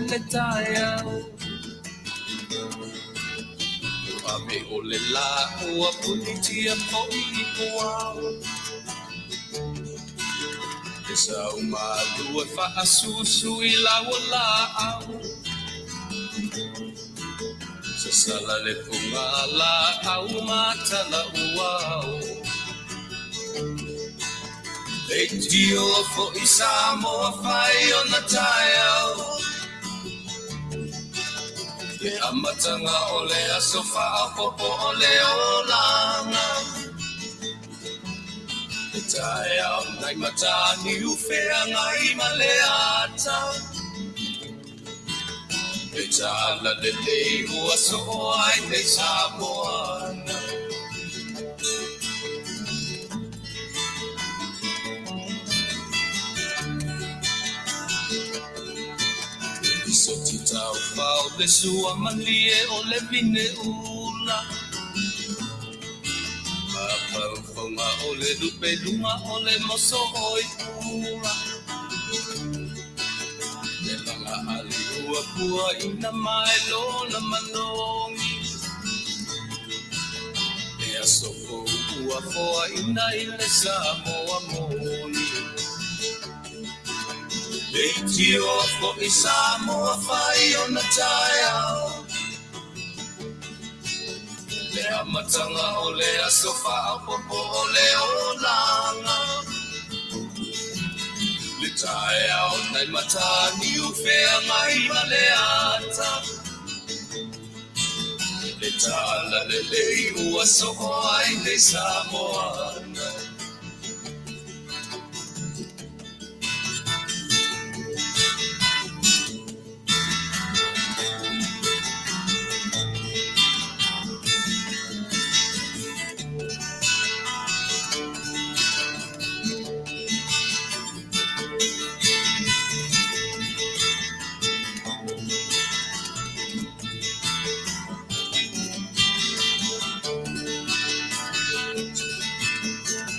le taeao. Ua ave o le lā ua punitia foi i puao. E sau malu e faasusu i lau laau. Sasala le puga laau ma tala uao. Leitioa foi Samoa fai ona taeao. Le amataga o le aso faaopoopo o le olaga. Le taeao nai Mataniu feagai ma le ata. Le tala lelei ua soo ai nei Samoa. Lisoti taufao le sua malie o le vine ula. Mafaufauga o le lupe luga o le moso oi pula. Le laga ali ua pua ina mai lona manogi. Le aso fou ua foaina i le Samoa moni. Leitioa foi Samoa fai ona taeao. Le amataga o le aso faaopoopo o le olaga. Le taeao nai Mataniu feagai ma le ata. Le tala lelei ua soo ai nei Samoa.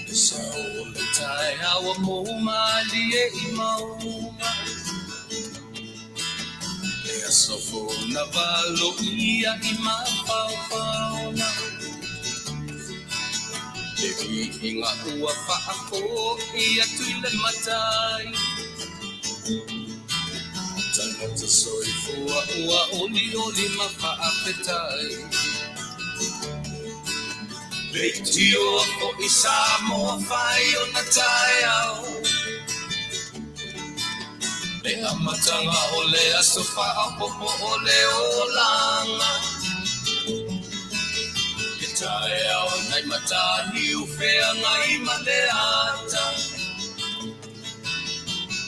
Le sao o le taeao ua mou malie i mauga. Le aso fou na valoia i mafaufauga. Le viiga ua faafoi atu i le Matai. Tagata soifua ua olioli ma faafetai. Leitioa foi Samoa fai ona taeao. Le amataga o le aso faaopoopo o le olaga. Le taeao nai Mataniu feagai ma le ata.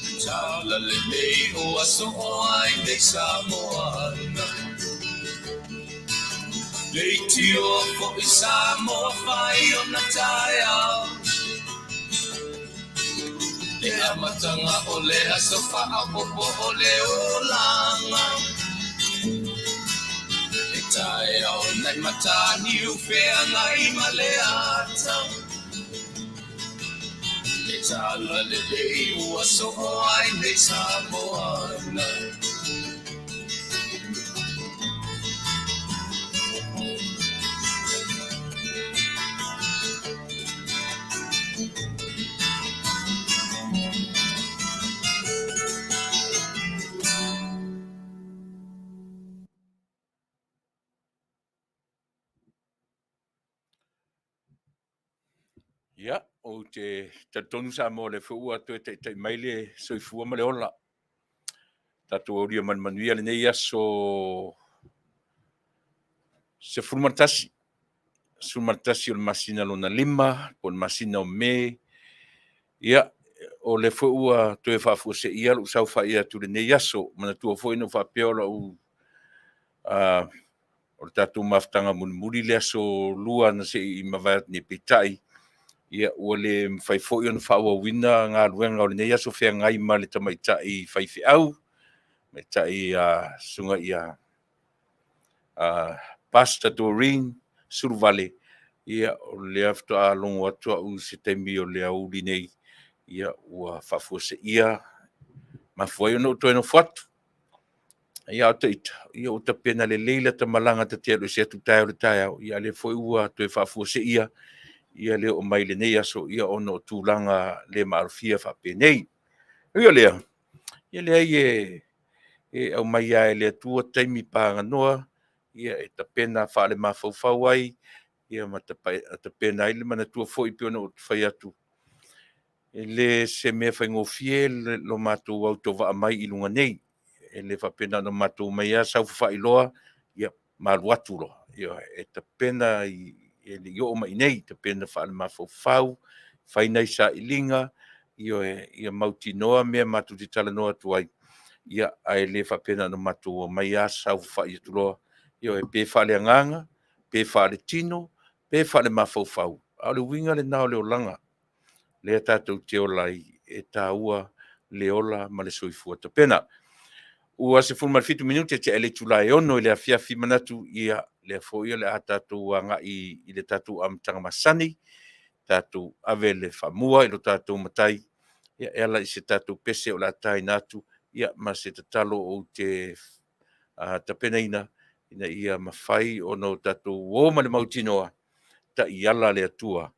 Le tala lelei ua soo ai nei Samoa. Leitioa foi Samoa fai ona taeao. Le amataga o le aso faaopoopo o le olaga. Le taeao nai Mataniu feagai ma le ata. Le tala lelei ua soo ai nei Samoa. Ia, ou te talitonu Samoa o lea foi ua toe taitai mai le soifua ma le ola. Tatou aulia ma le manuia lenei aso 11, 11 o le masina lona 5, po o le masina o Me. Ia, o lea foi ua toe faafuaseia lou saofai atu i lenei aso. Manatua foi na ou faapea o lau o le tatou mafutaga mulimuli le aso lua na se i mavae atu nei, peitai, ia, ua le mafai foi ona faaauauina galuega o lenei aso feagai ma le tamaitai faifeau, tamaitai a susuga ia Pastor Doreen Suluvale. Ia, o lea faatoa logo atu au i se taimi o le aoauli nei, ia, ua faafuaseia, mafua ai ona ou toe nofo atu. Ia o ita, ia o tapena lelei lata malaga ta te alu ese atu taeao i le taeao, ia a o lea foi ua toe faafuaseia ia le oo mai i lenei aso, ia ona o tulaga le maalofia faapenei. E ui o lea, ia leai e aumai lava e le Atua taimi paganoa ia e tapena faalemafaufau ai, ia ma tapena ai le manatua foi pei ona ou fai atu, e le se mea faigofie lo matou autovaa mai i luga nei. E le faapea na ona matou omai lava saofafai loa, ia ma alu atu loa. Ioe, e tapena e le i oo mai i inei, tapena faalemafaufau, fai nai sailiga, ioe, ia mautinoa mea matou te talanoa atu ai, ia, ae le faapea na ona matou omai lava saofafai atu loa, ioe, pe faaleagaga, pe faaletino, pe faalemafaufau, a o le uiga lena o le olaga lea tatou te ola ai, e taua le ola ma le soifua tapena. Ua 17 minute tea i le itula e 6 i le afiafi, manatu, ia, lea foi o le a tatou agai i le tatou amataga masani, tatou ave le faamua i lo tatou Matai e ala i se tatou pese o le a taina atu, ia ma se tatalo ou te tapenaina ina ia mafai ona o tatou o ma le mautinoa, taiala le Atua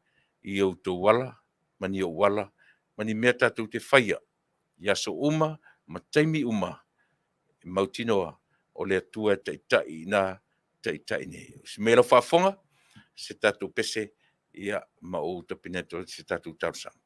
i outou ala ma ni ou ala ma ni mea tatou te faia i aso uma ma taimi uma, e mautinoa o le Atua e taitai i ina, taitai i inei. Onosai maia lau faafofoga i se tatou pese, ia ma ou tapena atu ai se tatou talosaga.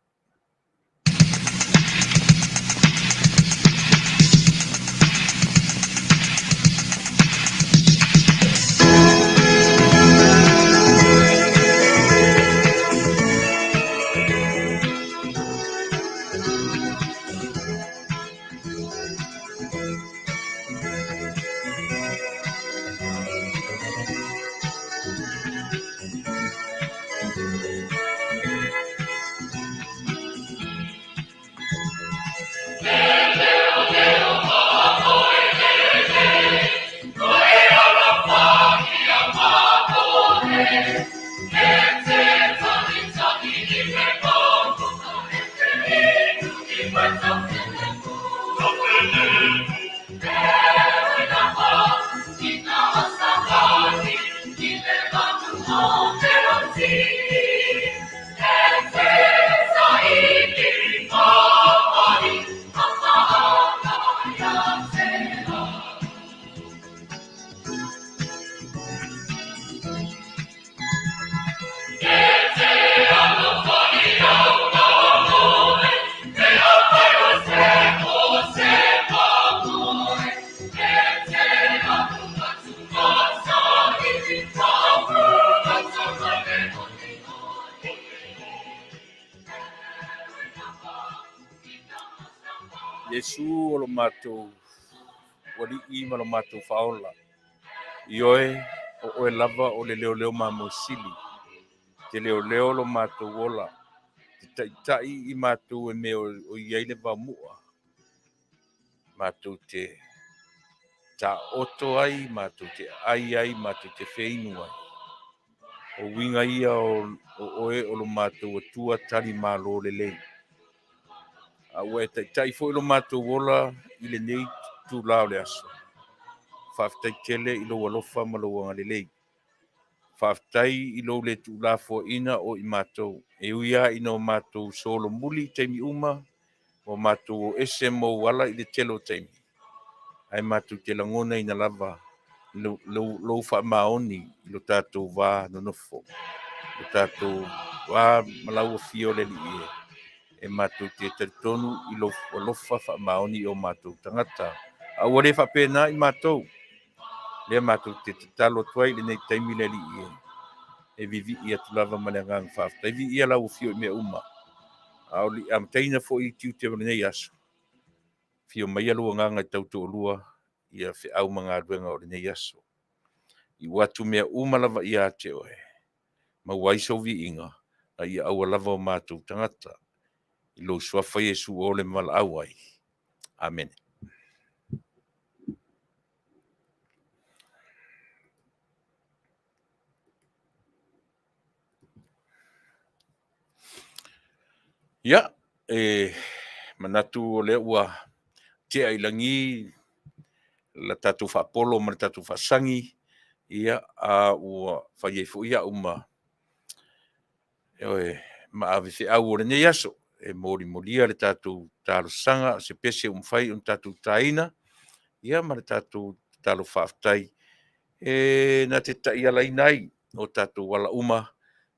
Iesu o lo matou Alii ma lo matou Faaola. Ioe, o oe lava o le leoleo mamoe sili. Te leoleo lo matou ola, te taitai i matou e mea o i ai le vaomu'a. Matou te taoto ai, matou te ai ai, matou te feinu ai. O uiga ia o oe o lo matou Atua tali malo lelei. A ua e taitai foi lo matou ola i lenei itula o le aso. Faafetai tele i lou alofa ma lou agalelei. Faafetai i lou le tuulafoaina o i matou. E ui lava ina o matou solomuli i taimi uma, ua matou o ese ma ou ala i le tele o taimi, ae matou te lagonaina lava lou faamaoni i lo tatou va nonofo, lo tatou va ma lau afio le Alii e, e matou te talitonu i lou alofa faamaoni i o matou tagata. A ua le faapena i matou, lea matou te tatalo atu ai i lenei taimi le Alii e, e vivii atu lava ma le agaga faafetai. Viia lau afio i mea uma, a o le i amataina foi i tiute o lenei aso, afio maia lou agaga e tautoalua ia feau ma galuega o lenei aso. Iu atu mea uma lava ia te oe, maua ai sou viiga, a ia aua lava o matou tagata. I lou suafa Iesu o le valaau ai. Amene. Ia, e manatu o lea ua tea i lagi la tatou faapolo ma le tatou faasagi, ia, a ua fai ai foi au ma ioe, ma ave feau o lenei aso e molimolia le tatou talosaga, o se pese ua mafai ona tatou taina, ia ma le tatou tatalo faafetai e na te taialaina ai o tatou ala uma,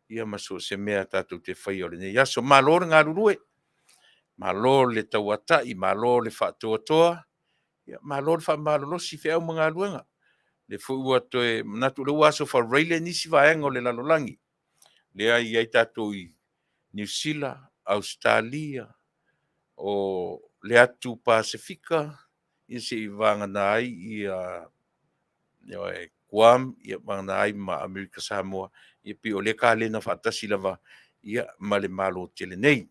ia ma so o se mea tatou te faia o lenei aso. Malo le galulue, malo le tauatai, malo le faatoatoa, ia malo le faamalolosi i feau ma galuega. O lea foi ua toe manatu o lea ua aso faraile nisi vaega o le lalolagi, lea e i ai tatou i Niu Sila, Ausetalia, o le atu Pasefika, ia seivagana ai ia Guam, ia vagana ai ma Amerika Samoa, ia pei o lea e kalena faatasi lava ia ma le Malo tele nei.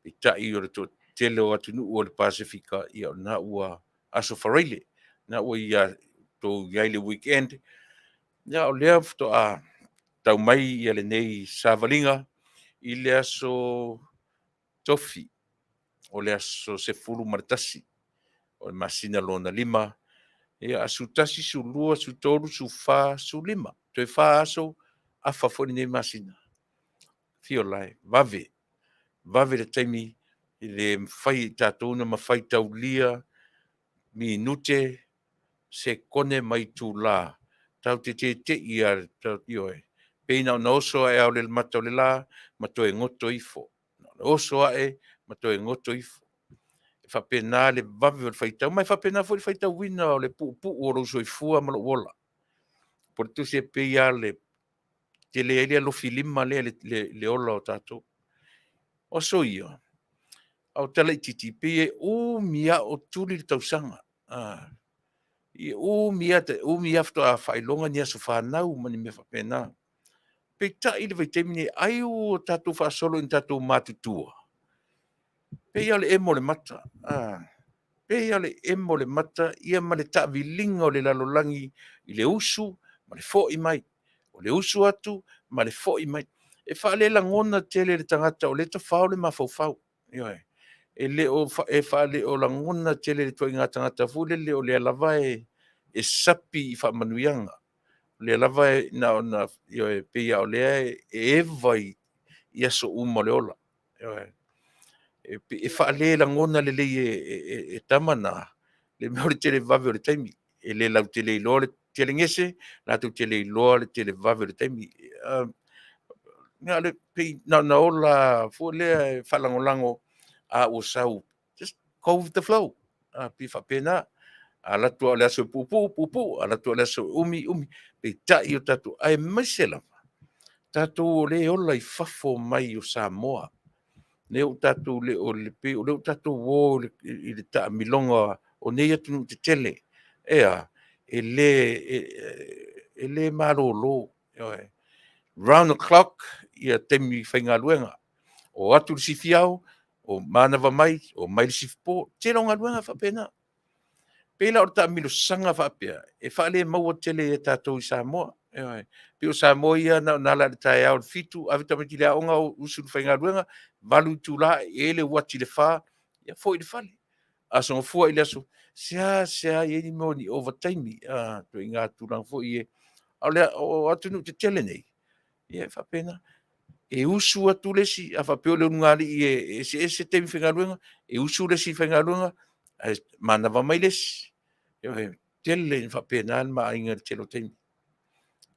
Peitai o le toatele o atunuu o le Pasefika, ia o lena ua aso faraile, lena ua ia outou i ai le weekend, ia o lea faatoa tau mai ia lenei savaliga i le aso Tofi, o le aso 11 o le masina lona 5, ia, 11, 12, 13, 14, 15. Toe 4 aso, afa foi lenei masina. Fio la e, vave, vave le taimi e le mafai e tatou ona mafaitaulia minute, sekone ma itulā, tatou te tete'i lava, ioe, pei na ona oso ae lava o le mata o le la ma toe goto ifo. Oso ae ma toe goto ifo. E faapena le vave o le faitau, ma e faapena foi le faitauina o le puupuu o lou soifua ma lou ola. Po o le tusi e pei lava le tele ai le alofilima lea i le ola o tatou. O aso ia, a o tala itiiti, pei e umi lava o tuli le tausaga. E umi umi lava faatoa faailoga ni aso fanau ma ni mea faapena. Peitai i le vaitaimi lenei, ai ua tatou faasolo ina tatou matutua, pei lava o le emo o le mata, pei lava o le emo o le mata ia ma le taaviliga o le lalolagi i le usu ma le foi mai, o le usu atu ma le foi mai. E faalelagona tele e le tagata o lea e tafao le mafaufau. Ioe. E le o e faaleolagona tele e le ituaiga tagata foi lele o lea lava e sapi i faamanuiaga. O lea lava e na ona, ioe, pei lava o lea e eva i aso uma o le ola. Ioe. E faalelagona lelei e tama na le mea o le televave o le taimi. E le lautele iloa le telegese, latou te le iloa le televave o le taimi. Na o le pei na ona ola foi lea e faalagolago, a ua sau, just go with the flow. Pei e faapena. A alu atu lava o le aso e puupuu, puupuu. A alu atu lava o le aso e umi, umi. Peitai o tatou, aemaise lava tatou o lea e ola i fafo mai o Samoa. Lea ua tatou le o le pei o lea ua tatou o i le taamiloga o nei atunuu tetele. E a? E le malolo. Ioe. Round the clock ia taimi faigaluega. O atu le sifi ao, o manava mai, o mai le sifi po. Tele o galuega e faapena. Pei la o le taamilosaga faapea, e faalemaua tele e tatou i Samoa. Ioe. Pei o Samoa ia na ona ala i le taeao i le 7, ave tamaiti i le aoga, usu i le faigaluega, 8 itula, e i ai le uati i le 4, ia foi i le fale. Aso Gafua i le aso, sea i ai ni mea o ni ovataimi, ituaiga tulaga foi ia. A o atunuu tetele nei, ia e faapena. E usu atu le isi, a faapea o le ulugalii e eseese taimi faigaluega, e usu le isi i le faigaluega ae manava mai le isi. Ioe, tele ina faapena le maaiga i le tele o taimi.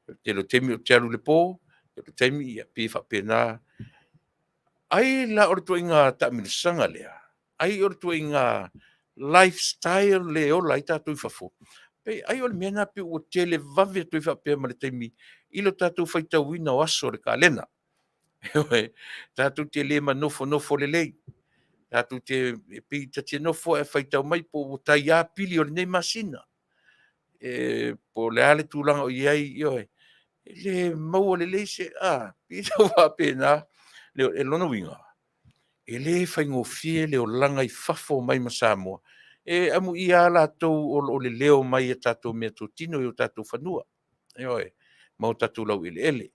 O le tele o taimi ou te alu i le po, o le taimi ia pei e faapena. Ai la o le ituaiga taamilosaga lea, ai o le ituaiga lifestyle le ola ai tatou i fafo, pei ai o le mea lena pei ua televave atu ai faapea ma le taimi i lo tatou faitauina o aso o le kalena. Ioe, tatou te le manofonofo lelei, tatou te pei ta te nofo ae faitau mai po ua tai a pili o lenei masina, e, po o le a le tulaga o i ai, ioe, e le maua lelei se, pei e tau faapena. O lona uiga, e le faigofie le olaga i fafo mai ma Samoa. E amuia lava latou o lo o leleo mai i a tatou meatotino i o tatou fanua, ioe, ma o tatou laueleele.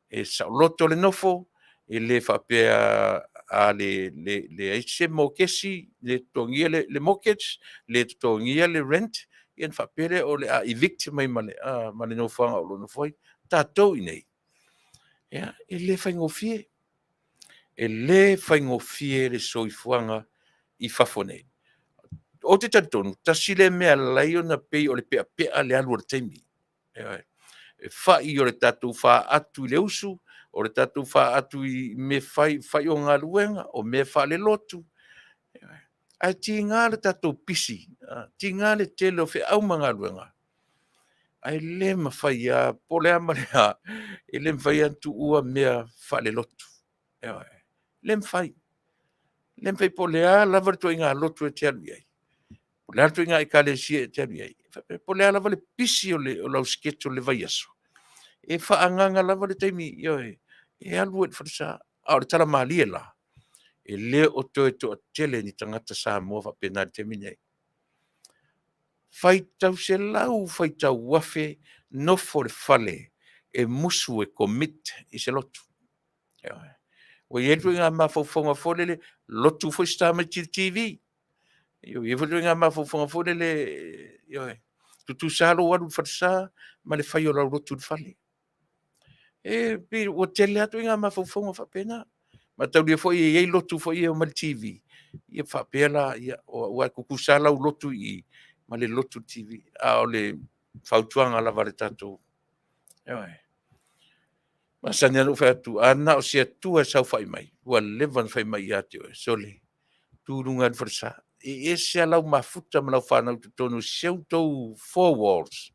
E saoloto le nofo, e le faapea a leai se mokesi, le totogia le mortgage, le totogia le rent. Ia ona faapea lea o le a evict mai ma le, ma le nofoaga o lo o nofo ai. Tatou i inei, ia, e le faigofie. E le faigofie le soifuaga i fafo nei. Ou te talitonu, tasi lea mea e ala ai ona pei o le peapea le alu o le taimi. Ioe. E fai o le tatou faatu i le usu, o le tatou faatu i mea fai, fai o galuega, o mea faalelotu. Ioe. Ae tiga le tatou pisi, tiga le tele o feau ma galuega, ae le mafai lava, po o le a ma le a, e le mafai lava ona tuua mea faalelotu. Ioe. Le mafai. Le mafai po o le a lava le ituaiga lotu e te alu i ai, po o le a le ituaiga Ekalesia e te alu i ai, po o le a lava le pisi o lau schedule i le vaiaso, e faaagaaga lava le taimi, ioe, e alu ai i le falesa. A o le tala malie la, e le o toe toatele ni tagata Samoa faapena i le taimi lenei. Faitau selau faitau afe nofo i le fale e musu e commit i se lotu. Ioe. Ua i ai le ituaiga mafaufauga foi lele, lotu foi si tamaiti i le TV. Ua i ai foi le ituaiga mafaufauga foi lele, ioe, tutusa lava lou alu i le falesa ma le fai o lau lotu i le fale. E pei ua tele lava ituaiga mafaufauga faapena. Mataulia foi e i ai lotu foi ia e omai i le TV, ia faapea la, ia aua e tutusa lava lau lotu i i ma le lotu i le TV. A o le fautuaga lava a le tatou, ioe, masani lava ona ou fai atu, a na o se Atua e saofai mai, ua leva ona fai mai ia te oe, sole, tu i luga e alu i le falesa. E ese lava lau mafuta ma lau fanau i totonu o si a outou four walls,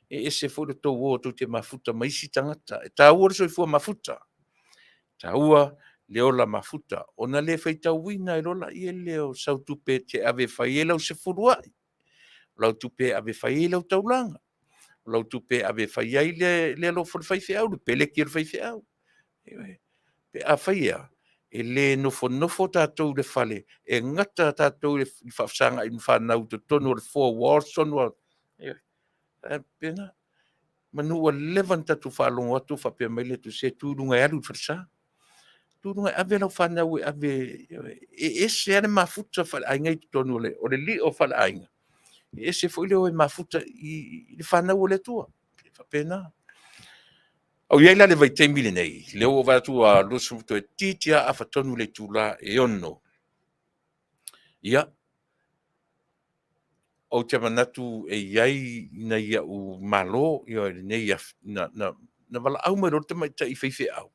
e ese foi le tou o tou te mafuta ma isi tagata. E taua le soifua mafuta, e taua le ola mafuta, ona le faitauina ai loa lea o sau tupe e te ave e fai ai lau sefuluai, o lau tupe e ave e fai ai lau taulaga, o lau tupe e ave e fai ai le alofa o le faifeau, le peleki a le faifeau. Ioe. Pe afai e a, e le nofonofo tatou i le fale e gata tatou i le faafesagai ma fanau i totonu o le four walls tonu lava, ioe, e faapena. Semeamanu ua leva ona tatou faalogo atu o faapea mai le Atua, se tu i luga e alu i le falesa. Tu i luga e ave lau fanau e ave, e ese lava le mafuta faaleaiga i totonu o le lio faaleaiga, e ese foi le o e mafuta i le fanau a le Atua. E faapena. A ua i ai la le vaitaimi lenei, lea ua ou vaai atu ua 20 toeitiiti lava afa tonu le itula e 6. Ia, ou te manatu e i ai nai au malo i lenei na valaau mai loa le tamaitai faifeau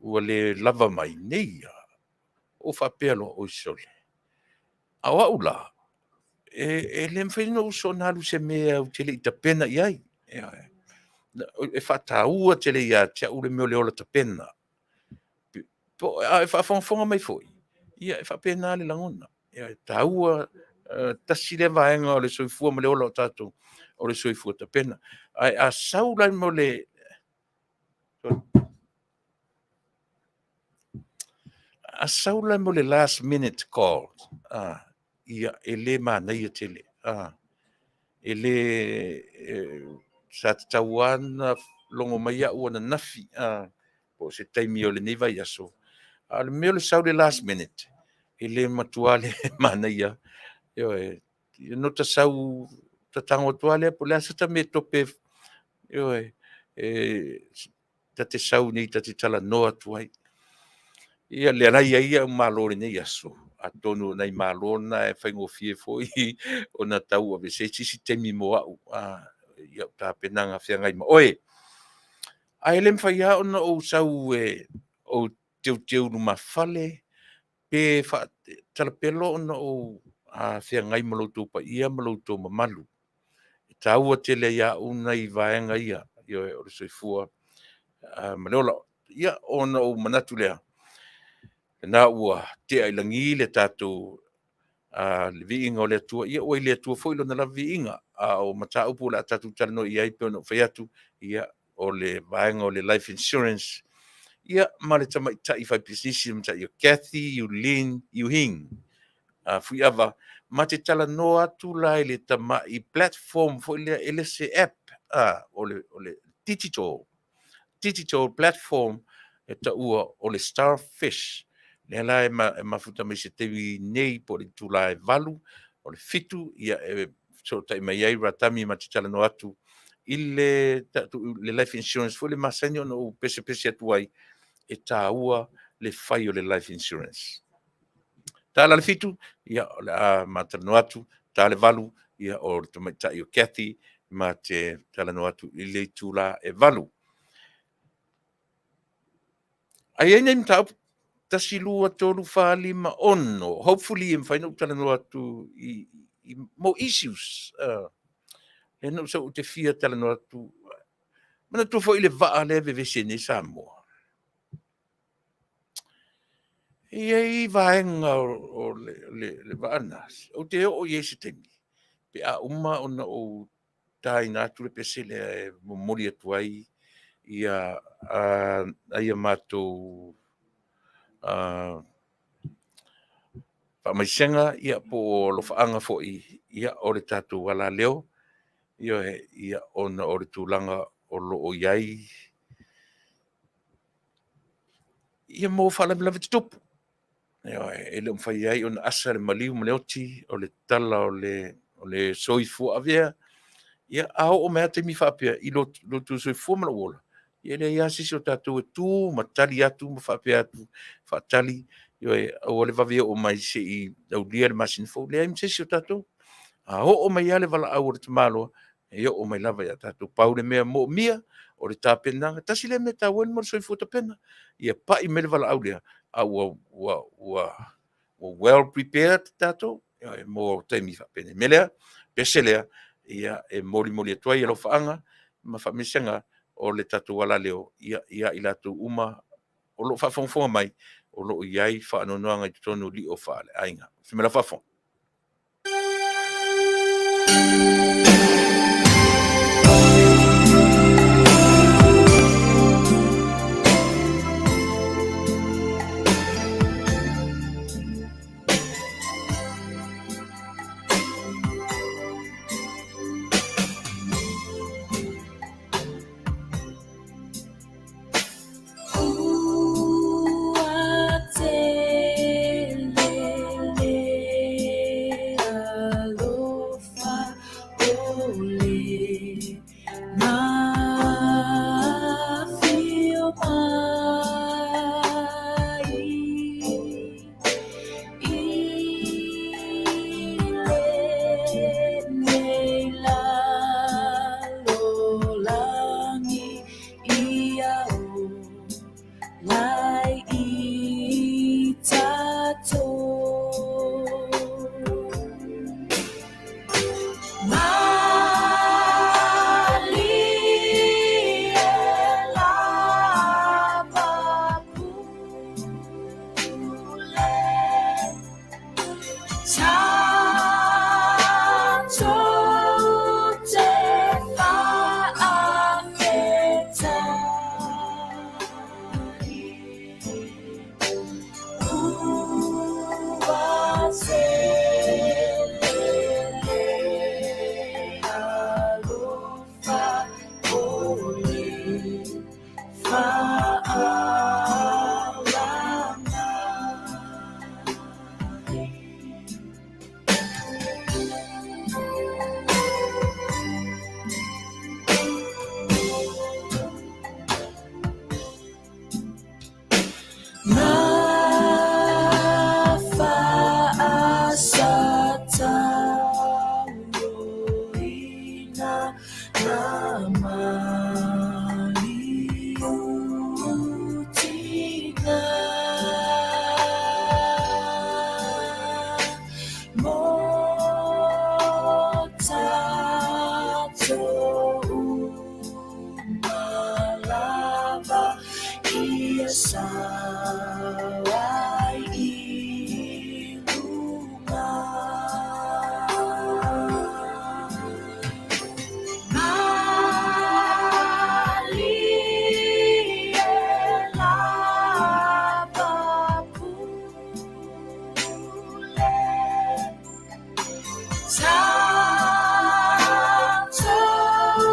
ua le lava mai nei ia. Ou faapea loa, oi sole, a o au la, e le mafai ona ou soona alu i se mea ou te le i tapena i ai. E faataua tele ia te au le mea o le ola tapena. A o e faafogafoga mai foi, ia e faapena le lagona. E taua, tasi lea vaega o le soifua ma le ola o tatou, o le soifua tapena. Ae a sau la le mea o le a sau la le mea o le last minute call, ia, e le manaia tele. E le, sa tatau lava ona logo mai au ananafi, po o se taimi o lenei vaiaso. A o le mea o le sau i le last minute, e le matua le manaia. Ioe. Na ota sau ta tago atu lava lea po o le a se ta mea e tope, ioe, ta te sau nei ta te talanoa atu ai. Ia lea la e i ai au malo i lenei aso, atonu o nai malo na e faigofie foi ona tauaveese se isi taimi mo au i au tapenaga feagai ma oe. Ae le mafai lava ona ou sau e ou teuteu lumafale pe talapelo ona ou feagai ma lo outou paia ma lo outou mamalu. E taua tele ia au nai vaega ia, ioe, o le soifua ma le ola. Ia, ona ou manatu lea, lena ua tea i lagi le tatou le viiga o le Atua, ia ua i le Atua foi lona lava viiga. A o mataupu o le a tatou talanoa i ai pei ona ou fai atu, ia, o le vaega o le life insurance, ia ma le tamaitai faipisinisi, le tamaitai o Kathy Yu Hing Fuiava, ma te talanoa atu la i le tamai platform foi lea, e le se app, o le digital platform e taua o le Starfish. Lea la e mafuta mai se taimi nei po o le itula e 8 o le 7, ia e fesootai mai ai Ratami ma te talanoa atu i le tatou le life insurance foi le masani ona ou pesepese atu ai e taua le fai o le life insurance. Ta la le 7, ia o le a ma talanoa atu, ta le 8, ia o le tamaitai o Kathy ma te talanoa atu i le itula e 8. Ai ai nei mataupu, 1, 2, 3, 4, 5, 6. Hopefully e mafai ona ou talanoa atu i more issues. Lea na ou sau ou te fia talanoa atu. Manatua foi le vaa lea e vevesi ai nei Samoa. E i ai vaega o le vaa lena, ou te oo i ai i se taimi, pe a uma ona ou taina atu le pese lea e momoli atu ai ia a matou faamaisega ia po o alofaaga foi ia o le tatou alaleo, ioe, ia ona o le tulaga o lo o i ai ia mo faalavelave tutupu. Ioe, e le o mafai ai ona asa le maliu ma le oti, o le tala o le soifua avea. Ia, a oo mai lava taimi faapea i lo outou soifua ma lou ola, ia e leai lava se isi o tatou e tu ma tali atu ma faapea atu, faatali, ioe, aua le vave oo mai se i aulia le masina fou. E leai ma se isi o tatou. A oo mai lava le valaau a le tamaloa, e oo mai lava ia tatou. Pau le mea moomia, o le tapenaga. Tasi lea mea taua mo le soifua tapena, ia pai mai le valaau lea, a ua well prepared tatou mo taimi faapenei. O le mea lea, pese lea, ia e molimoli atu ai alofaaga ma faamaisega o le tatou alaleo ia i latou uma o lo o faafogafoga mai, o lo o i ai faanoanoaga i totonu o lio faaleaiga. Fai mai lau faafofoga. Ua tele le alofa o le afio mai i lenei lalolagi ia ola ai i tatou. Malie lava pule, tatou te faafetai. Ua tele le alofa o le faaolaga. Na faasatauroina na maliutina mo tatou uma lava ia sau ai i luga. Malie lava pule, tatou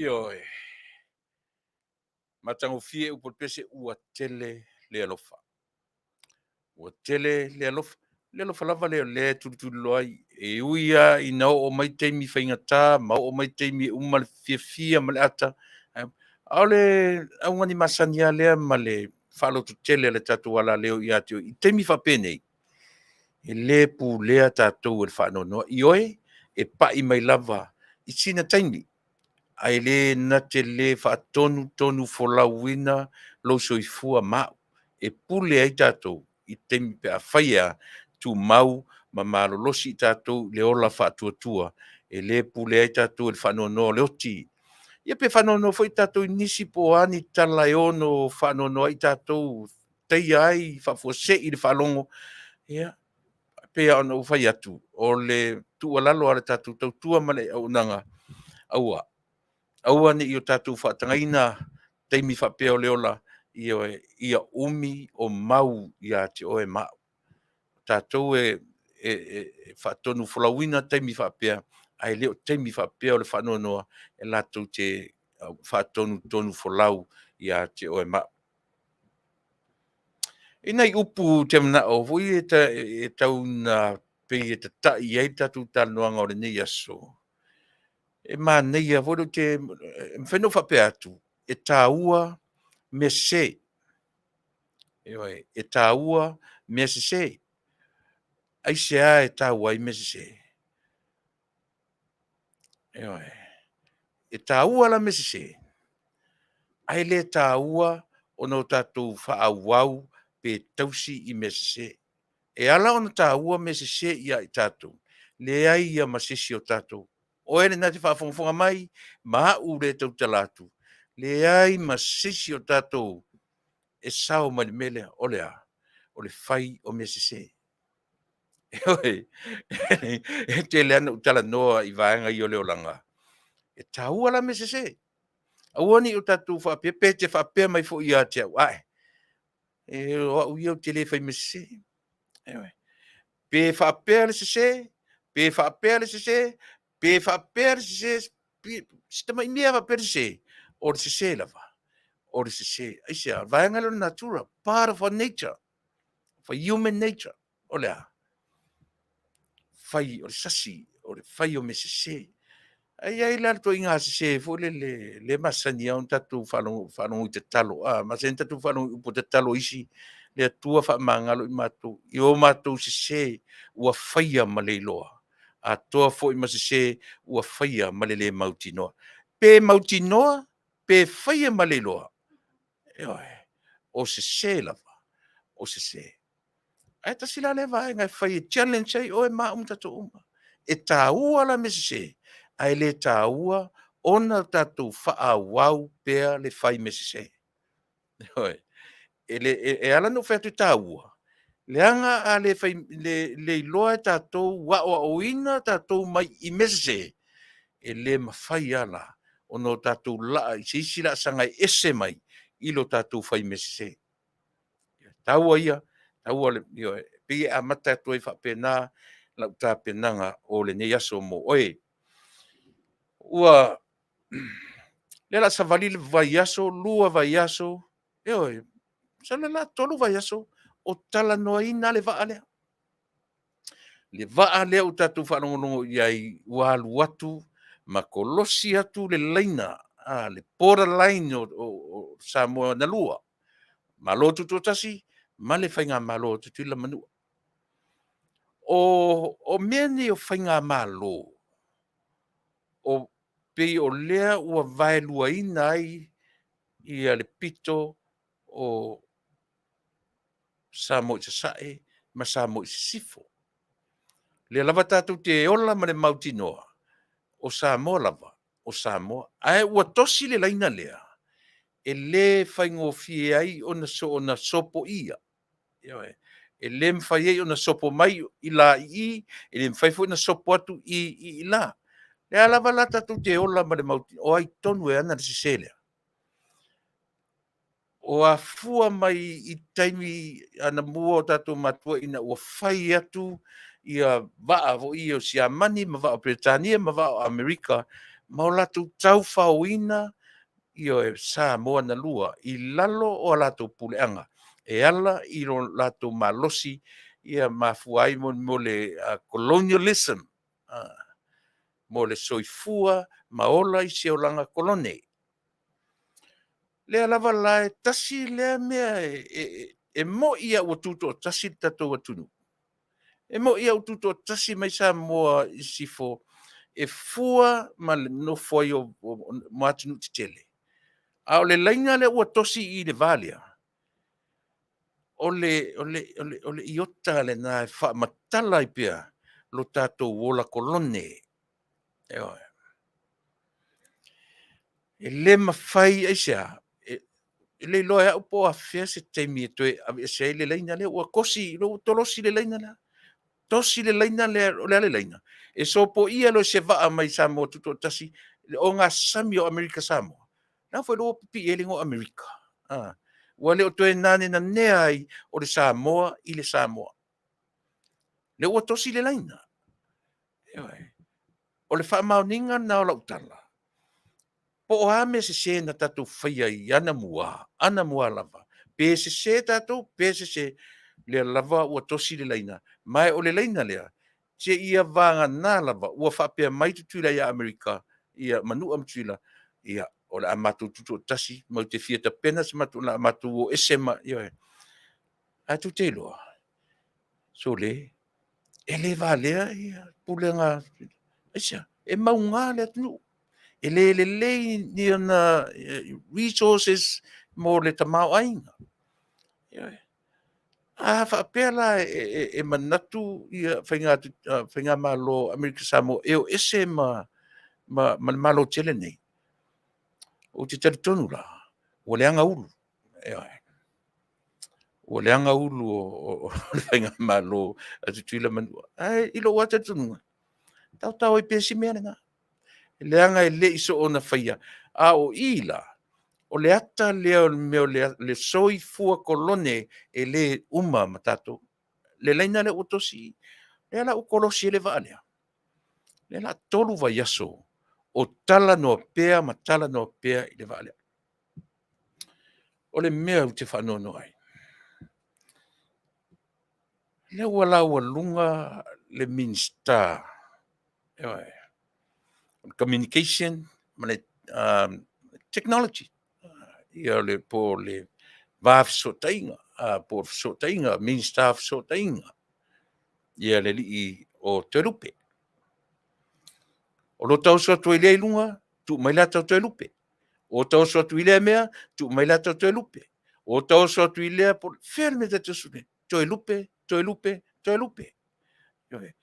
Ioe. Matagofie upu o le pese ua tele le alofa. Ua tele le alofa. Le alofa lava lea o lea e tulituliloa ai. E ui lava ina oo mai taimi faigata ma oo mai taimi e uma le fiafia ma le ata, a o le augani masani lava lea ma le faalototele a le tatou alaleo ia te oe i taimi faapenei, e le pulea tatou e le faanoanoa. Ioe, e pai mai lava i sina taimi, ae le na te le faatonutonufolauina lou soifua ma au, e pule ai tatou i taimi pe afai e a, tumau ma malolosi i tatou i le ola faatuatua, e le pulea ai tatou e le faanoanoa o le oti. Ia pe faanoanoa foi tatou i nisi po o a ni tala e ono faanoanoa ai tatou, taia ai, faafuasei le faalogo. Ia, e pei lava ona ou fai atu, o le tuualalo a le tatou tautua ma le auaunaga, aua, aua ne i o tatou faatagaina taimi faapea o le ola, ioe, ia umi o mau ia te oe ma au. O tatou e faatonufolauina taimi faapea, ae le o taimi faapea o le faanoanoa e latou te faatonutonufolau ia te oe ma au. I nai upu ou te manao foi e tau ina pei e tatai i ai le tatou talanoaga o lenei aso, e manaia foi lea ou te... e mafai ona ou faapea atu, e taua mea sese. Ioe, e taua mea sese. Aisea e taua ai mea sese? Ioe, e taua la mea sese, ae le taua ona o tatou faaauau pe tausi i mea sese. E ala ona taua mea sese ia i tatou, leai ia ma se isi o tatou, oe lena e te faafogafoga mai ma au lea e tautala atu, leai ma se isi o tatou e sao mai le mea lea. O le a? O le fai o mea sese. Ioe, e tele lava ina ou talanoa i vaega ia o le olaga, e taua la mea sese. Aua ne i o tatou faapea, pe te faapea mai foi ia te au, ae, o au ia ou te le fai mea sese. Ioe. Pe faapea le sese, pe faapea le sese, pe faapea le sese, si tamai mea lava faapea le sese, o le sese lava, o le sese. Aisea? O le vaega lea o le natura, part of our nature, of a human nature. O le a? Fai o le sasi, o le fai o mea sese. Ae i ai la le ituaiga sese foi lele lea e masani lava ona tatou faalogo i tatalo, a masani ona tatou faalogo i upu o tatalo a isi, le Atua faamagalo i matou i o matou sese ua faia ma le iloa, atoa foi ma sese ua faia ma le le mautinoa. Pe mautinoa pe faia ma le iloa, ioe, o sese lava, o sese. Ae tasi la lea vaega e fai e challenge ai oe ma au ma tatou uma. E taua la mea sese, ae le taua ona tatou faaauau pea le fai mea sese. Ioe. E, le, e, e ala ona ou fai atu e taua, leaga a le, fai, le, le iloa e tatou aoaoina tatou mai i mea sese, e le mafai lava la ona o tatou laa i se isi laasaga e ese mai i lo tatou fai mea sese. Taua ia, taua le, ioe, pei e amata atu ai faapena lau tapenaga o lenei aso mo oe. Ua lea o le a savali le vaiaso, 2 vaiaso, ioe, masalo o le a 3 vaiaso o talanoaina le vaa lea. Le vaa lea ua tatou faalogologo i ai ua alu atu ma kolosi atu le laina, le border line o Samoa na lua, Malo Tutoatasi ma le Faigamalo a Tutuila ma Manua. O mea nei o Faigamalo, o pei o lea ua vaeluaina ai ia le pito o Samoa i Sasae ma Samoa i Sisifo. O lea lava tatou te ola ma le mautinoa, o Samoa lava, o Samoa. Ae ua tosi le laina lea, e le faigofie ai ona sopoia. Ioe. E le mafai ai ona sopo mai i la i i, e le mafai foi ona sopo atu i i la. O lea lava la tatou te ola ma le mautinoa, o ai tonu e ana le sese lea? O afua mai i taimi anamua o tatou matua ina ua fai atu ia vaa foi ia o Siamani ma vaa o Peretania ma vaa o Amerika ma o latou taufaoina, ioe, Samoa na lua i lalo o a latou puleaga e ala i lo latou malosi, ia mafua ai mo le colonialism, mo le soifua ma ola i se olaga kolone. Lea lava la e tasi lea mea e moi lava ua tutoatasi le tatou atunuu, e moi lava ua tutoatasi mai Samoa i sisifo e fua ma le nonofo ai ma atunuu tetele, a o le laina lea ua tosi i i le va lea, o le iota lena e faamatala ai pea lo tatou ola kolone. Ioe. E le mafai, aisea? E le iloa e au po o afea se taimi e toe aveese ai le laina lea, ua tosi, ua tolosi le laina lea. Tosi le laina lea, o le a le laina? E sopoia loa e se vaa mai Samoa Tutoatasi le ogasami o Amerika Samoa, lena foi ua pipii ai le igoa o Amerika. Ua le o toe nanenanea ai o le Samoa i le Samoa. Lea ua tosi le laina. Ioe. O le faamaoniga lena o lau tala, po o a mea sese na tatou faia i anamua, anamua lava, pe sese tatou pe sese, lea lava ua tosi le laina, ma o le laina lea, seia vagana lava ua faapea mai Tutuila ia Amerika, ia Manua ma Tutuila, ia, o le a matou tutoatasi, matou te fia tapena se matou, o le a matou o ese ma, ioe. Ae tou te iloa, sole, e le valea pulega. Aisea? E mauga le atunuu, e le lelei ni ona resources mo le tamaoaiga. Ioe. A faapea la e manatu Faigamalo a Amerika Samoa e o ese ma le Malo tele lenei, ou te talitonu la, ua leaga ulu. Ioe. Ua leaga ulu o le Faigamalo a Tutuila ma Manua. Ae i lou lava talitonuga, taotao ai pea si mea lena, leaga e le i soona faia. A o i la, o le ata lea o le mea o le soifua kolone e le uma ma tatou. Le laina lea ua tosi, lea la ua kolosi ai le vaa lea, lea o le a 3 vaiaso o talanoa pea ma talanoa pea i le vaa lea. O le mea ou te faanoanoa ai, lea ua laualuga le Minisita, ioe, o le Communication ma le Technology, ia po o le va fesootaiga, po o fesootaiga, Minisita o Fesootaiga, ia le alii o Toelupe. O lo ta oso atu ai lea i luga, tuu mai le ata o Toelupe. O ta oso atu i lea mea, tuu mai le ata o Toelupe. O ta oso atu i lea, fea le mea ta te oso ai? Toelupe, Toelupe, Toelupe. Ioe.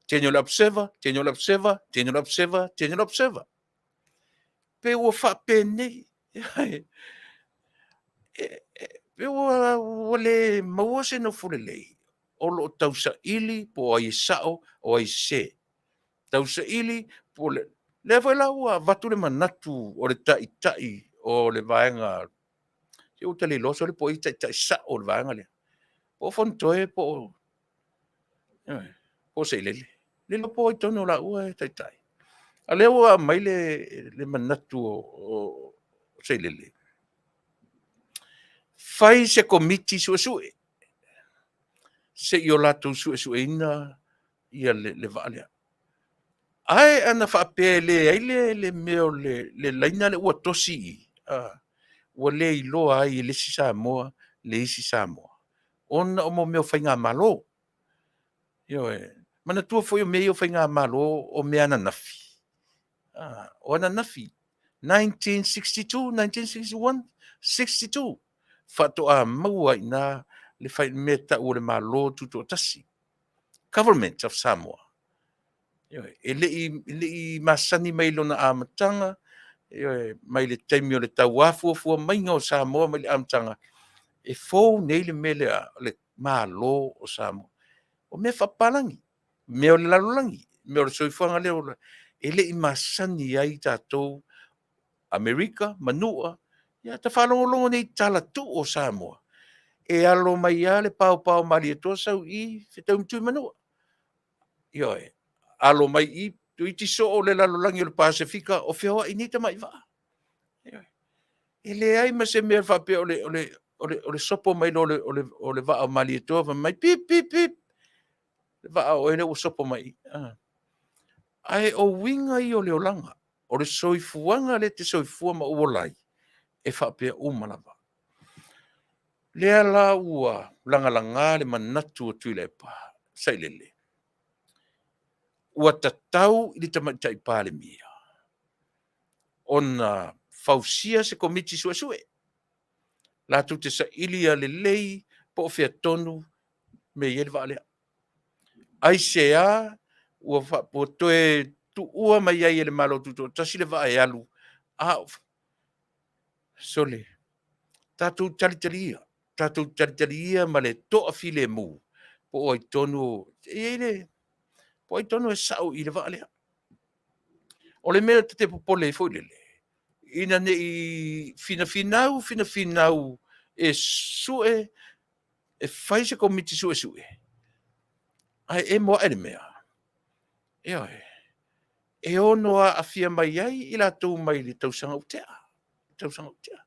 Teine o le Observer, teine o le Observer, teine o le Observer, teine o le Observer. Pe ua faapenei, pe ua le maua se nofo lelei, o lo o tausaili po o ai e sao, o ai e sese. Tausaili po o le... Lea foi la ua avatu le manatu o le taitai o le vaega, se ua ta le iloa sole po o ai le taitai sao o le vaega lea, po o Fonotoe po o Sailele. Le iloa po o ai tonu o laua e taitai. A o lea ua aumai le manatu o Sailele, fai se Komiti Suesue se i o latou suesueina le vaa lea. Ae ana faapea e leai le mea o le laina lea ua tosi i i, ua le iloa ai e le isi Samoa le isi Samoa, ona o mea o faigamalo. Ioe. Manatua foi o mea ia o faigamalo o mea ananafi, o ananafi, 1962, 1961, 62 faatoa maua ai i ina le mea e tau o le Malo Tutoatasi, Government of Samoa. Ioe. E le i masani mai lona amataga, ioe, mai le taimi o le tauafuafua maiga o Samoa mai le amataga, e fou nei le mea lea o le Malo o Samoa. O mea faapapalagi, mea o le lalolagi, mea o le soifuaga lea e le i masani ai tatou, Amerika, Manua, ia ta faalogologo nei i tala tuu o Samoa, e alo mai lava le paopao a Malietoa sau i i, fetau ma Tuimanua. Ioe, alo mai i i Toeitiiti soo le lalolagi o le Pasefika o feoai nei tamai vaa. E leai ma se mea faapea o le, o le, o le, o le sopo mai loa o le, o le vaa o Malietoa fai mai pip, pip, pip. Le vaa o oe lea ua sopo mai. Ah. Ae o uiga ia o le olaga, o le soifuaga lea e te soifua ma ou ola ai, e faapea uma lava. Lea la ua lagalaga le manatu o Tuilaepa, sailele, ua tatau i le Tamaitai Palemia ona fausia se Komiti Suesue latou te sailia lelei po o fea tonu mea i ai le vaa lea. Aisea ua, ua toe tuua mai ai e le Malo Tutoatasi le vaa e alu, a o sole, tatou talitalia, tatou talitalia ma le toafilemu po o ai tonu e i ai le, po o ai tonu e sao i le vaa lea. O le mea ta te popole ai foi lele, ina ne i finafinau finafinau e sue, e fai se komiti suesue, ae emo ae le mea, ioe, e ono aafia mai ai i latou mai le tausaga ua tea, tausaga ua tea.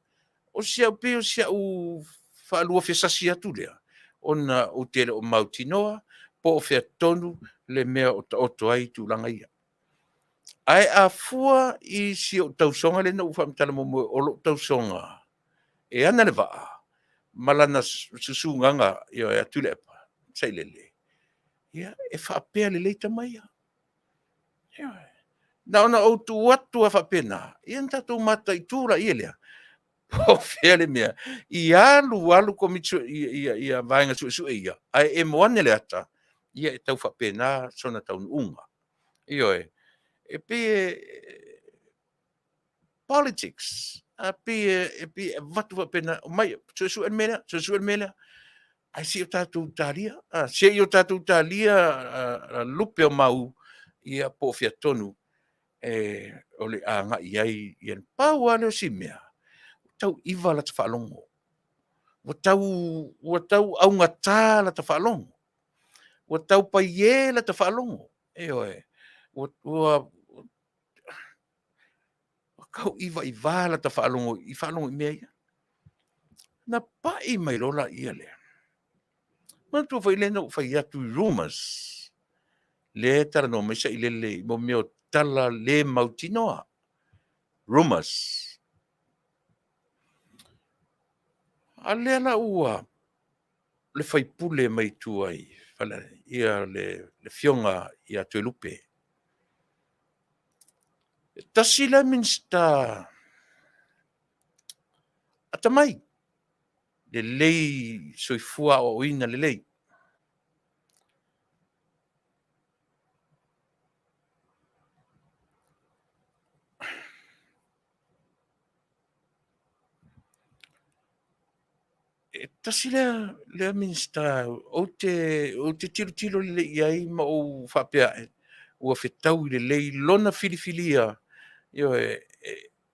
O si au, pei o si au faaluafesasi atu lea, ona ou te le o mautinoa po o fea tonu le mea o taoto ai tulaga ia. Ae a fua i si ou tausoga lea na ou faamatala muamua, o lou tausoga e ana le vaa ma lana susugaga ia Tuilaepa Sailele, ia, e faapea lelei tama ia. Ioe. Na ona ou tuu atu lava faapena, ia ona tatou mataitu laia lea, po o fea le mea i alu alu komiti ia, ia, ia vaega suesue ia, ae emo ane le ata, ia e tau faapena sona taunuuga. Ioe. E pei e politics, a pei e, pei e avatu faapena, omai, suesue le mea lea, suesue le mea lea. Ae se i o tatou talia, a, se i o tatou talia lupe o mau, ia po o fea tonu e, o le a agai i ai. Ia, pau lava lea o si mea, ua tau iva lata faalogo, ua tau, ua tau augata lata faalogo, ua tau paiē lata faalogo, ioe, ua, ua, ua tau ivaiva lata faalogo i faalogo i mea ia. Na pai mai loa laia lea. Manatua foi lea na ou fai atu i rumors, lea e talanoa mai Sailele i mo mea o tala le mautinoa, rumors. A lea la ua le faipule mai tua i ia le afioga ia Toelupe. E tasi lea Minisita atamai, lelei soifua aoaoina lelei. E tasi lea, lea Minisita ou te, ou te tilotilo lelei i ai ma ou faapea ane, ua fetaui lelei lona filifilia, ioe,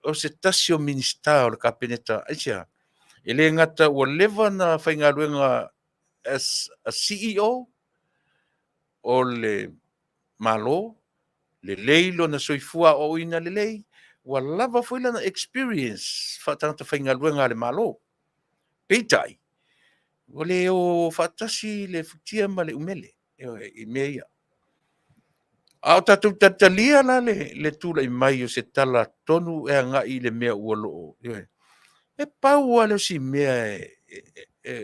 o se tasi o Minisita o le Kapeneta. Aisea? E le gata ua leva ona faigaluega as a CEO o le Malo, lelei lona soifua aoaoina lelei, ua lava foi lana experience faatagata faigaluega a le Malo. Peitai, ua le o faatasi le futia ma le umele, ioe, i mea ia. A o tatou talitalia la le, le tulai mai o se tala tonu e agai i le mea ua loo, ioe, e pau lava lea o si mea e, e, e,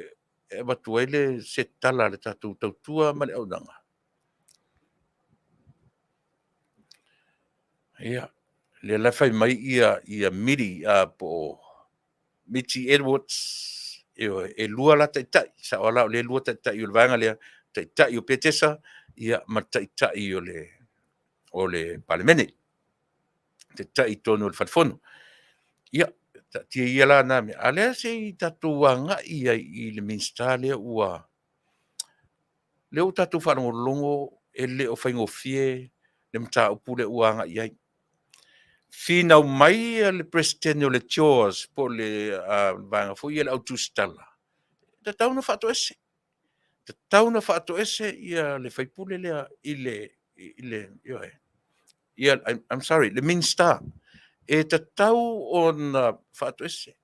e avatu ai le, se tala a le tatou tautua ma le auaunaga. Ia, lea la e fai mai ia, ia Miri po o Miti Edwards, ioe, e lua la taitai, sao lava la o lea e lua taitai o le vaega lea, taitai o Petesa, ia ma le taitai o le, o le Palemene, taitai i totonu o le Fale Fono. Ia, taatia ia la na mea, a o lea se i tatou agai ai i le Minisita lea ua, lea ua tatou faalogologo e le o faigofie le mataupu lea ua agai i ai. Finau mai le Peresetene o le CHOGM po o le vaega foi ia le au tusitala, e tatau ona faatoese, tatau ona faatoese ia le sui usufono lea i le, i le, ioe. Ia, I'm sorry, le Minisita, e tatau ona faatoese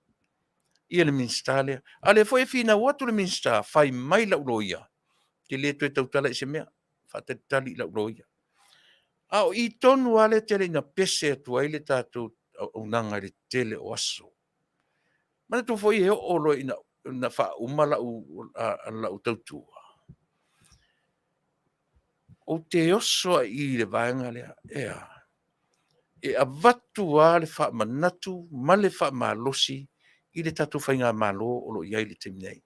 ia le Minisita lea. A o lea foi e finau atu le Minisita, fai mai lau loia, ou te le toe tautala i se mea, faatalitali i lau loia. A o i tonu lava lea e tele ina pese atu ai le tatou auaunaga i le tele o aso. Manatua foi e oo loa ina faauma lau tautua, ou te oso lava i le vaega lea, e a? E avatu lava le faamanatu ma le faamalosi i le tatou Faigamalo o lo o i ai i le taimi nei.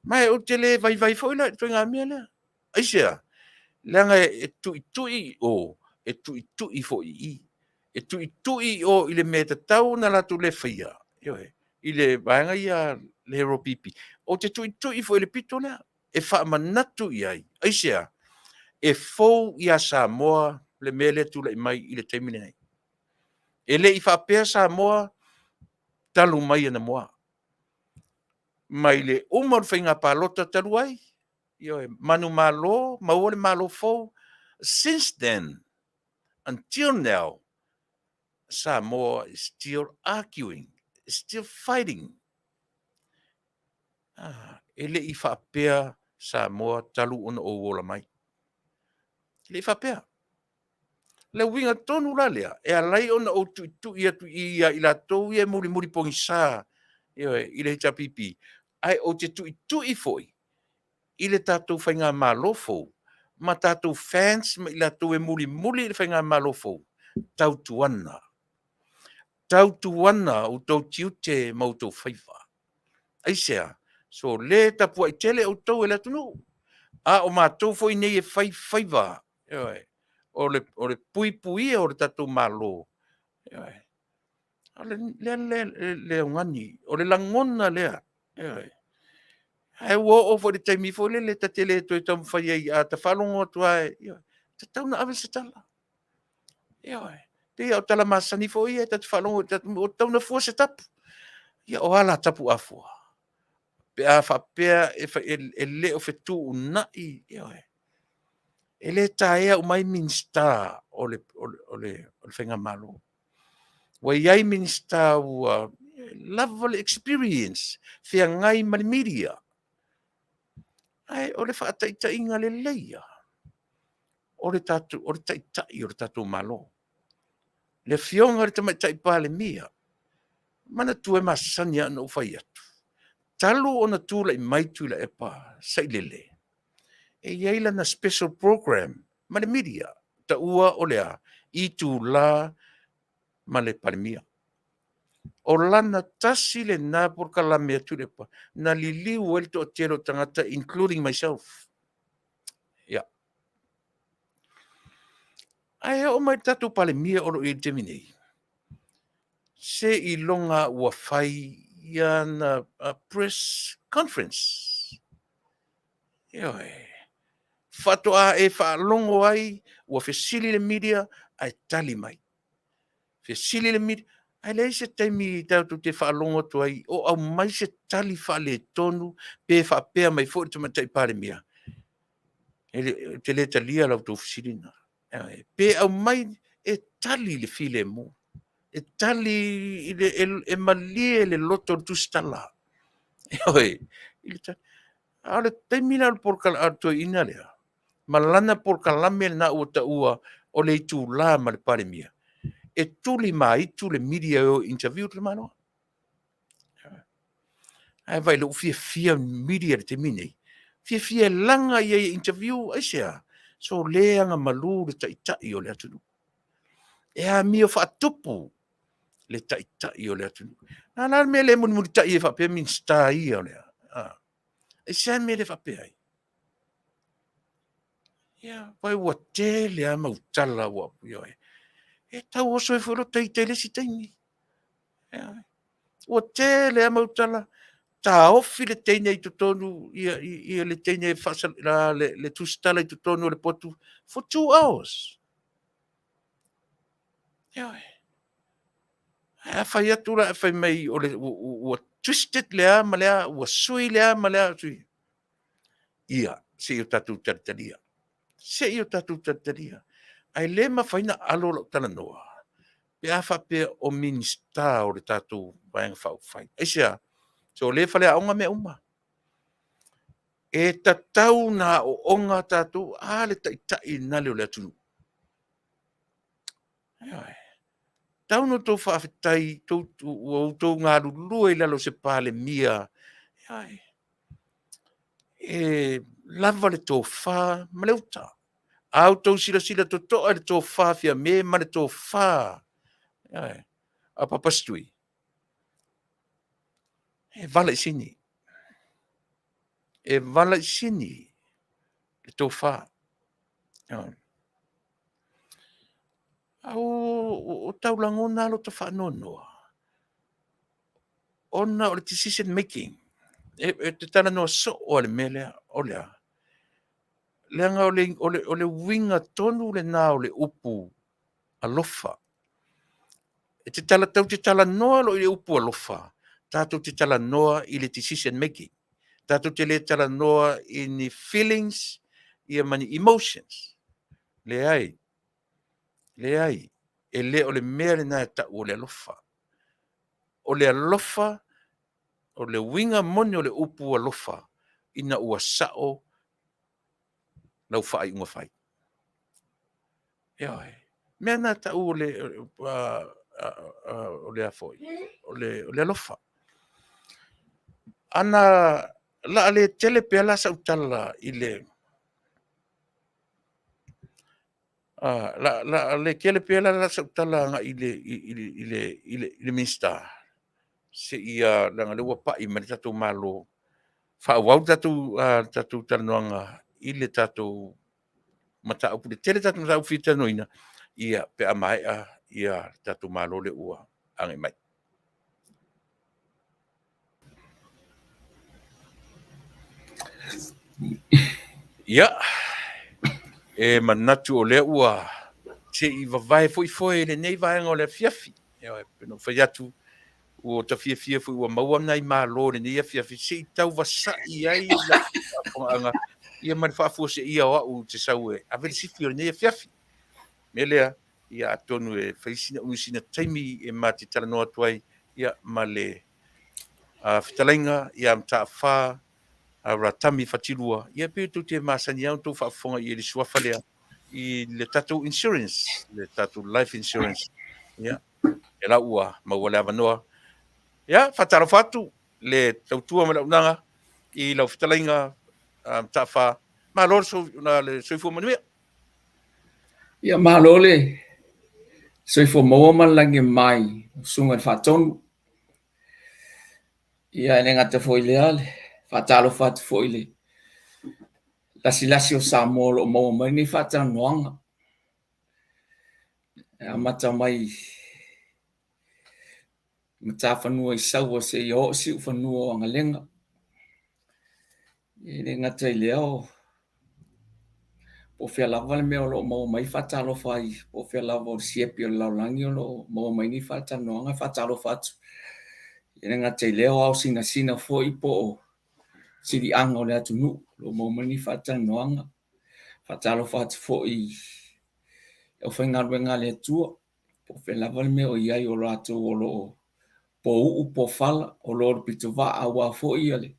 Ma ou te le vaivai foi la i le ituaiga mea lea. Aisea? Leaga e tuitui i o, e tuitui foi i i. E tuitui i o i le mea e tatau ona latou le faia, ioe, i le vaega ia le HRPP. Ou te tuitui foi i le pito lea, e faamanatu i ai. Aisea? E fou ia Samoa le mea lea e tulai mai i le taimi lenei. E le i faapea Samoa talu mai anamua. Mai le uma o le faiga palota talu ai, ioe, manumalo, maua le Malo fou. Since then until now, Samoa is still arguing, is still fighting. Ah, e le i faapea Samoa talu ona ou ola mai. E le i faapea. Le uiga tonu la lea, e ala ai ona ou tuitui atu i ia i latou ia e mulimuli pogisa, ioe, i le HRPP, ae ou te tuitui foi i le tatou Faigamalo fou ma tatou fans ma i latou e mulimuli i le Faigamalo fou, tautuana, tautuana outou tiute ma outou faiva. Aisea? Sole tapuai tele outou e le atunuu, a o matou foi nei e fai faiva, ioe, o le puipuia o le tatou Malo, ioe. O le lea le augani, o le lagona lea, ioe. Ae ua oo foi i le taimi foi lele ta te le toe taumafai ai, a ta faalogo atu lava, ioe, e tatau ona ave se tala. Ioe. Pei lava o tala masani foi ia ta te faalogo i tatou nuu, ua tatau ona fua se tapu. Ia o a la tapu a fua? Pe a faapea e le o fetuunai, ioe. E le taea uma ai Minisita o le Faigamalo. Ua i ai Minisita ua lava le experience, feagai ma le media. Ae o le faataitaiga lelei lava, o le taitai o le tatou Malo. Le Afioga i le Tamaitai Palemia, manatua e masani lava ona ou fai atu, talu ona tulai mai Tuilaepa Sailele, e i ai lana special program ma le media, taua o le a? Itula ma le Palemia. O lana tasi lena polokalame a Tuilaepa na liliu ai le toatele o tagata, including myself. Ia. Ae oo mai i le tatou Palemia o lo o i ai i le taimi nei, seiloga ua fai ana press conference. Ioe. Faatoa e faalogo ai ua fesili le media ae tali mai. Fesili le media, ae leai se taimi tatou te faalogo atu ai o aumai se tali faaletonu pe faapea mai foi le Tamaitai Palemia, ou te le talia la outou fesili lena. Pe aumai e tali le filemu, e tali e malie le loto o le tusitala. Ioe, a o le taimi la o le toeaina lea, ma lana polokalame lena ua taua o le itula ma le Palemia, e tuli ma itu le media e o e interview le tamaloa. Ae vaai lou fiafia media i le taimi nei, fiafia e laga ia i interview, aisea? Sole agamalu le taitai o le atunuu. E amio faatupu le taitai o le atunuu. A la le mea lea e mulimulitai ai faapea Minisita ia o le a? Aisea le mea le faapea ai? Ia, vai ua tele lava mau tala ua, ioe. E tau oso ai foi lota ita i le isi taimi. Ua tele lava mau tala, taofi le teine i totonu, ia le teine le tusitala i totonu o le potu for 2 hours. Ioe. Ae a fai atu la, fai mai o le, ua twisted le a ma le a, ua sui le a ma le a, sui. Ia, se i o tatou talitalia. Se i o tatou talitalia. Ae le mafai ona alo lau talanoa pe a faapea o Minisita o le tatou Vaega Faaupufai. Aisea? Se o lea e faleaoga mea uma. E tatau ona aooga tatou, a le taitai nale o le atunuu. Ioe. Tau ona outou faafetai ua outou galulue i lalo o se Palemia, ioe, e lava le tofa ma le uta. A outou silasila totoa i le tofa a Fiame ma le tofa, ioe, a Papa Stewart, e vala i sini. E vala i sini le tofa. Ioe. A o tau lagona lava lo ta faanoanoa, ona o le decision making. E te talanoa soo lava i le mea lea, o le a? Leaga o le uiga tonu lena o le upu alofa. E te tala, tatou te talanoa loa i le upu alofa, tatou te talanoa i le decision making. Tatou te le talanoa i ni feelings ia ma ni emotions. Leai, leai, e le o le mea lena e tau o le alofa. O le alofa, o le uiga moni o le upu alofa, ina ua sao lau faaiuga fai. Ioe. Mea na tau o le o le a foi, o le alofa. Ana laa le tele pea la sau tala i le la le tele pea la sau tala agai i le Minisita, se i leaga o lea ua pai mai le tatou Malo, faaauau le tatou talanoaga i le tatou mataupu, e tele tatou mataupu e fia talanoaina, ia pe a maea le tatou Malo lea ua agai mai. Ia, e manatu o lea ua se i vavae foi foe i lenei vaega o le afiafi. Ioe, pei ona ou fai atu, ua ta fiafia foi ua maua nai malo i lenei afiafi se i tau vasai ai la faafofogaaga ia ma le faafuaseia o au ou te sau e ave le sifi o lenei afiafi. O le mea lea, ia atonu e fai sina umi sina taimi e ma te talanoa atu ai ia ma le fetalaiga ia Mataafa Ratami Fatilua, ia pei tou te masani lava ona outou faafofoga i ai i le suafa lea i le tatou insurance, le tatou life insurance. Ia, e la ua maua le avanoa. Ia, faatalofa atu le tautua ma le auaunaga i lau fetalaiga Mataafa. Malo le soifua manuia. Ia, malo le soifua maua ma le lagi e mama i Susuga i le Faatonu. Ia, e le gata foi i lea, le faatalofa atu foi i le lasilasi o Samoa o lo o maua mai lenei faatalanoaga. E amata mai Matafanua i Saua seia oo Siufanua o Agalega. E le gata i lea, o po o fea lava le mea o lo o maua mai faatalofa ai, po o fea lava o le siepi o le lalolagi o lo o maua mai nei faatalanoaga, e faatalofa atu. E le gata i lea, o ao sinasina foi po o siliaga o le atunuu o lo o maua mai nei faatalanoaga. Faatalofa atu foi i le aufaigaluega a le Atua, po o fea lava le mea o i ai o latou o lo o pouu pofala, o lo o le pitovaa aua foi le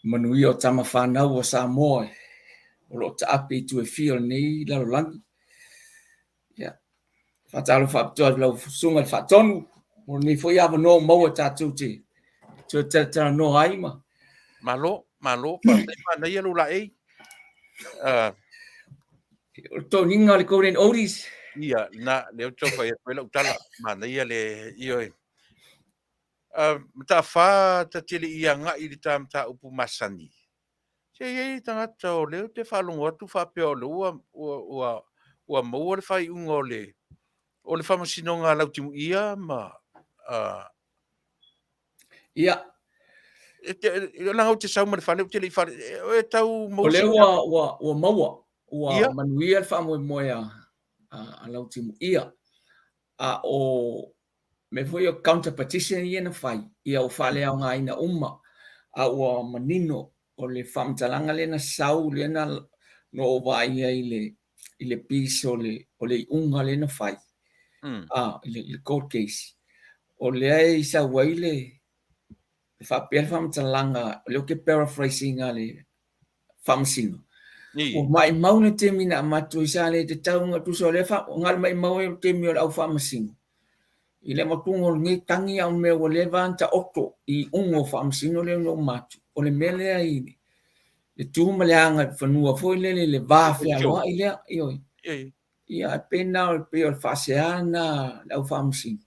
manuia o tama fanau a Samoa o lo o taape i itu e fia o lenei lalolagi. Ia, faatalofa faapitoa i lau Susuga i le Faatonu mo lenei foi avanoa ua maua tatou te toe talatalanoa ai ma Malo, malo, faafetai, manaia lou laei. O le toniga o le Golden Oldies. Ia, na, lea ou te tau fai atu ai lau tala, manaia le, ioe. Mataafa ta te le i agai i le ta mataupu masani. Se i ai tagata o lea ou te faalogo atu faapea o lea ua, ua, ua, ua maua le faaiuga o le Faamasinoga a Lautimuia ma Ia. Leaga ou te sau ma le fale, ou te le i fale, e tau maua. O lea ua maua, ua manuia le faamoemoe a Lautimuia. A o mea foi o counter petition ia na fai, ia ua faaleaogaina uma, a ua manino o le faamatalaga lea na sau, lea na ou vaai ai i le i le piece o le o le iuga lea na fai a i le court case. O lea e sau ai le faapea le faamatalaga, o lea ou te paraphrase ina le faamasino. Ua maimau le taimi na avatu ai sa le tatau ona tusa o lea na o le maimau ai o le taimi o le au faamasino. I le avatuga o lenei tagi a o mea ua leva ona taoto i iuga o faamasino lea na uma atu. O le mea lea i le tu ma le aga i fanua foi lele i le va fealoai lea. Ioe. Ia, e pei na o pei o le faasea lena a le au faamasino.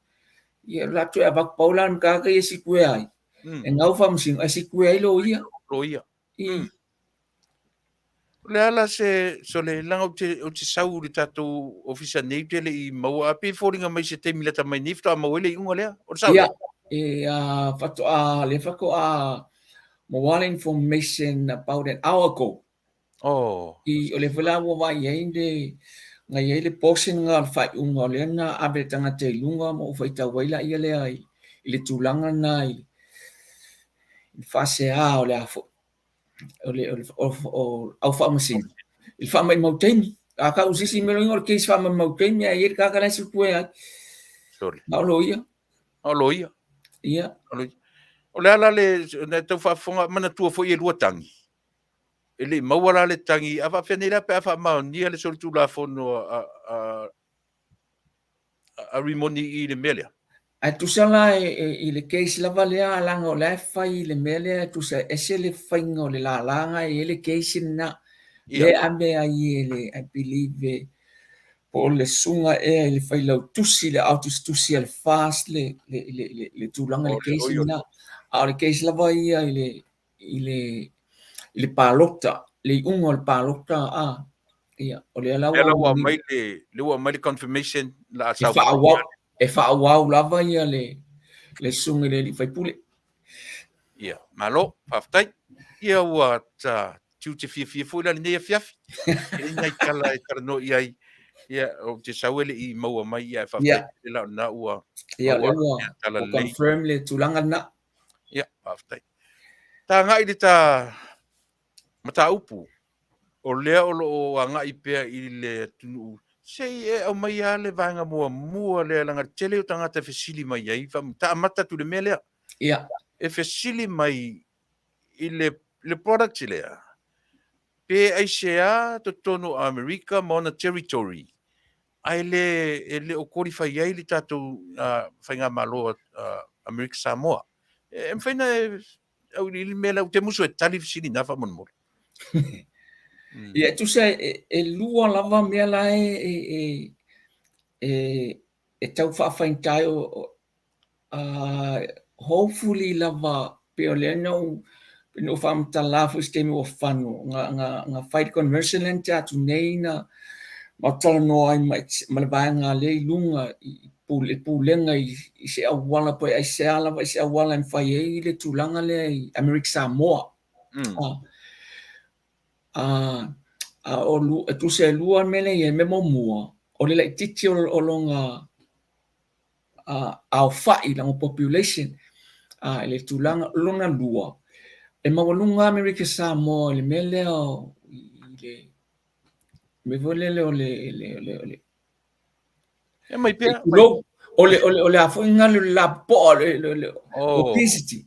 Ia, o le a toe avatu pau la le matata ia e sikuea ai. E gau faamasino ae sikuea ai loia. Loia. O le a la se sole leaga ou te sau i le tatou ofisa nei ou te le i maua a pei e foliga mai se taimi lata mai nei faatoa maua ai le iuga lea. O le sao lea? Ia, e faatoa lea faatoa maua le information about an hour ago. Oh. I, o lea foi la ua vaai ai le na i ai le portion lena o le faaiuga o lea na ave le tagata i luga ma ou faitau ai laia lea i le tulaga lena i le faasea o le a foi o le o au faamasino i le faamaumau taimi. A tau se isi mea o le case faamaumau taimi ae i ai le tagata la e sue ai. Sorry. Na o loia. O loia. Ia. O le a la le na tau faafofoga manatua foi e lua tagi. E le i maua la le tagi, a faapefea nei la pe a faamaonia le solitulafono a Rimoni i le mea lea? Ae tusa la i le case lava lea, leaga o la e fai le mea lea, e tusa e ese le faiga o le lala na e i ai le case lena, lea e ave ai e le, I believe, po o le susuga ea i le failautusi, le aotusitusi a le FAST le tulaga i le case lena. A o le case lava ia i le i le i le palota, le iuga o le palota, a, ia, o lea la ua aumai le, lea ua aumai le confirmation la a sau. E faaauau lava ia le le susuga i le alii faipule. Ia, malo, faafetai. Ia ua ta tiute fiafia foi la lenei afiafi. E i ai nai tala e talanoa i ai. Ia, ou te sau e le i maua mai, ia, ae faafetai tele la o lena ua Ia, lea ua confirm le tulaga lena. Ia, faafetai. Ta agai i le ta mataupu, o lea o lo o agai pea i le atunuu, se i e aumai lava le vaega muamua lea, leaga le tele o tagata e fesili mai ai, ta amata atu i le mea lea. Ia. E fesili mai i le, le product lea, pe aisea totonu o Amerika ma ona territory, ae le, e le o qualify ai le tatou faigamalo a Amerika Samoa. E mafai ona e auiliili le mea lea, ou te musu e tali fesili na faamolemole. Ia, e tusa e lua lava mea la e e tau faafaigata ai hopefully lava pei o lea na ou na ou faamatala foi i se taimi ua fano na fai le conversion lea na tea atu nei na matou talanoa ai ma le vaega lea i luga i pulega i se auala po o aisea lava i se auala e mafai ai le tulaga lea i Amerika Samoa. A o e tusa e lua mea lea e i ai, mea muamua o le laitiiti o lona aofai lana population i le tulaga lona lua, e maualuga Amerika Samoa i le mea lea i le mea foi lele o le E mai pea. O le o le o le a foi lena le lapopoa le obesity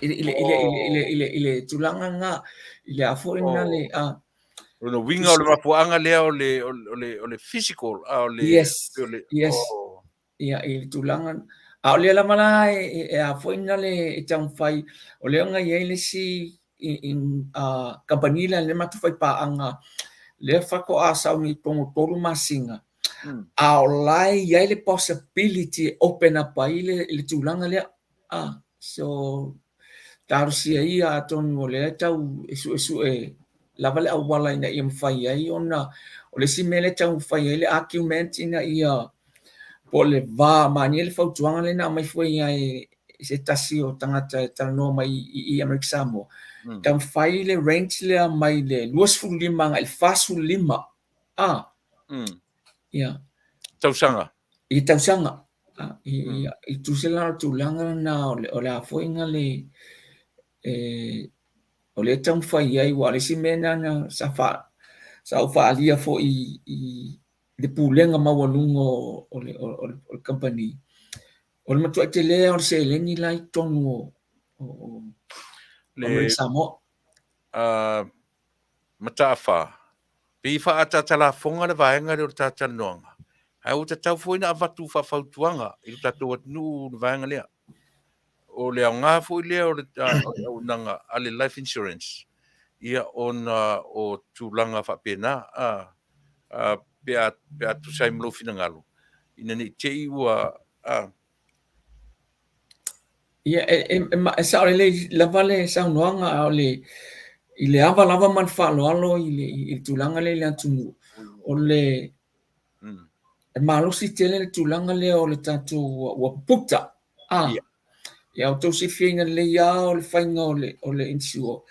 i le i le i le i le i le tulaga lena i le a foi lena le a O le uiga o le mafuaaga lea o le o le o le physical a o le Yes. O le, yes. Oh. Ia i le tulaga a o lea lava la e a foi lena le e taumafai o lea na i ai le isi i kamupani lea le matou fai paaga lea faatoa sau nei totonu o 3 masina a o la e i ai le possibility e open up ai le tulaga lea. So talosia ia atonu o lea e tau e suesue lava le auala ina ia mafai ai ona o le isi mea lea e taumafai ai le argument ina ia po o le va manaia le fautuaga lea na aumai foi e se tasi o tagata e talanoa mai i Amerika Samoa, taumafai le range lea mai le 25 agai i le 45. Ia. Tausaga. I tausaga. I tusa la o le tulaga lena o le a foi na le o lea e taumafai ai aua o le isi mea lena sa Sa ou faaalia foi i le pulega maualuga o le kamupani, o le matuai tele lava o le seleni la e i totonu o Amerika Samoa. Mataafa, pei e faaataatalafoga le vaega lea o le ta talanoaga, ae ua tatau foi ona avatu faafautuaga i le tatou atunuu le vaega lea. O le aoga foi lea o le auaunaga a le life insurance, ia ona o tulaga faapena, a, pe a, pe a tusa ai ma lou finagalo, ina ne i te i ua, a. Ia, e sao lelei lava le saunoaga, a o le, i le ava lava ma le faaaloalo i le tulaga lea i le atunuu, o le, e malosi tele le tulaga lea o le tatou ua puta. A, ia outou silafia lelei lava o le faiga o le insure,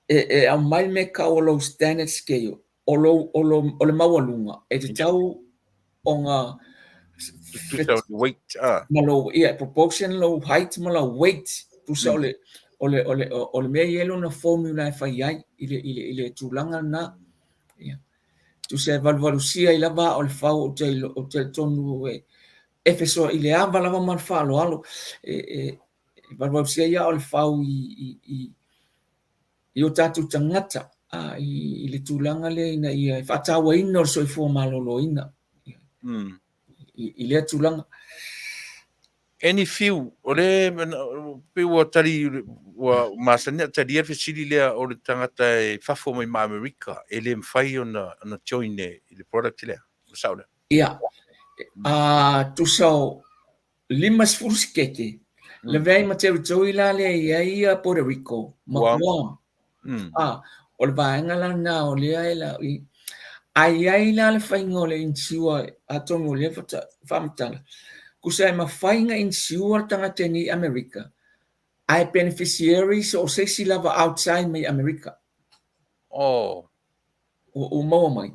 e aumai le mea e tau o lou standard scale, o lou, o lou, o le maualuga, e tatau ona weight, ma lou, ia, proportion lou height ma lou weight, tusa o le, o le, o le, o le mea e i ai lona formula e fai ai i le, i le, i le tulaga lena. Ia. Tusa e valuvalusia ai lava aa o le fau, ou te, ou te talitonu e, e fesoa i le ava lava ma le faaaloalo, e, e, e valuvalusia ai aa o le fau i, i, i, i o tatou tagata a, i, i le tulaga lea ina ia e faatauaina o le soifua maloloina i, i lea tulaga. Any few, o le pei ua tali, ua masani ona talia le fesili lea o le tagata e fafo mai ma Amerika e le mafai ona, ona join i le product lea. O le sao lea? Ia, a tusa o 50 sikete, lavea ai ma territory la lea e i ai ia Puerto Rico ma Guam. A, o le vaega la lena o lea e la, i, a i ai la le faiga o le insure, atonu o lea faamatala, tusa e mafai ona insure le tagata i nei Amerika, ae beneficiary so o se isi lava outside mai Amerika. Oh. Ua maua mai.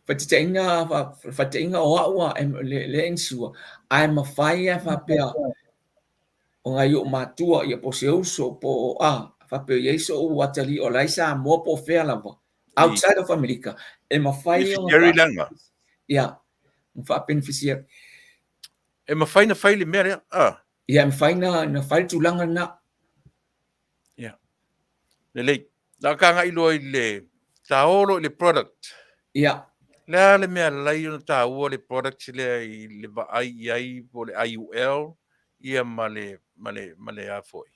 Faataitaiga, faataitaiga o au a le, le insure, ae mafai a faapea o nai ou matua, ia po o se uso, po o a, faapea o i ai so'u atalii o la e i Samoa po o fea lava, outside of America, e mafai ona ia, faa-beneficiary. E mafai ona fai le mea lea, a? Ia, e mafai ona fai le tulaga lena. Ia. Lelei. Na ka agai loa i le taolo i le product. Ia. Le a le mea lai ona taua le product lea i le vaai i ai po o le IUL ia ma le ma le ma le a foi.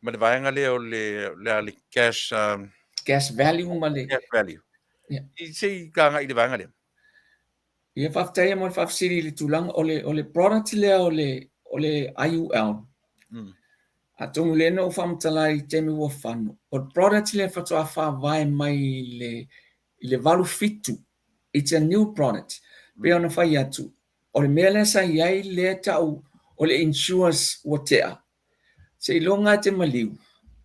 Ma le vaega lea o le le a le cash cash value ma le cash value. Ia. I se i ka agai i le vaega lea. Ia, faafetai mo le faafesili i le tulaga o le, o le product lea o le, o le IUL. Atonu lea na ou faamatala i taimi ua fano, o le product lea faatoa faavae mai i le, i le 87. It's a new product. Pei ona fai atu, o le mea lea sa i ai lea tau o le insurance ua tea, seiloga e te maliu,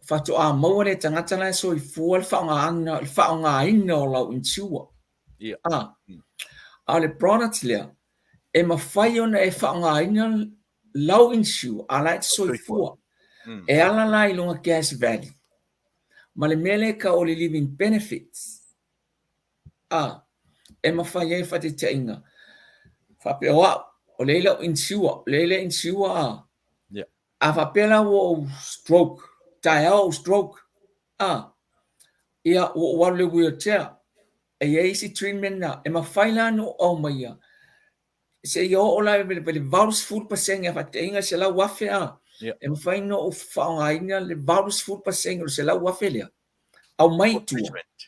faatoa maua le tagata la e soifua le faaaogaina, le faaaogaina o lau insure. Ia. A, a o le product lea, e mafai ona e faaaogaina lau insure a la e te soifua. E ala la i lona cash value. Ma le mea lea e tau o le living benefits. A, e mafai ai faataitaiga. Faapea o au, o lea i lau insure, o lea i le insure a. Yeah. A faapea la ua ou stroke, taeao ou stroke, a, ia ua ou alu i le wheelchair, e i ai isi treatment na, e mafai la ona ou aumaia, seia oo la i le 80% a faataitaiga $100,000 a, Yeah. e mafai ona ou faaaogaina le 80% o le $100,000 lea, aumai i tua. Treatment.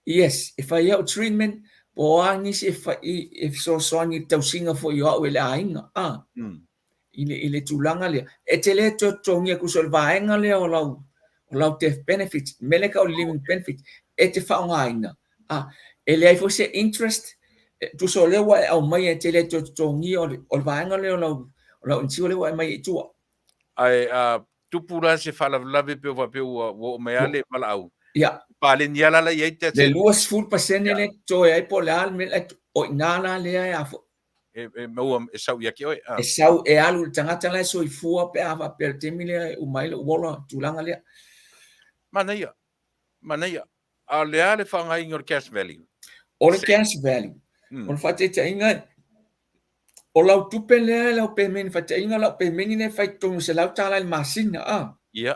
Yes, e fai au treatment, po o a nisi e fai, e fesoasoani i le tausiga foi o au e le aiga, a. I le, i le tulaga lea. E te le toe totogia tusa o le vaega lea o lau, o lau death benefit, mea lea e tau o le living benefit, e te faaaogaina. A, e leai foi se interest, tusa o lea ua e aumaia e te le toe totogia o le, o le vaega lea o lau, o lau insure lea ua e aumaia i tua. Ae a tupu la se faalavelave pe faapea ua ua oo mai lava le valaau. Ia. Paleni lava la i ai te Le 20% lea e totoe ai po o le a le mea, o i ina la lea e a foi. E, e maua e sau ia te oe. E sau e alu i le tagata la e soifua pe a faapea i le taimi lea e uma ai lou ola, tulaga lea. Manaia, manaia. A o le a le faaaogaina o le cash value? O le cash value, o le faataitaiga, o lau tupe lea i lau pemeni, faataitaiga lau pemeni lea e fai totonu e $100 i le masina, a. Ia.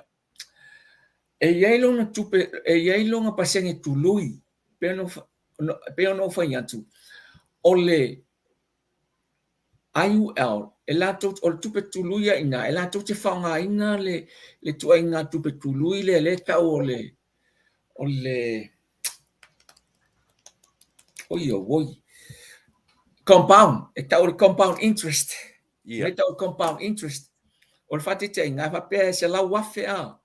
E i ai lona tupe, e i ai lona pasene tului, pei ona ou fai atu, o le IUL, e latou, o le tupe tului a i ina, e latou te faaaogaina le, le ituaiga tupe tului lea lea e tau o le, o le, oi oi, compound, e tau o le compound interest. Yeah. E tau o le compound interest. O le faataitaiga, a faapea e $100,000 a,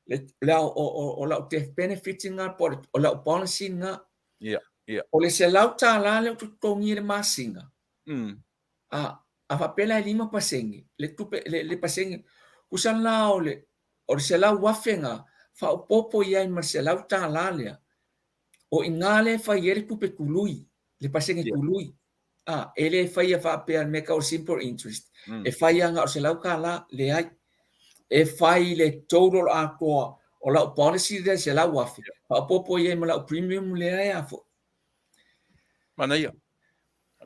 le, le, o, o, o lau death benefit lena, po o lau policy lena. Yeah. Yeah. O le $100 lea ou te totogia i le masina, a, a faapea la e 5%, le tupe, le, le pasene, tusa la o le, o le $100,000 lena, faaopoopo i ai ma le $100 lea, o i ina lea e fai ai le tupe tului, le pasene tului. A, e le faia faapea le mea tau o le simple interest. E fai lava na o le $100, leai. E fai le total atoa o lau policy lea $100,000, faaopoopo i ai ma lau premium lea e a foi. Manaia.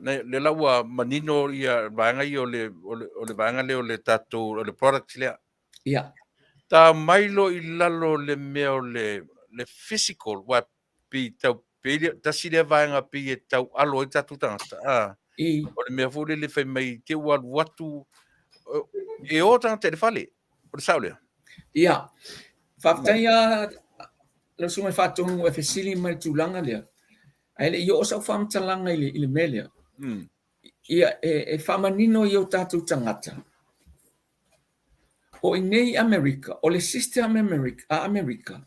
Manaia. Lea la ua manino ia vaega ia o le, o le, o le vaega lea o le tatou, o le product lea. Ia. Ta mai loa i lalo le mea o le, le physical, aua pei tau pei lea, tasi lea vaega pei e tau alo ai tatou tagata. A, I. o le mea foi lele fai mai te ua alu atu e o tagata i le fale. O le sao lea? Ia. Faafetai lava lau Susuga i le Faatonu e fesili mai i le tulaga lea. Ae le i oo sau faamatalaga i le, i le mea lea. Ia, e, e faamanino i o tatou tagata. O i nei i Amerika, o le system Amerika, a Amerika,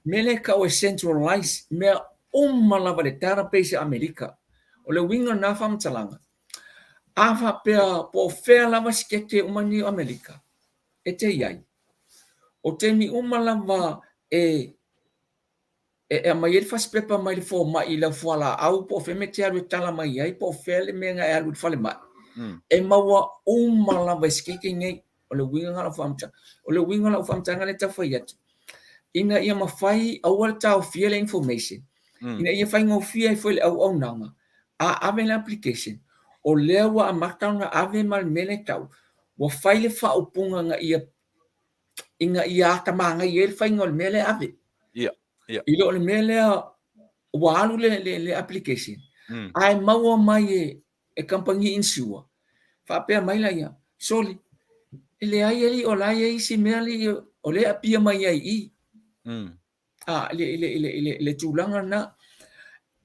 mea lea e tau e centralize mea uma lava i le database a Amerika. O le uiga o lena faamatalaga, a faapea po o fea lava sikete uma nei o Amerika e te i ai, o taimi uma lava e e aumai ai le fasipepa mai le fomai i lau fualaau po o fea mea e te alu e tala mai ai po o fea le mea na e alu i le falemai, e maua uma lava i sikeke nei. O le uiga lena o lau faamatalaga. O le uiga o lau faamatalaga lea e tau fai atu, ina ia mafai, aua le taofia le information, ina ia faigofie ai foi le auaunaga, a ave le application, o lea ua amata ona ave ma le mea lea e tau, ua fai le faaupuga ina ia ina ia atamānai ai le faiga o le mea lea e ave. Ia, ia. I lo le mea lea ua alu le, le, le application, ae maua mai e, e kamupani insure, faapea mai laia, soli, e leai alii o la e i ai isi mea alii o lea e appear mai ai i i. A, i le, i le, i le, le tulaga lena.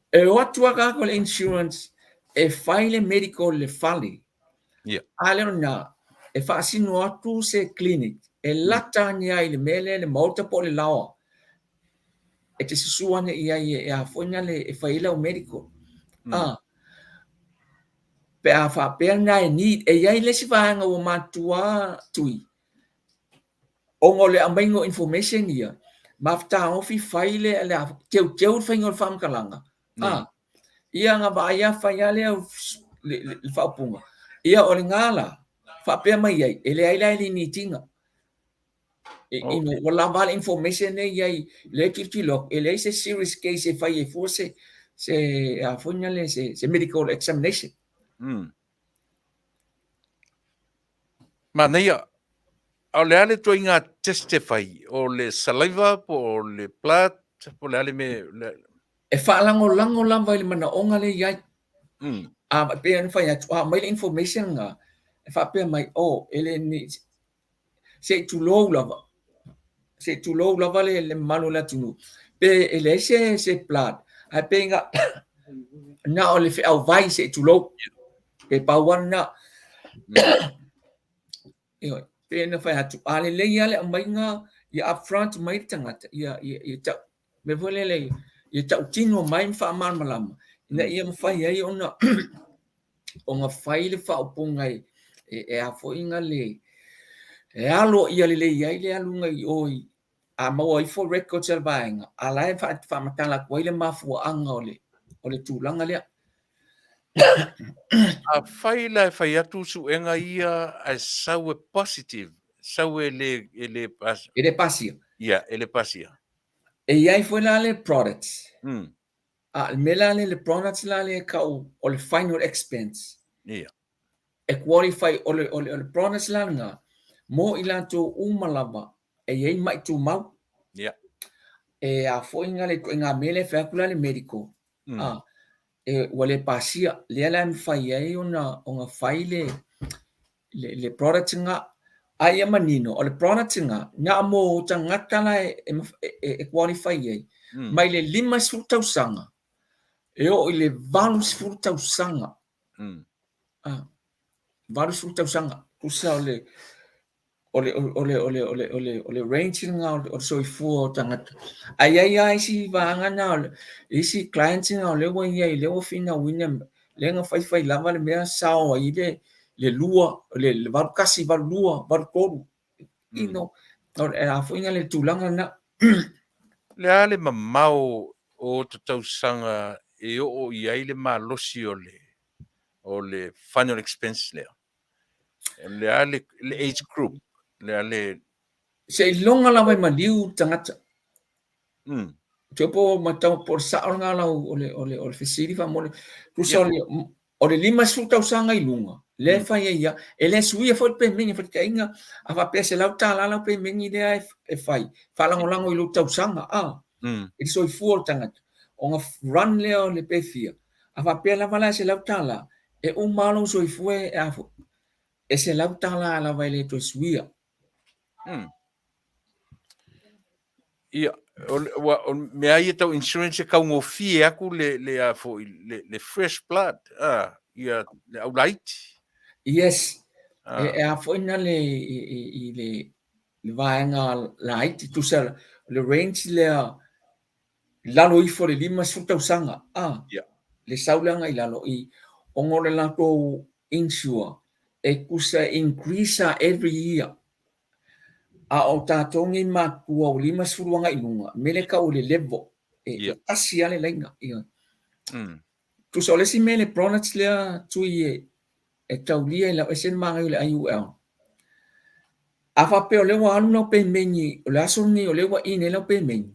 E o atu lava tagata o le insurance e fai le medical i le fale. Yeah. A le o lena, e faasino atu se clinic e lata ane ai i le mea lea, le maota po o le laoa, e te susu ane i ai e a foi na le, e fai ai lau medical. A, pe a faapea na e need, e i ai le isi vaega ua matua tui, ona o le aumaiga o information ia, ma fetagofi fai le, le teuteu le faiga o le faamatalaga, a, ia na vaai lava fai lava lea le, le, le faaupuga. Ia o lena la, faapea mai ai, e leai la e le need ina. E, okay. Ina, ua lava le information lea i ai, lea tilotilo atu, e leai se serious case e fai ai fua se, se, a foi na le, se, se medical examination. Manaia, a o le a le ituaiga test e fai? O le saliva po o le blood po o le a le mea? E faalagolago lava i le manaoga lea e i ai. A pei ona fai atu, a aumai le information lena, e faapea mai, oh, e le ni, se i tulou lava, se i tulou lava le, le mamalu o le atunuu, pe e leai se, se blood, ae pei na, na o le feau vai se i tulou, pe pau lava lena. Ioe, pei ona fai atu, a lelei lava le aumaiga ia upfront mai le tagata, ia, ia, ia tau, mea foi lele, ia tautino mai ma faamalamalama, ina ia mafai ai ona ona fai le faaupuga e, e, e a foi na le, e alo ia lelei ai le aluga i o i, a maua ifo records a le vaega, a la e faamatala atu ai le mafuaaga o le, o le tulaga lea. Afai la e fai atu suega ia ae sau e positive, sau e le, e le E le pasia. Ia, e le pasia. E i ai foi la le products. A le mea la lea le products la lea e tau o le final expense. Ia. E qualify o le, o le, o le products la lena mo i latou uma lava e i ai mai tumau. Ia. E a foi nga le ituaiga mea lea e fai atu la le medical. A, e, ua le pasia, lea la e mafai ai ona, ona fai le, le, le product lena. A ia manino, o le product lena, na mo tagata la e, e, e, e qualify ai, mai le 50 tausaga, e oo i le 80 tausaga. Ah, 80 tausaga. Tusa o le, o le, o le, o le, o le, o le, o le range lena o le soifua o tagata. Ae i ai lava isi vaega na, o le, isi clients na o lea ua i ai, lea ua finauina, lea na faifai lava le mea sao ai le, le lua, le, le 81, 82, 83, you know, o le a foi le tulaga lena. Le a le mamao o ta tausaga e oo i ai le malosi o le, o le final expense lea? Le a le, le age group, le a le... Seiloga lava e maliu le tagata. Te po matau po o le sao lena lau o le, o le, o le fesili faamolemole. Tusa o le, o le 50 tausaga i luga, lea e fai ai ia, e le suia foi le pemeni faitaitaiga, a faapea $100 lau pemeni lea e, e fai, faalagolago i lou tausaga, a, i le soifua o le tagata, ona run lea o le pe fia, a faapea lava la e $100, e uma lava lou soifua e a foi, e $100 lava e le toe suia. Ia, o, le, ua, o mea ia tau insurance e taugofie atu le, le, a foi, le, le fresh blood, a, ia, le aulaiti. Yes. E, e a foi na le, i, i, i le, le vaega laiti, tusa le range lea i lalo ifo o le 50 tausaga, a, yeah. le sau le agai i lalo i, ona o le latou insure, e tusa e increase every year. A o tatou nei matutua ua 50 agai i luga, mea lea e tau o le level, e, Yeah. e tasi lava le laina. Ia. Tusa o le isi mea le products lea tui e, e taulia i lau ese le manaia o le IUL. A faapea o lea ua alu lau pemeni, o le aso lenei o lea ua in ai lau pemeni,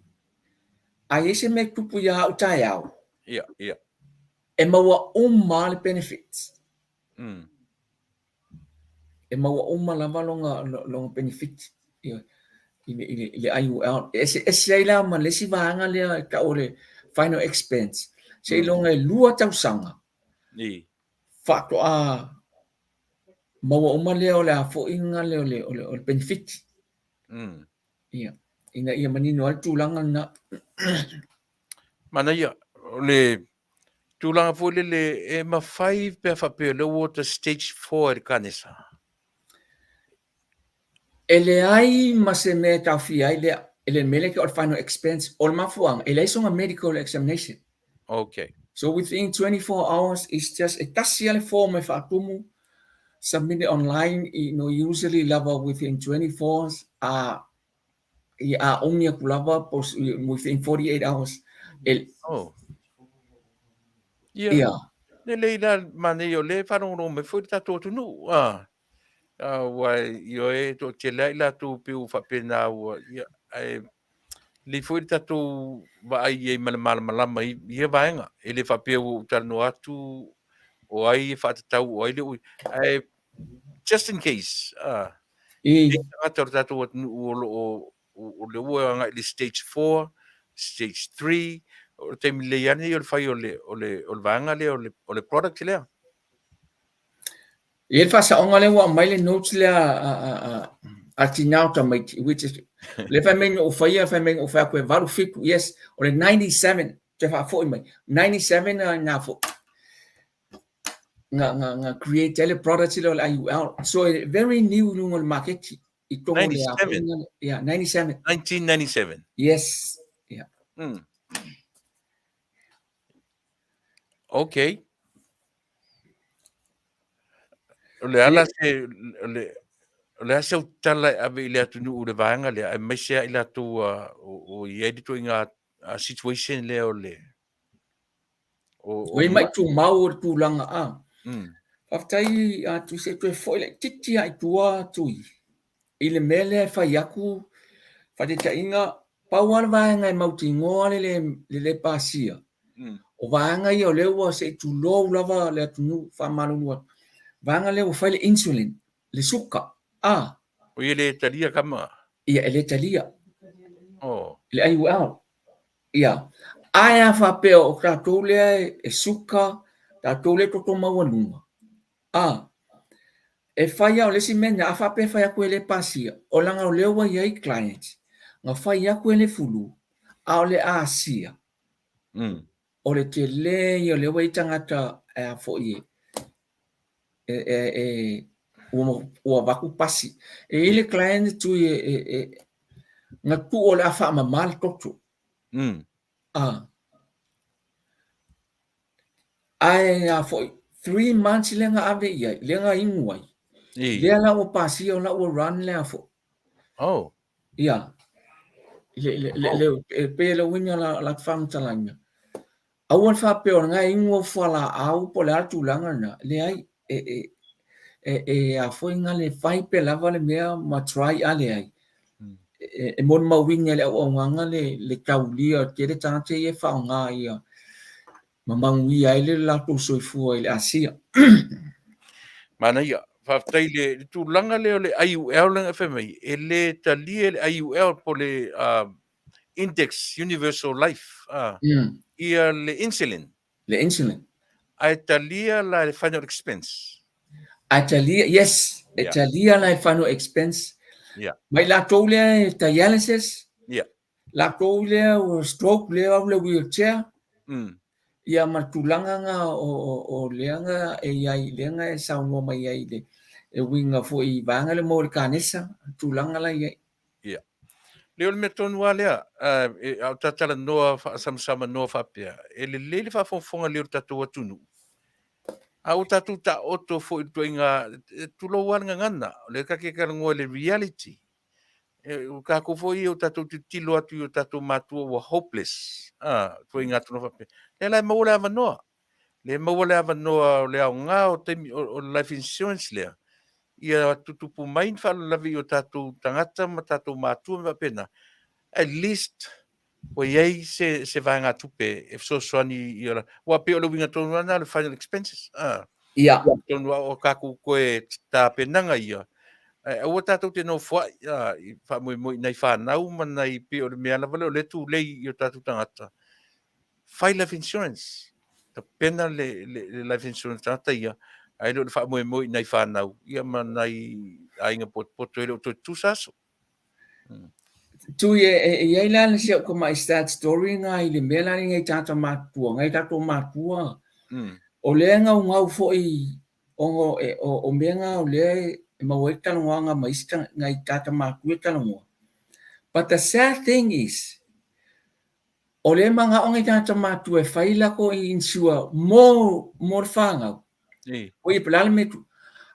a i ai se mea e tupu ia au taeao, Ia, ia. e maua uma lava le benefits. E maua uma lava lona, lona benefit i, i, le, i, le, i le IUL. E eseese ai la ma le isi vaega lea e tau o le final expense. Seiloga e 2 tausaga I. faatoa maua uma lea o le afoiga lea o le, o le, o le benefit. Ia, ina ia manino ai le tulaga lena. Manaia, o le tulaga foi lele e mafai pe a faapea o lea ua ota stage 4 i le kanesa. E leai ma se mea e taofia ai lea, e le mea lea e tau o le final expense, o le mafuaaga, e leai sona medical examination. Okay. So within 24 hours, it's just, e tasi lava le form e faatumu, submit it online, you know, usually lava within 24 hours, a, i a umi aku lava po within 48 hours. E, Oh. Ia. ia. Lelei la manaia o lea e faalogologo mai foi le tatou atunuu. Ah. Ah, ua ioe toatele lava i latou pei ua faapena ua, ia, ae lelei foi le tatou vaai i ai ma le malamalama i ia vaega. E le faapea ua ou talanoa atu o ai e faatatau, o ai le ui, ae just in case, ah, I, e tagata o le tatou atunuu o lo o, o lea ua agai i le stage 4, stage 3, o le taimi lelei lava lenei o le fai o le, o le, o le vaega lea o le, o le product lea. E i ai le faasaoga lea ua aumai le notes lea a, a, a, a tina o tamaiti, which is, lea fai mai na ou faia, fai mai na ou fai atu e 87, yes, o le 97, toe faafoi mai, 97 na, na fo, na, na, na create ai le product lea o le IUL. So, very new i luga o le maketi. I tonu le 97? Yeah, 97. 1997? Yes. Yeah. Okay. O le a la se, o le, o le a se autala e ave i le atunuu i le vaega lea, aemaise lava i latou ua, o, o i ai le ituaiga situation lea o le, o, o Ua i mai tumau o le tulaga a. Faafetai a Tui, se i toe foi laitiiti lava i tua Tui, i le mea lea e fai atu, faataitaiga, Pau lava le vaega e mautinoa le le, le le pasia, o vaega ia o lea ua se i tulou lava le atunuu faamalulu atu, vaega lea ua fai le insulin, le suka, a. O ia le talia kama. Ia, e le talia. Oh. Le IUL. Ia. Ae a faapea o tatou lea e suka, tatou lea e toto maualuga, a. E fai lava o le isi mea lena, a faapea e fai atu e le pasia, o leaga o lea ua i ai clients na fai atu e le flu, a o le asia, o le tele ia o lea ua i ai tagata e a foi e, e, e, e ua, ua avatu pasi. E i ai le client tui e, e, e, na tuu o le a faamama le toto. A. Ae a foi, 3 months lea na ave i ai, lea na inu ai. Lea la ua pasia o la ua run le a foi. Oh. Ia. Le, le, le, le, e pei e le uiga la, la te faamatalaina. Aua le faapea o lena e inu au fualaau po o le a le tulaga lena. Leai, e, e, e, e a foi na le fai pea lava le mea ma try a leai. E, e molimauina e le auaunaga le, le taulia tele tagata ia e faaaoga ia ma manuia ai le latou soifua i le Asia. Manaia, faafetai le, le tulaga lea o le IUL lea na fai mai, e le talia le IUL po le uh, Index Universal Life, uh, ia le insulin. Le insulin. Ae talia la le final expense. Ae talia, yes, e yeah. talia la le final expense. Yeah. Mai latou lea e dialysis. Yeah. Latou lea ua stroke lea au le wheelchair. Ia ma tulaga na o, o, o lea na e i ai, lea na e saunoa mai ai le e uiga foi i vaega le mo le kanesa, tulaga la i ai. Ia. Lea o le mea tonu lava lea, e, a o ta talanoa faasamasama noa faapea, e lelei le faafogafoga lelei o le tatou atunuu, a ua tatou taoto foi i le ituaiga, e tulou lava le gagana, o lea ta te talanoa i le reality. E, o tatou foi ia ua tatou tilotilo atu i o tatou matua ua hopeless, a, ituaiga tulaga faapea. Lea la e maua le avanoa, lea e maua le avanoa o le aoga o taimi o, o le life insurance lea, ia tutupu mai ni faalavelave i o tatou tagata ma tatou matua ma faapena, at least ua i ai se, se vaegatupe e fesoasoani i o la... Aua pei o le uiga tonu lava lena o le final expenses. Ah. Ia. Tonu lava o tatou toe tapenaga ia, ae aua tatou te nofoai ah, i faamoemoe i nai fanau ma nai pei o le mea lava lea o lea e tulei i o tatou tagata. Fai life insurance. Tapena le, le, le life insurance tagata ia, ae le o le faamoemoe i nai fanau ia ma nai aiga potopoto e le o toe tutusa aso. Tui, e, e, e i ai la le si au tamai sad story na i le mea la nei tagata matutua, ngai tatou matua. O lea e gaugau foi ona e, o, o mea na o lea e maua ai talanoaga ma isi ngai tagata matua e talanoa. But the sad thing is, o lea e manao ngai tagata matua e fai latou insure mo, mo le fanau. O ia, po o le a le mea tu.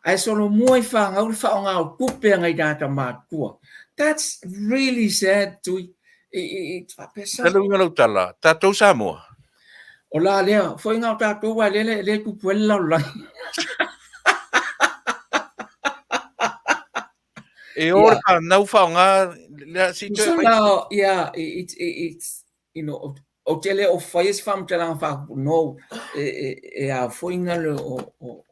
Ae solomua i fanau le faaaoga o tupe a ngai tagata matutua. That's really sad, Tui. I, i, i, faapea sa. Tala uiga lau tala, tatou Samoa. O la lea, foi ngā o tatou a lea, lea tupu ai le lalolagi. E o le whanau whaonga, lea si toe mai. So, yeah, it, it, it's, you know, ou te le o faia se faamatalaga faapupu, no, e, e, e a foi ngā le o, o,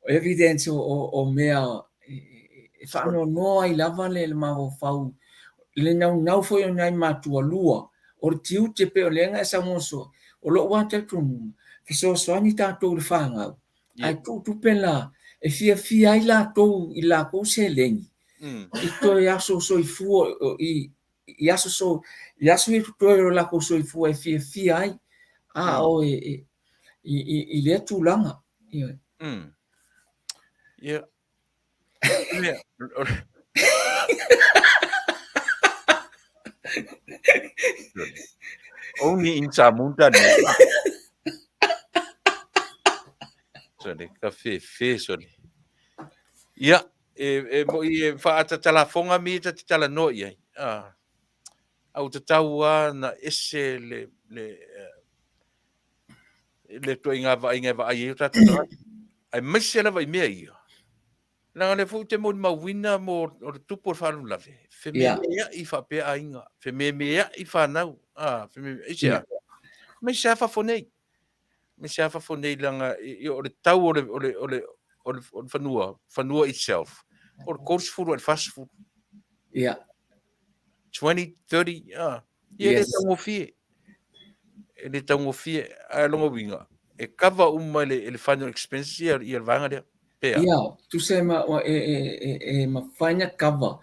o evidence o, o, o mea e, e faanoanoa ai lava le, le mafaufau, le naunau foi o nai matua lua, o le tiute pei o lea na e saunoa soo, o lou lava talitonuga, fesoasoani tatou i le fanau, Ae tuu tupe la e fiafia ai latou i latou seleni i toe aso soifua i i aso so i aso ia totoe o latou soifua e fiafia ai a o e, e i, i, i lea tulaga. Ia. Ia. Ia. Only in Samoa. Sole, ka fefe sole. Ia, e, e mo i e whaatatalafonga mi ta te tala noa i ai. Ah. Au tatau a na ese le, le, eh, le toi ngā vaai ngā vaai e o tātou tagata. Ai maise lava i mea ia. Leaga lea foi ou te molimauina mo o le tupu o le faalavelave, fememeai faapea aiga, fememeai fanau, a, fememeai, aisea? Aemaise lava fafo nei, aemaise lava fafo nei leaga o le tau o le, o le, o le, o le fanua, fanua itself, o le 30 ae le 40. 20, 30, a, ia e le taugofie. E le taugofie, ae lona uiga, e cover uma e le, e le final expenses ia, ia le vaega lea. Pea. Ia, tusa e, ma, e, e, e, e mafai na cover.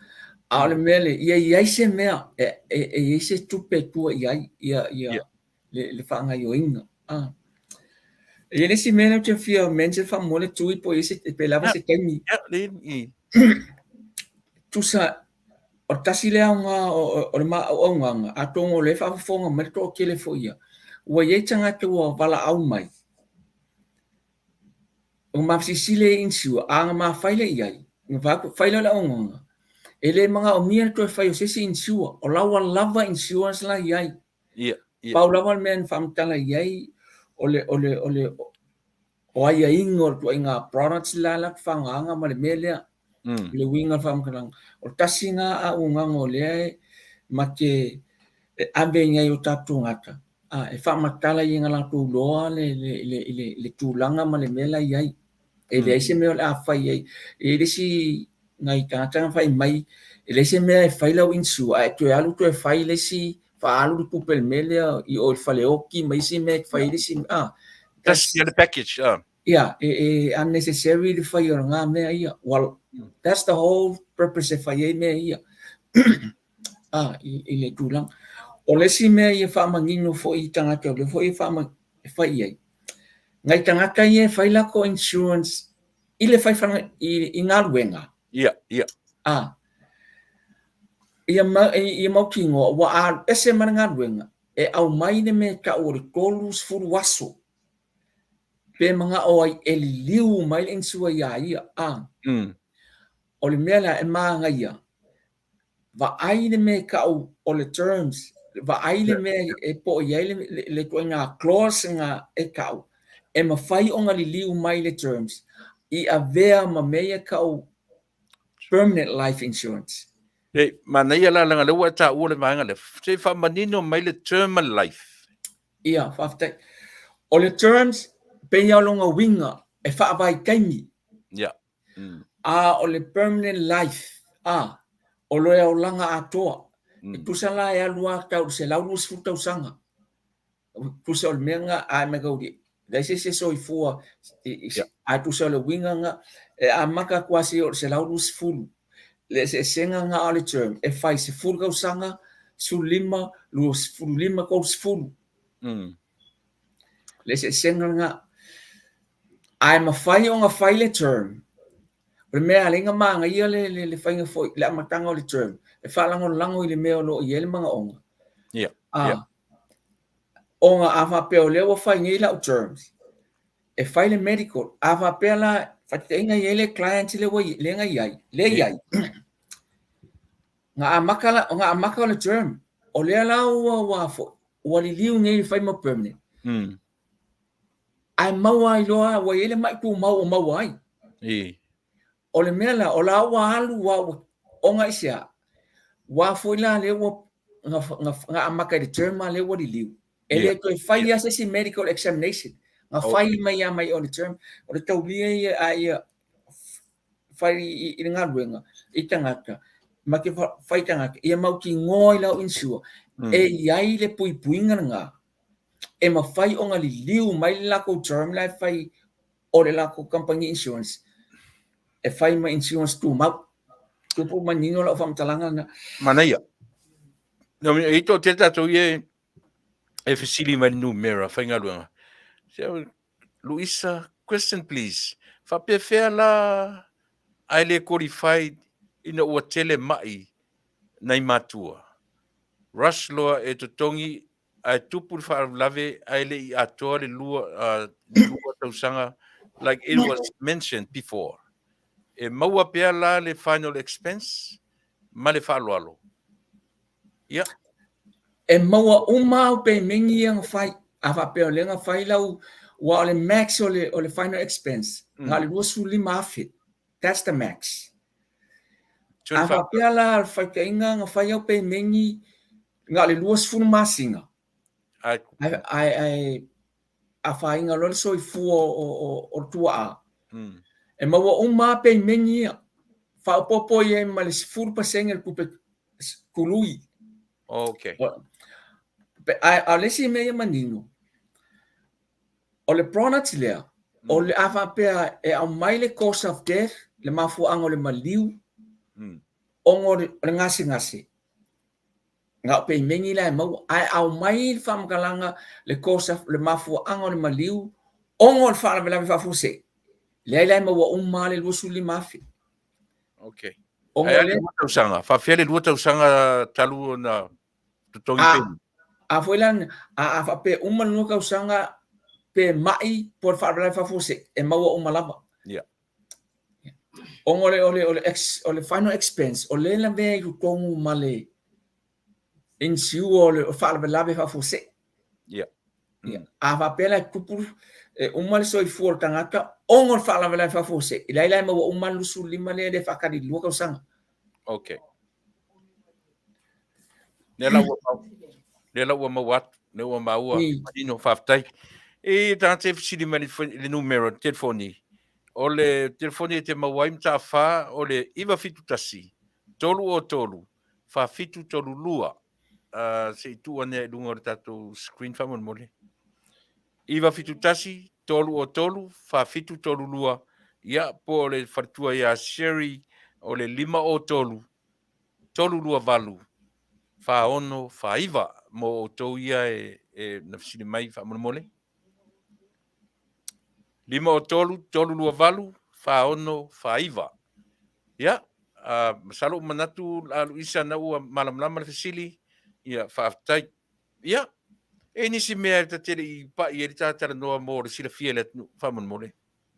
A o le mea le, ia i ai se mea, e, e, e i ai se tupe e tua i ai, ia, ia, yeah. le, le faagaoioiga. Ah. E i ai le isi mea lea ou te fia mention faamolemole Tui po o i ai se, pe lava se taimi. Yeah, le, i. Tusa, o le tasi lea aoga o le ma auaunaga, atonu o lea e faafofoga mai le toatele foi ia, ua i ai tagata ua valaau mai, ua ma silasila i insure, a na ma fai lea i ai, na fai atu, fai lea o le auaunaga, e le manaomia le toe fai o se isi insure, o la ua lava insurance la i ai. Ia, ia. Pau lava le mea na faamatala i ai, o le, o le, o le, o aiaiga o le ituaiga products la la faaaogaina ma le mea lea. I le uiga o le faamatalaga, o le tasi lena auaunaga o lea e ma te e ave i nai o tatou tagata, a, e faamatala i ina latou iloa le, le, le, le, le tulaga ma le mea la e i ai. E leai se mea o le a fai ai. E i ai le isi nai tagata na fai mai, e leai se mea e fai lau insure ae toe alu toe fai le isi faaalu le tupe i le mea lea i o i le faleoti ma isi mea e fai ai le isi, a. That's the package, a. Ia, e, e unnecessary le fai o lena mea ia. Well, that's the whole purpose e fai ai mea ia. A, i, i le tulaga. O le isi mea ia faamanino foi i tagata, o lea foi e, faama, e fai i ai. Ngai tagata ia e fai latou insurance i le fai whanga, i, i galuega. Ia, ia. A, ia, ma, ia mautinoa, ua alu ese ma le galuega, e aumai le mea e tau o le 30 aso pe manao ai e liliu mai le insure iā ia, a. O le mea lea e manaia, vaai le mea e tau o le terms, vaai le mea e po o i ai le, le, le ituaiga clause na e tau, e mafai ona liliu mai le terms i avea ma mea ia e tau permanent life insurance. E, manaia la leaga lea ua e taua le vaega lea. Se i faamanino mai le term life. Ia, faafetai. O le terms, pei lava o lona uiga e faavaitaimi. Ia. A o le permanent life, a, o le olaga atoa. E tusa la e alu lava tau i le 120 tausaga. Tusa o le mea lena, a e tau leai se isi e soifua, ae tusa o le uiga lena, e amata atu lava seia oo i le 120. Le eseesega lena o le term, e fai 10 tausaga, 15, 25, 30. Le eseesega lena. Ae mafai ona fai le term, o le mea e ala ai ona manaia le, le, le faiga foi, le amataga o le term, e faalagolago i le mea o lo o i ai le manaoga. A, ona a faapea o lea ua fai nei lau terms, e fai le medical, a faapea la, faataitaiga e i ai le client lea ua lea na i ai, lea e i ai, na amata la, na amata o le term, o lea la ua, ua foi, ua liliu nei e fai ma permanent. Ae maua ai loa, ua i ai le mai tumau o maua ai. O le mea la, o la ua alu, ua, ua, ona i se a, ua foi la lea ua, na, na, na amata i le term a lea ua liliu. E le toe fai lava se isi medical examination. Na fai mai lava mai o le term. O le taulia ia a ia fai i le galuega i tagata, ma te fai tagata, ia mautinoa i lau insure, e i ai le puipuiga lena, e mafai ona liliu mai le latou term la e fai o le latou company insurance, e fai ma insurance tumau. Tupu manino lau faamatalaga lena. Manaia. No, e to te tatou ia e fesili mai le numera faigaluega. Luisa, question please. Faapefea la ae le qualified ina ua tele mai nai matua? Rush loa e totogi ae tupu le faalavelave ae le i atoa le lua, lua tausaga like it was mentioned before. E maua pea la le final expense ma le faaaloalo. Ia. E maua uma au pemeni ia na fai. A faapea o lea na fai lau, aua o le max o le, o le final expense, na o le 25,000. That's the max. A faapea la le faitaiga na fai au pemeni na o le 20 masina, ae afaina loa le soifua o le tuaa, e maua uma lava pemeni ia, faaopoopo i ai ma le 10% o le tupe tului. Okay. Ae o le isi mea ia manino, o le product lea, o le a faapea e aumai le cause of death, le mafuaaga o le maliu, ona o le gasegase, na o peimeni la e maua, ae aumai le faamatalaga le cause of, le mafuaaga o le maliu, ona o le faalavelave faafuasei, leai la e maua uma lava le $25,000. Okay. Ona o le tausaga, faafefea le 2 tausaga talu ona totogi pe? A foi la, a faapea uma le 2 tausaga pe mai po o le faalavelave faafuasei, e maua uma lava. Yeah. Ona o le final expense, o lea e lavea i totonu ma le insure o le faalavelave faafuasei. Yeah. Yeah. A faapea la e tupu, e uma le soifua o le tagata ona o le faalavelave faafuasei, leai la e maua uma le 25 lea e le faatali i le 2 tausaga. Okay. Lea la ua mau, lea la ua maua atu, lea ua maua, manino, faafetai. E tagata e fesili mai i le numera o le telefoni, o le telefoni e te maua ai mataafa o le 971 303 4732. Se i tuu ane i luga o le tatou screen faamolemole. 971 303 4732, ia po o le faletua ia Sherry o le 503 328 4649 mo outou ia e na fesili mai faamolemole. 503 328 4649. Ia, masalo ua manatu Luisa na ua malamalama le fesili. Ia, faafetai. Ia, e nisi mea e ta te le i pai ai le ta talanoa mo le silafia e le atunuu faamolemole.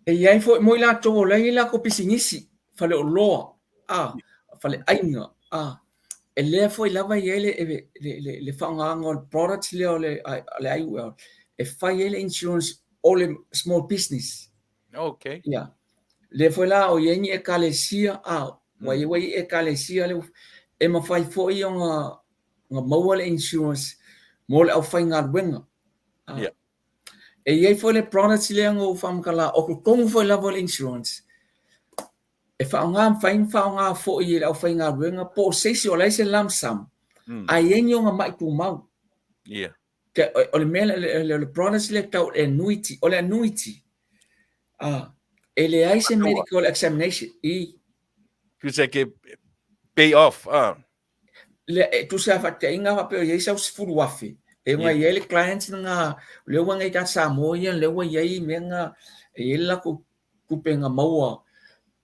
E i ai foi mo i latou o la e i ai latou pisinisi, faleoloa, a, faleaiga, a, e lea foi lava e i ai le faaaogaina o le products lea o le IUL e fai ai le insurance o le small business. Okay. Ia. Lea foi la o i ai ni ekalesia, a, ua i ai ekalesia lea e mafai foi ona maua le insurance mo le aufaigaluega. Ia. E i ai foi le products lea na ou faamatala, o totonu foi lava o le insurance, e faaaoga, mafai ona faaaoga foi e le aufaigaluega po o se isi o la e i ai se lump sum, a i ai ni ona mai tumau. Ia. O le mea, o le products lea tau o le annuity, o le annuity, e leai se medical examination i. Tusa ke pay off, ah. Le, e tusa a faataitaiga faapea o i ai sau 10,000, e ona i ai le clients na, o lea ua nei tagata Samoa ia, lea ua i ai mea na, e i ai le latou tupe na maua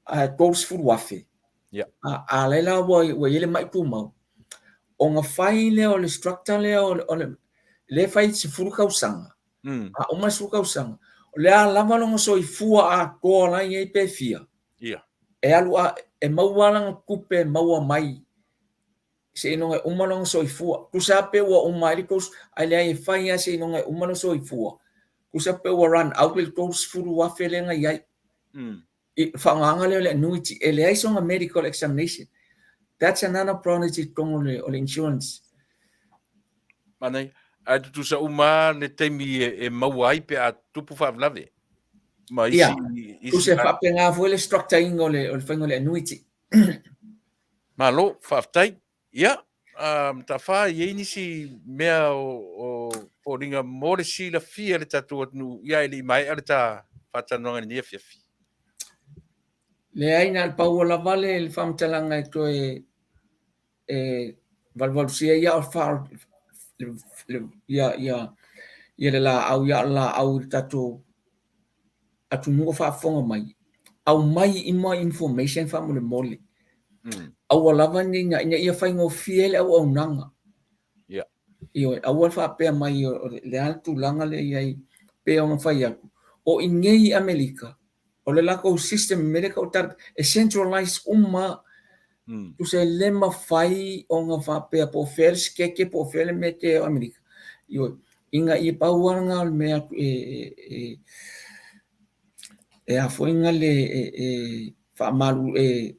a 30,000. Yeah. A laila ua i ai le mai tumau. Ona fai lea o le structure lea o le lea fai 10 tausaga. A uma le 10 tausaga, o le a lava lona soifua atoa la e i ai pe fia. Yeah. E alu a, e maua lana tupe maua mai seiloga e uma lona soifua. Tusa lava pe ua uma ai le 30, ae leai e fai lava seiloga e uma lona soifua. Tusa pe ua run out le 30,000 lea na i ai. I faaaogaina lea o le annuity, e leai sona medical examination. That's another product i totonu o le insurance. Manaia. Ae tutusa uma le taimi e maua ai pe a tupu faalavelave. Ma isi, Ia, tusa e faapena foi le structure ina o le faiga o le annuity. Malo, faafetai. Ia, Mataafa, e i ai nisi mea o foliga mo le silafia e le tatou atunuu, ia e le i maea le ta faatalanoaga i lenei afiafi. Leai, na o le pau lava le faamatalaga e toe e valuvalusia ia o ia ia ia le laau ia o le laau i le tatou atunuu o faafofoga mai, aumai uma information faamolemole. Aua lava ne i ina ia faigofie le auaunaga. Yeah. Ioe, aua le faapea mai o le a le tulaga lea e i ai, pei ona fai atu, o i inei i Amerika, o le latou system medical e centralize uma. Tusa e le mafai ona faapea po o fea le sikeke po o fea le mea te o Amerika. Ioe, ina ia pau lava lena o le mea e a foi na le e faamalu e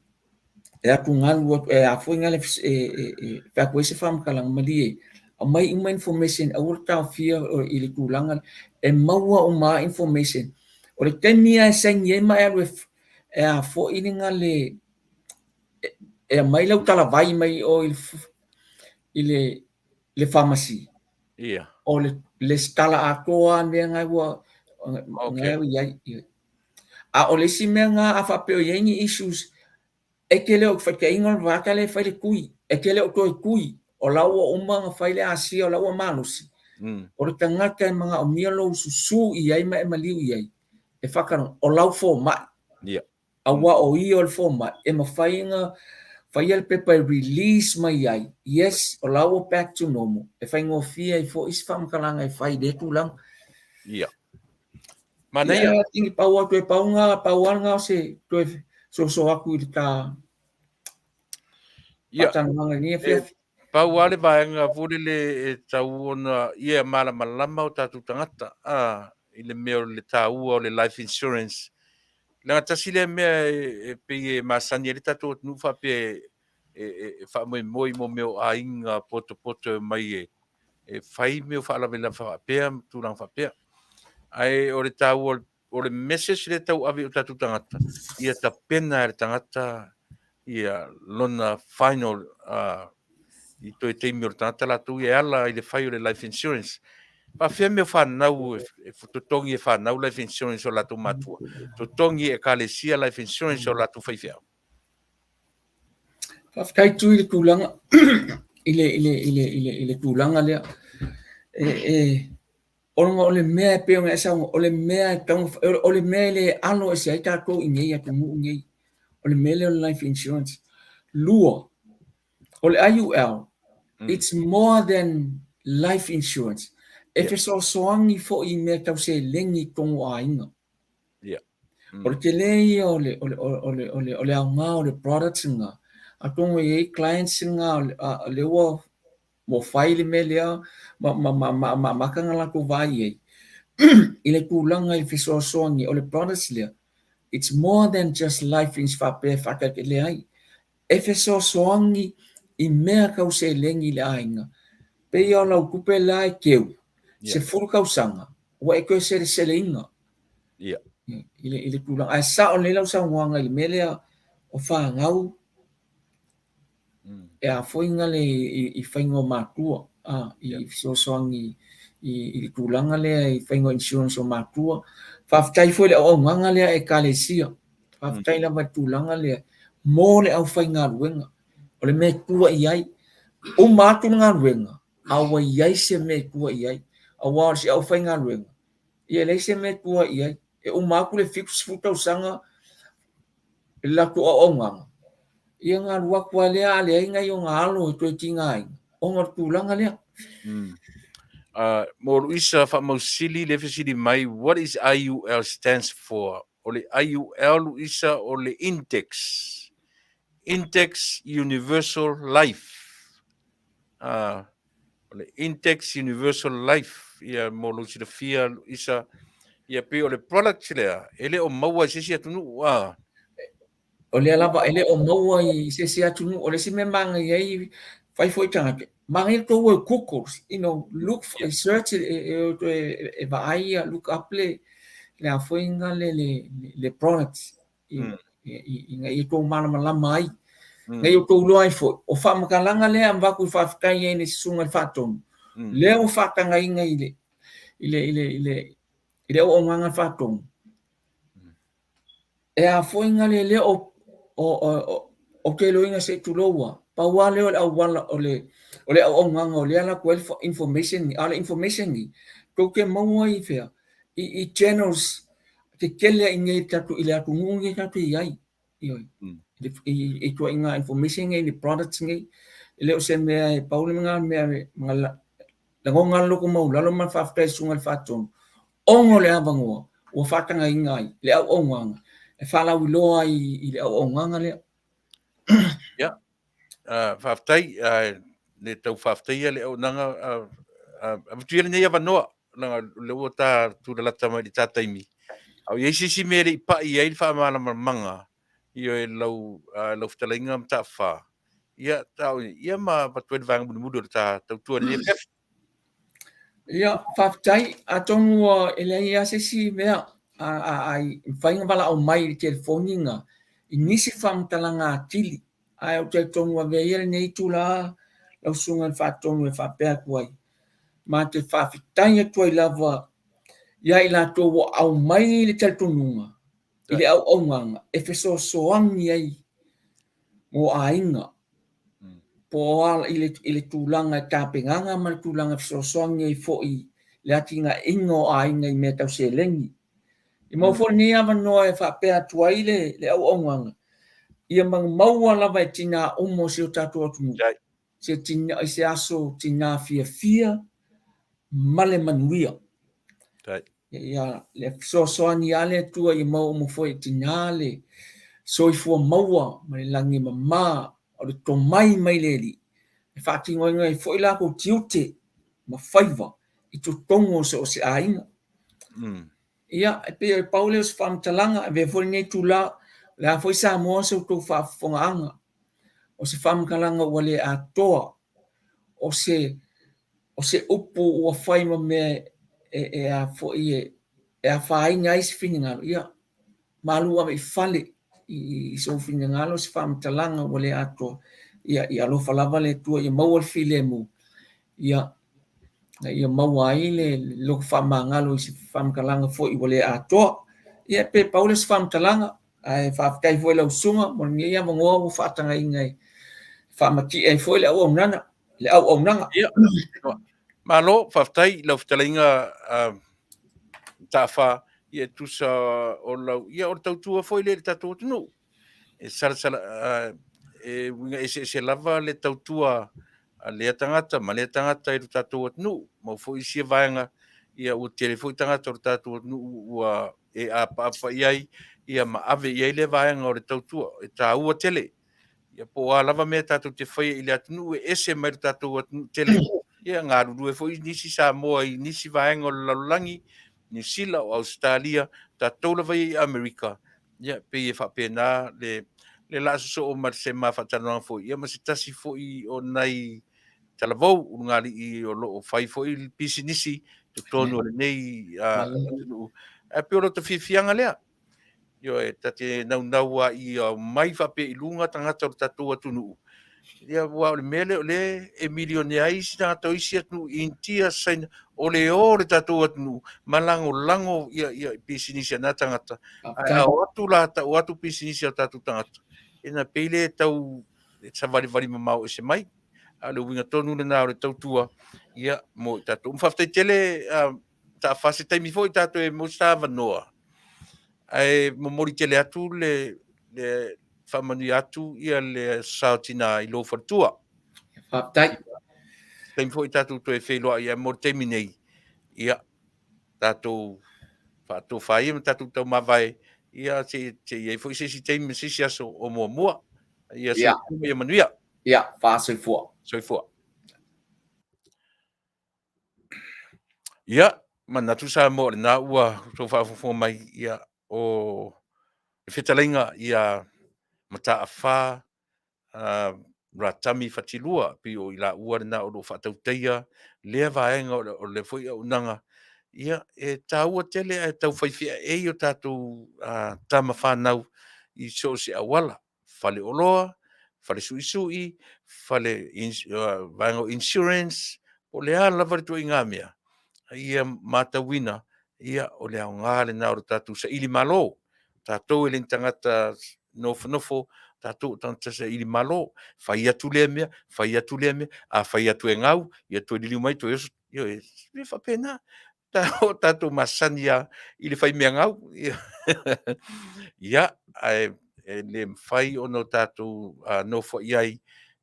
e atugalu atu e a foi ngale e e e fai atu ai se faamatalaga malie aumai uma information aua le taofia i le tulaga e maua uma lava information. O le taimi lava e saini ai ma e alu e e a foi le gale e aumai lau talavai mai o i le le pharmacy. Ia. O le lesitala atoa lava mea na ua okay. I ai. A o le isi mea na a faapea o i ai ni issues, e te le o faitaiga o le vata lea e fai le tui, e te le o toe tui, o la ua uma ona fai le asia, o la ua malosi. O le tagata e manaomia lou susu i ai ma e maliu i ai, e faataloga, o lau fomai. Yeah. Aua o ia o le fomai, e mafai ona faia le pepa e release mai ai, yes, o la ua back to normal, e faigofie ai foi isi faamatalaga e fai i lea tulaga. Yeah. Manaia. Ia, tini pau atu e pau ngā, pau ala ngā o se toe soso atu i le tā Ia, faatanoaga i lenei afiafi. Pau lava le vaega foi lele e tau ona ia malamalama o tatou tagata a i le mea o le taua o le life insurance. Leaga tasi lea mea e pei e masani ai le tatou atunuu faapea e faamoemoe i mo mea o aiga potopoto e omai e fai mea o faalavelave faapea ma tulaga faapea. Ae o le taua o le message lea tau ave i o tatou tagata, ia tapena e le tagata ia lona final i toe taimi o le tagata latou ia e ala i le fai o le life insurance. Faafefea mea o fanau e totogi e fanau life insurance o latou matua, totogi e ekalesia life insurance o latou faifeau? Faafetai Tui i le tulaga i le i le i le i le i le tulaga lea. E e ona o le mea e pei ona e saunoa, o le mea e tatau ona o le mea e le alo ese ai tatou i nei atunuu nei, o le mea lea o le life insurance. Lua, o le IUL, it's more than life insurance. E fesoasoani foi i mea tau seleni i totonu o aiga. Yeah. O le tele ia o le, o le, o le, o le, o le aoga o le products lena, atonu e i ai clients lena o lea ua, ua fai le mea lea ma, ma, ma, ma, ma amata ona latou vaai i ai i le tulaga i le fesoasoani o le products lea, it's more than just life insurance faapea e faataitele ai. E fesoasoani i mea tau seleni i le aiga. Pei o lau tupe la e keu, 10 tausaga, ua e toe seleseleina. Yeah. I le, i le tulaga. Ae sao lelei lau saunoaga i le mea lea o fanau e a foi na le i, i faiga o matua, a, i yeah. fesoasoani i, i le tulaga lea i faiga o insurance o matua. Faafetai foi i le auaunaga lea a Ekalesia. Faafetai lava i le tulaga lea mo le aufaigaluega. O le mea e tua i ai, uma atu le galuega, a ua i ai se mea e tua i ai. Aua o si aufaigaluega, ia e leai se mea e tua i ai. E uma atu le 70 tausaga i le latou auaunaga, ia ona alu atu lava lea a leai nai ona alo e toe tigaina ona o le tulaga lea. Mo Luisa Faamausili lea e fesili mai, what is IUL stands for? O le IUL Luisa o le Index. Index Universal Life. O le Index Universal Life, ia mo lou silafia Luisa, ia pei o le product lea e le o maua i se isi atunuu. O lea lava e le o maua i se isi atunuu. O le isi mea manaia ai, fai foi tagata, manaia le tou o e Google, you know, look, yeah. search, e, e, e vaai, look up le, le a foi nga le, le, le product, i, i, ina ia tou malamalama ai. Ina ia tou iloa ai foi, o faamatalaga lea e avatu i faafetai ai i le susuga i le Faatonu, lea ua faatagaina i le, i le, i le, i le, i le auaunaga a le Faatonu, E a foi na le lea o, o, o, o te iloina se i tulou a, pau lava lea o le auala o le, o le auaunaga o lea e alu atu ai le information ni, a o le information ni, tou te maua i fea? I, i channels tetele i nei tatou, i le atunuu nei tatou te i ai. Ioe. I, i ituaiga information nei, ni products nei, e le o se mea e pau le mea, mea, lagona le loto maualalo ma le faafetai i le Susuga i le Faatonu, ona o le avanoa ua faatagaina ai le auaunaga e faalauiloa ai i le auaunaga lea. Ia, faafetai, le tau faafetaia le auaunaga, avatu ia lenei avanoa, leaga o lea ua ta tulalata mai i le ta taimi, a o i ai se isi mea e le i pai i ai le faamalamalamaga. Ioe lau lau fetalaiga Mataafa, ia tau ia ma avatu ai le vaega mulimuli o le ta tautua i lenei afiafi. Ia, faafetai. Atonu e leai lava se isi mea a mafai ona valaau mai i le telefoni na i nisi faamatalaga atili, ae ou te talitonu ua avea ia lenei itula lau susuga i le Faatonu e faapea atu ai, ma te faafetai atu ai lava ia i latou ua aumai le talitonuga i le auaunaga e fesoasoani ai mo aiga po o a i le tulaga e tapenaga ma le tulaga e fesoasoani ai foi i le atinaeina o aiga i mea tau seleni. E maua foi lenei avanoa e faapea atu ai le auaunaga, ia maua lava e tina uma o si o tatou atunuu se tina, se aso tina fiafia ma le manuia. Ia le fesoasoani a le Atua ia maua uma foi e tina le soifua maua ma le lagi e mama o le tomai mai le Alii e faatinoina ai foi latou tiute ma faiva i totonu o so o se aiga. Ia, e pei o le pau lea o se faamatalaga, avea foi lenei itula, o le a foi Samoa se tou faafofogaaga, o se faamatalaga ua le atoa, o se o se upu ua fai ma mea e, e a foi e, e afaina ai se finagalo, ia, malu ave i fale i, i sou finagalo se faamatalaga ua le atoa, ia, ia alofa lava le Atua ia maua le filemu, ia, ia maua ai le loto faamagalo i se faamatalaga foi ua le atoa. Ia, pe pau lea o se faamatalaga, ae faafetai foi i lau susuga mo lenei avanoa ua faatagaina e faamatie ai foi le auaunaga. Le auaunaga. Ia, malo, faafetai i lau fetalaiga Taafa, ia e tusa o lau, ia o le tautua foi lea i le tatou atunuu. E salasala, e uiga eseese lava le tautua a lea tagata ma lea tagata i lo tatou atunuu. Maua foi isia vaega, ia ua tele foi tagata o le tatou atunuu ua e apaapa i ai, ia ma ave i ai lea vaega o le tautua, e taua tele. Ia po o a lava mea tatou te faia i le atunuu e ese mai le tatou atunuu tele, ia galulue foi nisi Samoa i nisi vaega o le lalolagi, Niu Sila o Ausetalia, tatou lava ia i Amerika, ia pei e faapena le le laa sosoo ma se ma faatalanoaga foi, ia ma se tasi foi o nai talavou ulugalii o lo o fai foi le pisinisi i totonu o lenei atunuu. Ae pei o lota fiafiaga lea, ioe, ta te naunau lava ia omai faapea i luga tagata o le tatou atunuu, ia aua o le mea lea o lea e milionea ai isi tagata o isi atunuu, Initia, Saina, o le o o le tatou atunuu ma lagolago ia, ia pisinisi a na tagata. Ae a o atu la, tau atu pisinisi a o tatou tagata, ina pei lea e tau savalivali mamao ese mai. A o le uiga tonu lena o le tautua, ia, mo i tatou. Faafetai tele, Taafa, se taimi foi tatou e maua se avanoa, ae momoli tele atu le, le faamanuia atu ia le Sao Tina i lou faletua. Faafetai. Taimi foi tatou toe feiloai ai mo le taimi nei, ia, tatou faatofa ia ma tatou taumavae, ia, se i i ai foi se isi taimi ma se isi aso o muamua. Ia, soifua ma ia manuia. Ia, faasoifua. Soifua. Ia, manatu Samoa o lena ua outou faafogafoga mai, ia, o le fetalaiga ia Mataafa Ratami Fatilua, pei o i laua lena o lo o faatautaia lea vaega o le foi auaunaga. Ia, e taua tele ae tau fai feaei o tatou tama fanau i so o se auala. Faleoloa, fale suisui, fale vaega o insurance, po o le a lava le ituaiga mea, a ia matauina, ia, o le aoga lena o le tatou saili malo. Tatou e le ni tagata nofonofo, tatou o tagata saili malo. Fai atu lea mea, fai atu lea mea, a fai atu e gau, ia toe liliu mai toe oso, ioe, e faapena. O tatou masani lava i le fai mea gau. Ia, ae e le mafai ona o tatou nofoai ai,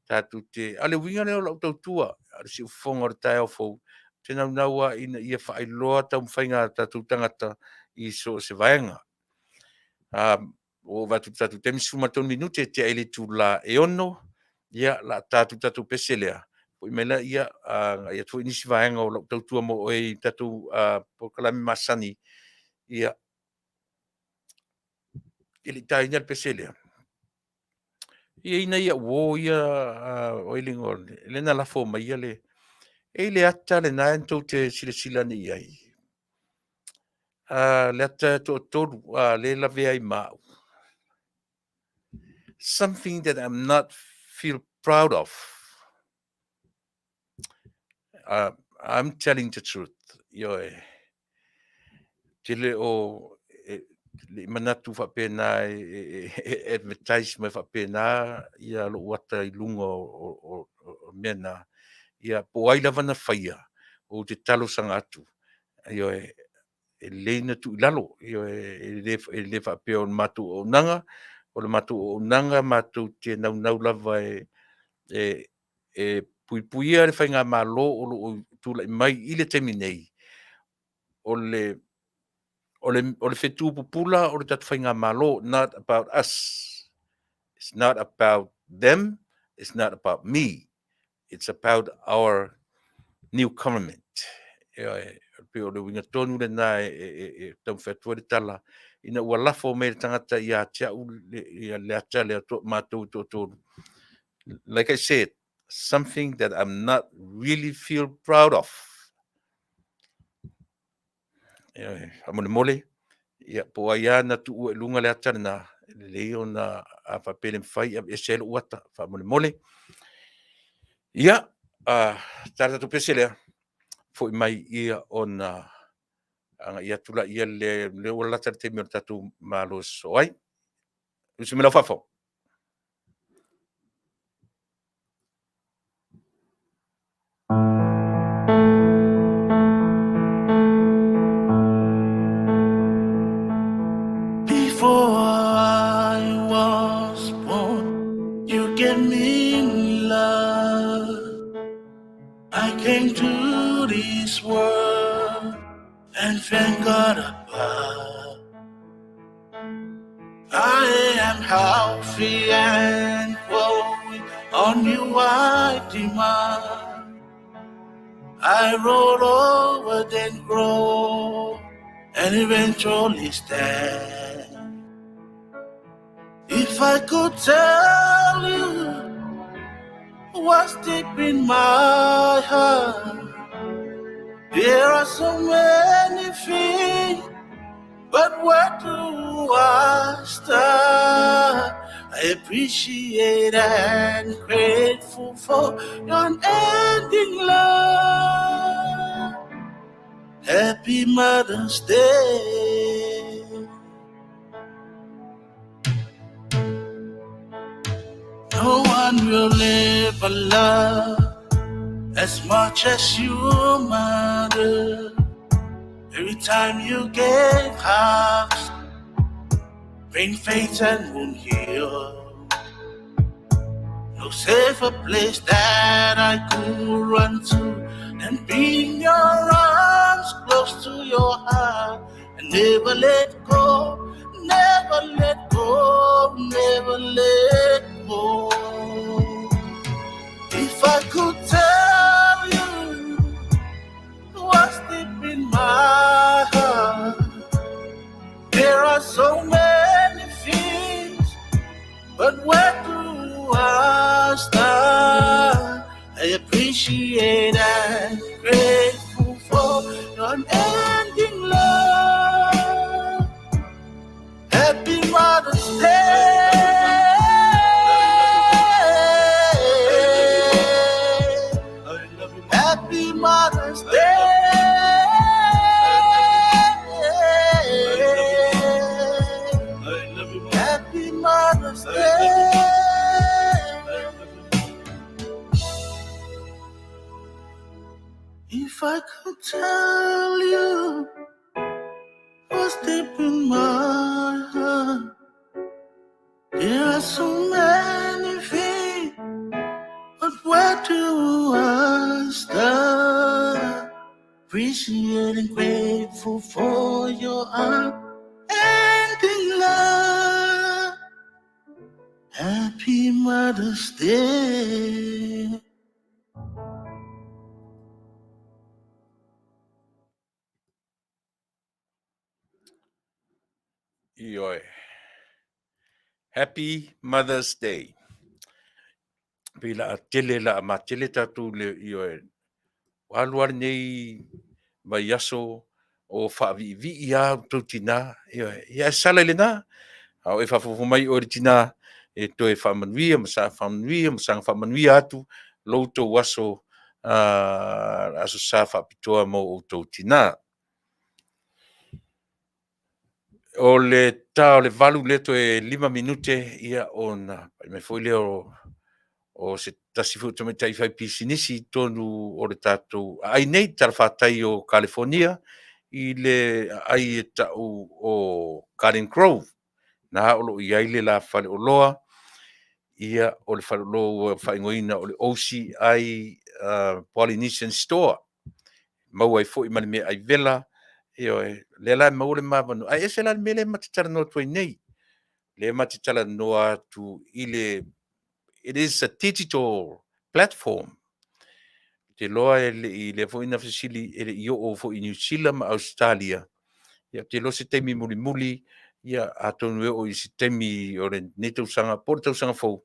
tatou te... A o le uiga lea o lau tautua, o le siufofoga o le taeao fou, ou te naunau lava ina ia faailoa taumafaiga a tatou tagata i so o se vaega. Ua ou vaai atu i le tatou taimi, 13 minute e tea ai le itula e 6, ia, o le a ta atu le tatou pese lea, foi mai lea, agai atu foi nisi vaega o lau tautua mo oe i tatou polokalame masani, ia, e le i taina le pese lea. Ia ina ia uō ia o ai le igoa lea na lafo mai ia le e i le ata lena e tou te silasila ane i ai. Le ata e toatolu lea e lavea ai ma au. Something that I'm not feel proud of. I'm telling the truth. Ioe. Tele o e, le i manatu faapena e, e, e, e advertise mai faapena ia lou ata i luga o, o, o, o mea na. Ia, po o ai lava na faia, ou te talosaga atu. Ioe, e lelei ona tuu i lalo, ioe, e le, e le faapea o le matou auaunaga, o le matou auaunaga matou te naunau lava e, e, e puipuia le faigamalo o lo o tulai mai i le taimi nei, o le, o le, o le fetu pupula o le tatou faigamalo, not about us. It's not about them, it's not about me. It's about our new government. E pei o le uiga tonu lena e, e, e, e taumafai atu ai le tala, ina ua lafo mai le tagata ia te au le, ia le ata lea to, matou toatolu. Like I said, something that I'm not really feel proud of. E, faamolemole, ia, po o ai lava na tuua i luga le ata lena, e lelei ona a faapea e le mafai, aveese ai lou ata, faamolemole. Ia, tala tatou pese lea, foi mai ia ona agai atu laia lea, lea ua lata le taimi o le tatou malo e sosoo ai. Usi mai lau fafo. Before I was born, you gave me love. I came to this world and thank God above. I am healthy and growing on you I demand. I roll over then grow and eventually stand. If I could tell you what's deep in my heart, there are so many things, but where do I start? I appreciate and grateful for your unending love. Happy Mother's Day. No one will ever love as much as you, mother. Every time you gave hugs, pain fades and wound heal. No safer place that I could run to than be in your arms, close to your heart, and never let go, never let go, never let go. If I could tell you what's deep in my heart, there are so many things, but where do I start? I appreciate and grateful for your unending love. Happy Mother's Day. Happy Mother's Day. Happy Mother's Day. If I could tell you what's deep in my heart, there are so many things, but where do I start? Appreciate and grateful for your unending love. Happy Mother's Day. Ioe. Happy Mother's Day. Pei la a tele la a matele tatou le ioe. Ua alu lava lenei vaiaso o faaviivii lava outou tina, ioe. Ia ae sala i lena, a o e faafogafoga mai o oe le tina, e toe faamanuia ma saga faamanuia ma saga faamanuia atu lo outou aso, Aso Sa faapitoa mo outou tina. O le ta o le 8 lea toe 5 minute ia ona pai mai foi lea o se tasi foi o tamaitai faipisinisi i totonu o le tatou aai nei i le talafatai o Kalifonia i le aai e tau o Garden Grove. Na o lo o i ai le la faleoloa, ia o le faleoloa ua faaigoaina o le OCI Polynesian Store. Maua ai foi ma le meaai vela, ioe, lea la e maua le ma avanoa. Ae ese la le mea lea ma te talanoa atu ai nei. Lea ma te talanoa atu i le it is a digital platform. Ou te iloa e le i, lea foi na fesili e le i oo foi i Niu Sila ma Ausetalia, ia ou te iloa se taimi mulimuli, ia atonu e oo i se taimi o lenei tausaga po o le tausaga fou,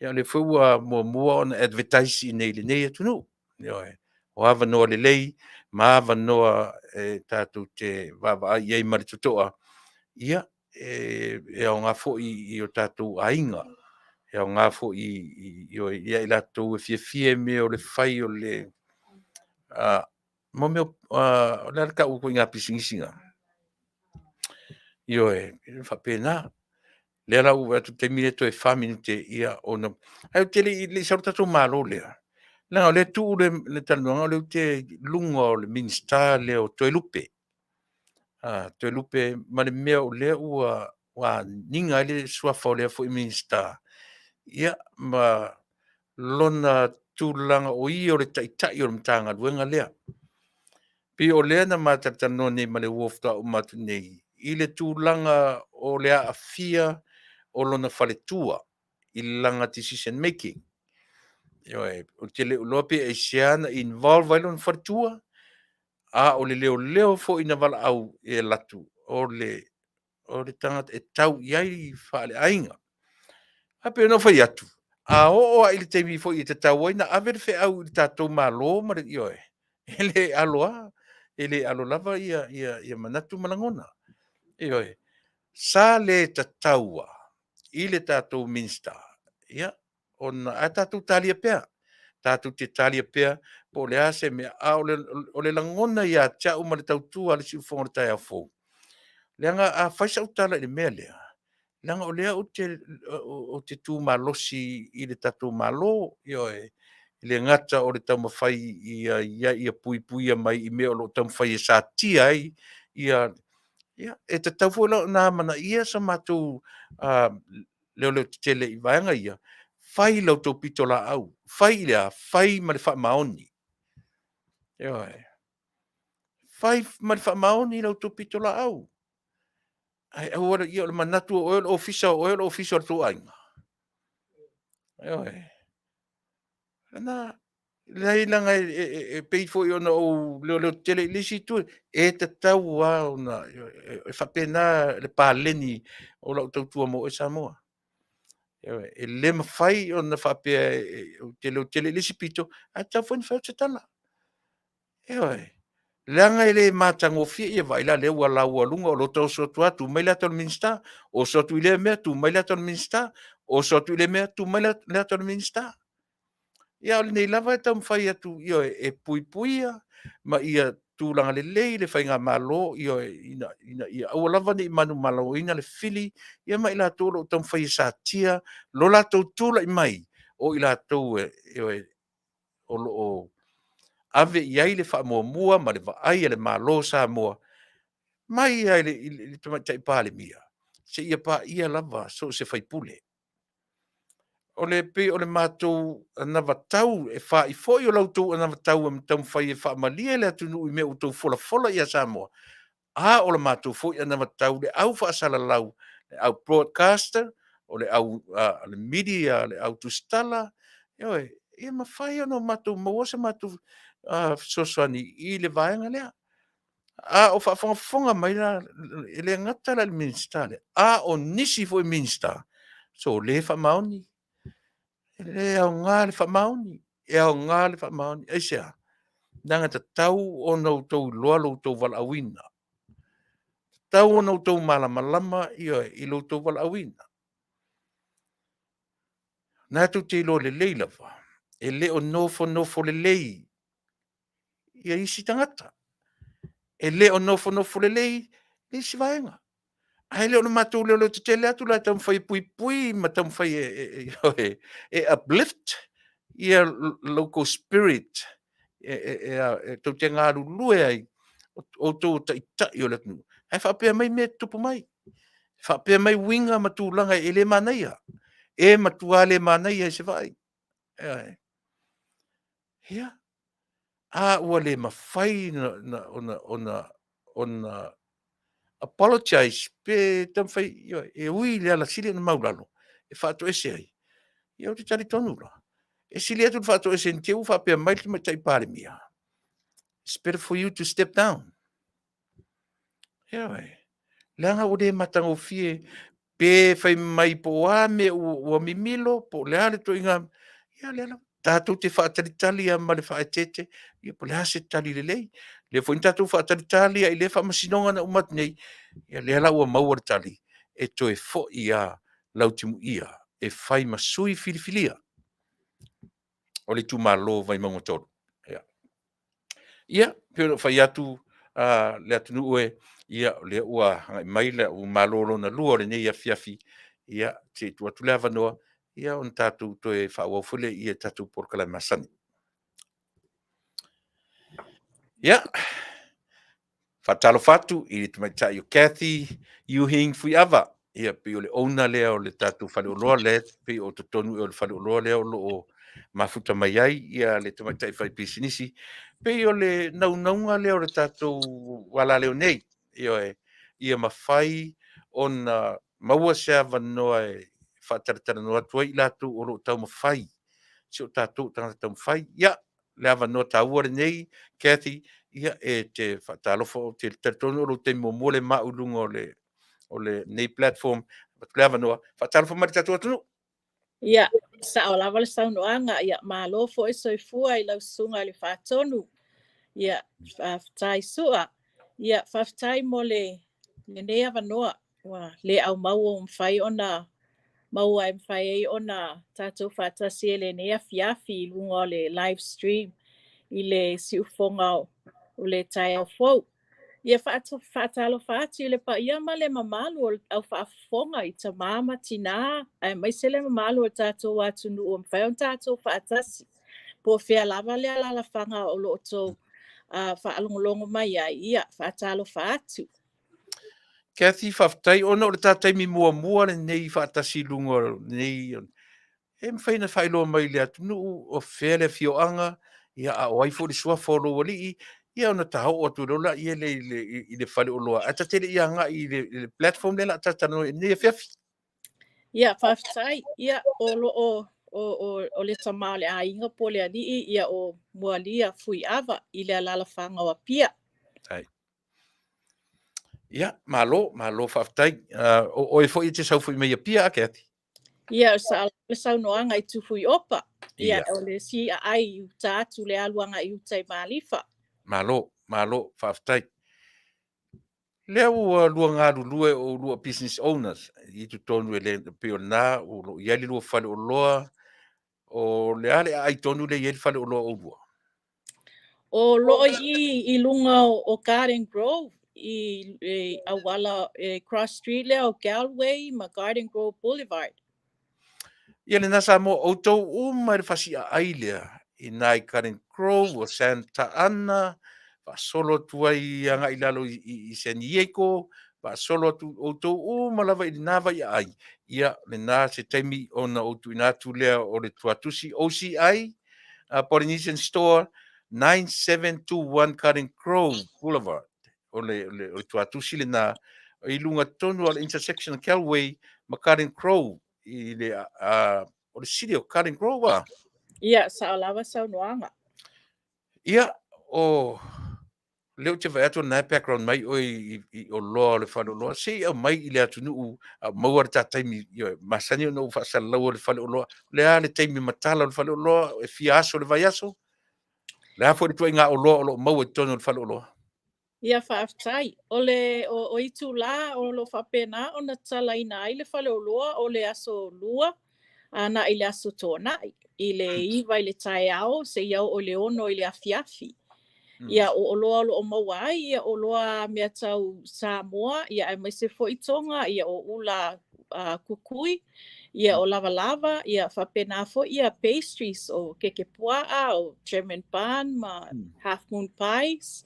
ia o lea foi ua muamua ona advertise i inei i lenei atunuu. Ioe. O avanoa lelei ma avanoa e tatou te vaavaai i ai ma le totoa, ia, e aoga foi i o tatou aiga, e aoga foi ia i latou e fiafia i mea o le fai o le mea o le a le tau o ituaiga pisinisi na? Ioe, e faapena. O lea la ua ou vaai atu i le taimi lea toe 4 minute ia ona… Ae ou te le i sau i le tatou Malo lea, leaga o lea e tuu le talanoaga o lea ou te i luga o le Minisita lea o Toelupe, Toelupe ma le mea o lea ua agiga ai le suafa o lea foi Minisita, ia ma lona tulaga o ia o le Taitai o le Matagaluega lea. Pei o lea na ma talatalanoa nei ma le uo faatoa uma atu nei i le tulaga o le aafia o lona faletua i lana decision making. Ioe, ou te le o iloa pe aisea na involve ai lona faletua, a o le leoleo foi na valaau e alu atu, o le tagata e tau i ai faaleaiga. Ae pei ona ou fai atu, a oo lava i le taimi foi e tatau ai ona ave le feau i le tatou Malo ma le, ioe, e le alo lava, e le alo lava manatu ma lagona. Ioe. Sa le tatau lava i le tatou Minisita, ia, ona… ae tatou talia pea, tatou te talia pea po o le a se mea. A o le lagona ia te au ma le tautua a le siufofoga i le taeao fou, leaga a fai sau tala i le mea lea, leaga o lea ou te tu malosi i le tatou Malo, ioe. E le gata o le taumafai ia puipuia mai i mea o lo o taumafai e satia ai ia… Ia, e tatau foi la ona amanaia so matou leoleotetele i vaega ia, fai la outou pitolaau, fai i le a? Fai ma le faamaoni. Ioe. Fai ma le faamaoni la outou pitolaau. Ae aua le… ia o le manatu o oe o le Ofisa o oe o le Ofisa o le tou aiga. Ioe. Leai leaga e pei foi ona ou leoleotetele i le isi itu, e tatau lava ona… e faapena le paleni o lau tautua mo oe Samoa. Ioe. E le mafai ona faapea ou te leotele i le isi pito, ae tatau foi ona fai atu se tala. Ioe. Leaga e le matagofie. Ia vaai la o lea ua laualuga, o lea ua oso atu lava tu mai le ata o le Minisita, oso atu i lea mea tu mai le ata o le Minisita, oso atu i lea mea tu mai le ata o le Minisita. Ia a o lenei lava e taumafai atu, ioe, e puipuia ma ia tulaga lelei le faigamalo, ioe, ina ia aua lava ne i manumaloina le fili ma i latou o lo o taumafai e satia lo latou tulai mai o i latou e, o lo o ave i ai le faamuamua ma le vaai a le Malo o Samoa, mai lava i le Tamaitai Palemia seia paia lava so o se sui usufono. E pei o le matou anavatau e fai foi o la outou anavatau e taumafai e faamalie le atunuu i mea ua outou folafola ia Samoa, a o le matou foi anavatau le au faasalalau, le au broadcaster, o le au media le au tusitala, ioe, ia mafai ona matou maua se matou fesoasoani i le vaega lea. A o faafogafoga mai la, e le gata la i le Minisita lea, a o nisi foi Minisita, sole faamaoni. E le aoga le faamaoni, e aoga le faamaoni. Aisea? Leaga e tatau ona outou iloa lo outou valaauina. Tatau ona outou malamalama, ioe, i lo outou valaauina. Na tou te iloa lelei lava, e le o nofonofo lelei ia isi tagata. E le o nofonofo lelei le isi vaega. Ae le o le matou leoleo tetele atu la e taumafai e puipui ma taumafai e, e uplift ia lo outou spirit e tou te galulue ai outou o taitai o le atunuu. Ae faapea mai mea e tutupu mai. Faapea mai uiga ma tulaga e le manaia. E matua le manaia i se vaai. Ia, a ua le mafai ona apologize pe taumafai e ui i le ala sili ona maulalo e faatoese ai, ia ou te talitonu la, e sili atu le faatoese ne i te i ua faapea mai le Tamaitai Palemia, it's better for you to step down. Ioe. Leaga ua le matagofie pe fai mai po o a mea ua mimilo po o le a le ituaiga, ia lea lava. Tatou te faatalitali lava ma le faaeteete, ia po o le a se tali lelei. O lea foi na tatou faatalitali lava i lea faamasinoga na uma atu nei, ia lea la ua maua le tali, e toe foi lava Lautimuia e fai ma sui filifilia o le itumalo o Vaimauga 3. Ia, ia pei ona ou fai atu le atunuu e, ia o lea ua agai mai lau malo lona lua o lenei afiafi, ia se i tuu atu le avanoa, ia ona tatou toe faaauau foi lea i le tatou polokalame masani. Ia, faatalofa atu i le tamaitai o Cathy Yuhing Fuiava, ia pei o le owner lea o le tatou faleoloa lea, pei o totonu o le faleoloa lea o lo o mafuta mai ai ia le tamaitai faipisinisi. Pei o le naunauga lea o le tatou alaleo nei, ioe, ia mafai ona maua se avanoa e faatalatalanoa atu ai i latou o lo o taumafai, si o tatou tagata taumafai. Ia, le avanoa taua lenei, Cathy, ia e te faatalofa, ou te talitonu o lou taimi muamua lea ma au i luga o lenei platform, avatu le avanoa, faatalofa mai i le tatou atunuu. Ia, sao lava le saunoaga. Ia, malo foi soifua i lau susuga i le Faatonu. Ia, faafetai Sua. Ia, faafetai mo le lenei avanoa ua le aumau ua mafai ona maua e mafai ai ona tatou faatasi i lenei afiafi i luga o le live stream i le siufofoga o le taeao fou. Ia faatalofa atu i le paia ma le mamalu o le au faafofoga i tamā ma tinā, aemaise le mamalu o le tatou atunuu ua mafai ona tatou faatasi. Po o fea lava le alaalafaga o lo o outou faalogologo mai ai, ia faatalofa atu. Cathy, faafetai ona o le ta taimi muamua lenei faatasi i luga o lenei, e mafai ona faailoa mai i le atunuu o fea le afioaga, ia a o ai foi le suafa o lou alii, ia ona ta oo atu loa lea i le faleoloa, ae ta te le i agai i le platform lea o le a talatalanoa i lenei afiafi. Ia, faafetai. Ia, o lo o, o, o, o le tama o le aiga po o le alii, ia o Mualia Fuiava i le alaalafaga o Apia. Ai. Ia, malo, malo faafetai. O oe foi e te sau foi mai Apia, a Cathy? Ia, o sa le saunoaga i Tufuiopa. Ia, o le si aai i uta atu le alu agai i uta i Malifa. Malo, malo, faafetai. Lea ua lua galulue o lua business owners i totonu e le pei o lena o lo o i ai le lua faleoloa, o le a le aai tonu lea e i ai le faleoloa o oulua? O lo o i i luga o Garden Grove i auala e cross street lea o Galway ma Garden Grove Boulevard. Ia lena Samoa, outou uma i le fasiaai lea i ina i Garden Grove o Santa Ana, faasolo atu ai agai i lalo i San Diego, faasolo atu outou uma lava i lena vaiaai, ia lena se taimi ona ou tuuina atu lea o le tuatusi OCI Polynesian Store 9721 Garden Grove Boulevard. O le tuatusi lena i luga tonu o le intersection o Galway ma Garden Grove i le o le city o Garden Grove a. Ia, sao lava saunoaga. Ia, o Lea ou te vaai atu o lena e background mai oe i oloa o le faleoloa, se i aumai i le atunuu a o maua le ta taimi, ioe, masani ona ou faasalalaua le faleoloa. O le a le taimi matala o le faleoloa, e fia aso o le vaiaso? O le a foi le ituaiga oloa o lo o maua i totonu o le faleoloa? Ia, faafetai. O le o, o itulā o lo o faapena ona tatalaina ai le faleoloa o le aso Lua agai i le aso Toonai, i le 9 i le taeao seia oo i le 6 i le afiafi. Ia, o oloa o lo o maua ai, ia, oloa mea tau Samoa, ia, aemaise foi Toga, ia, o ula kukui, ia, o lavalava, ia, faapena foi ia pastries, o keke pua'a, o German bun ma half moon pies,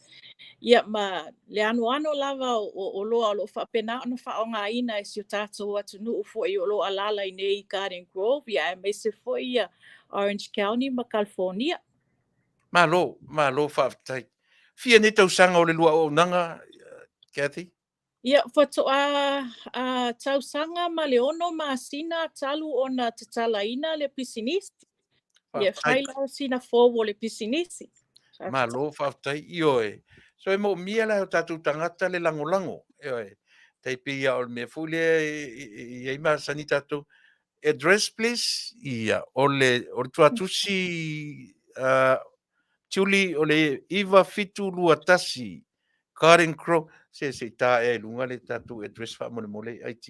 ia, ma le anoano lava o oloa o lo o faapena ona faaaogaina e si o tatou atunuu foi o lo o alaala i inei i Garden Grove, ia, aemaise foi ia Orange County ma California. Malo, malo faafetai. Fia nei tausaga o le lua auaunaga, Kathy? Ia, faatoa tausaga ma le 6 masina talu ona tatalaina le pisinisi. Ia, fai la sina fou o le pisinisi. Malo, faafetai. Ioe. So e moomia la e o tatou tagata le lagolago. Ioe. Tai pei lava o le mea foi lea e i ai masani tatou. Address please. Ia, o le, o le tuatusi Tiuli o le 9721 Garden Grove. Se se i ta ea i luga le tatou address faamolemole IT.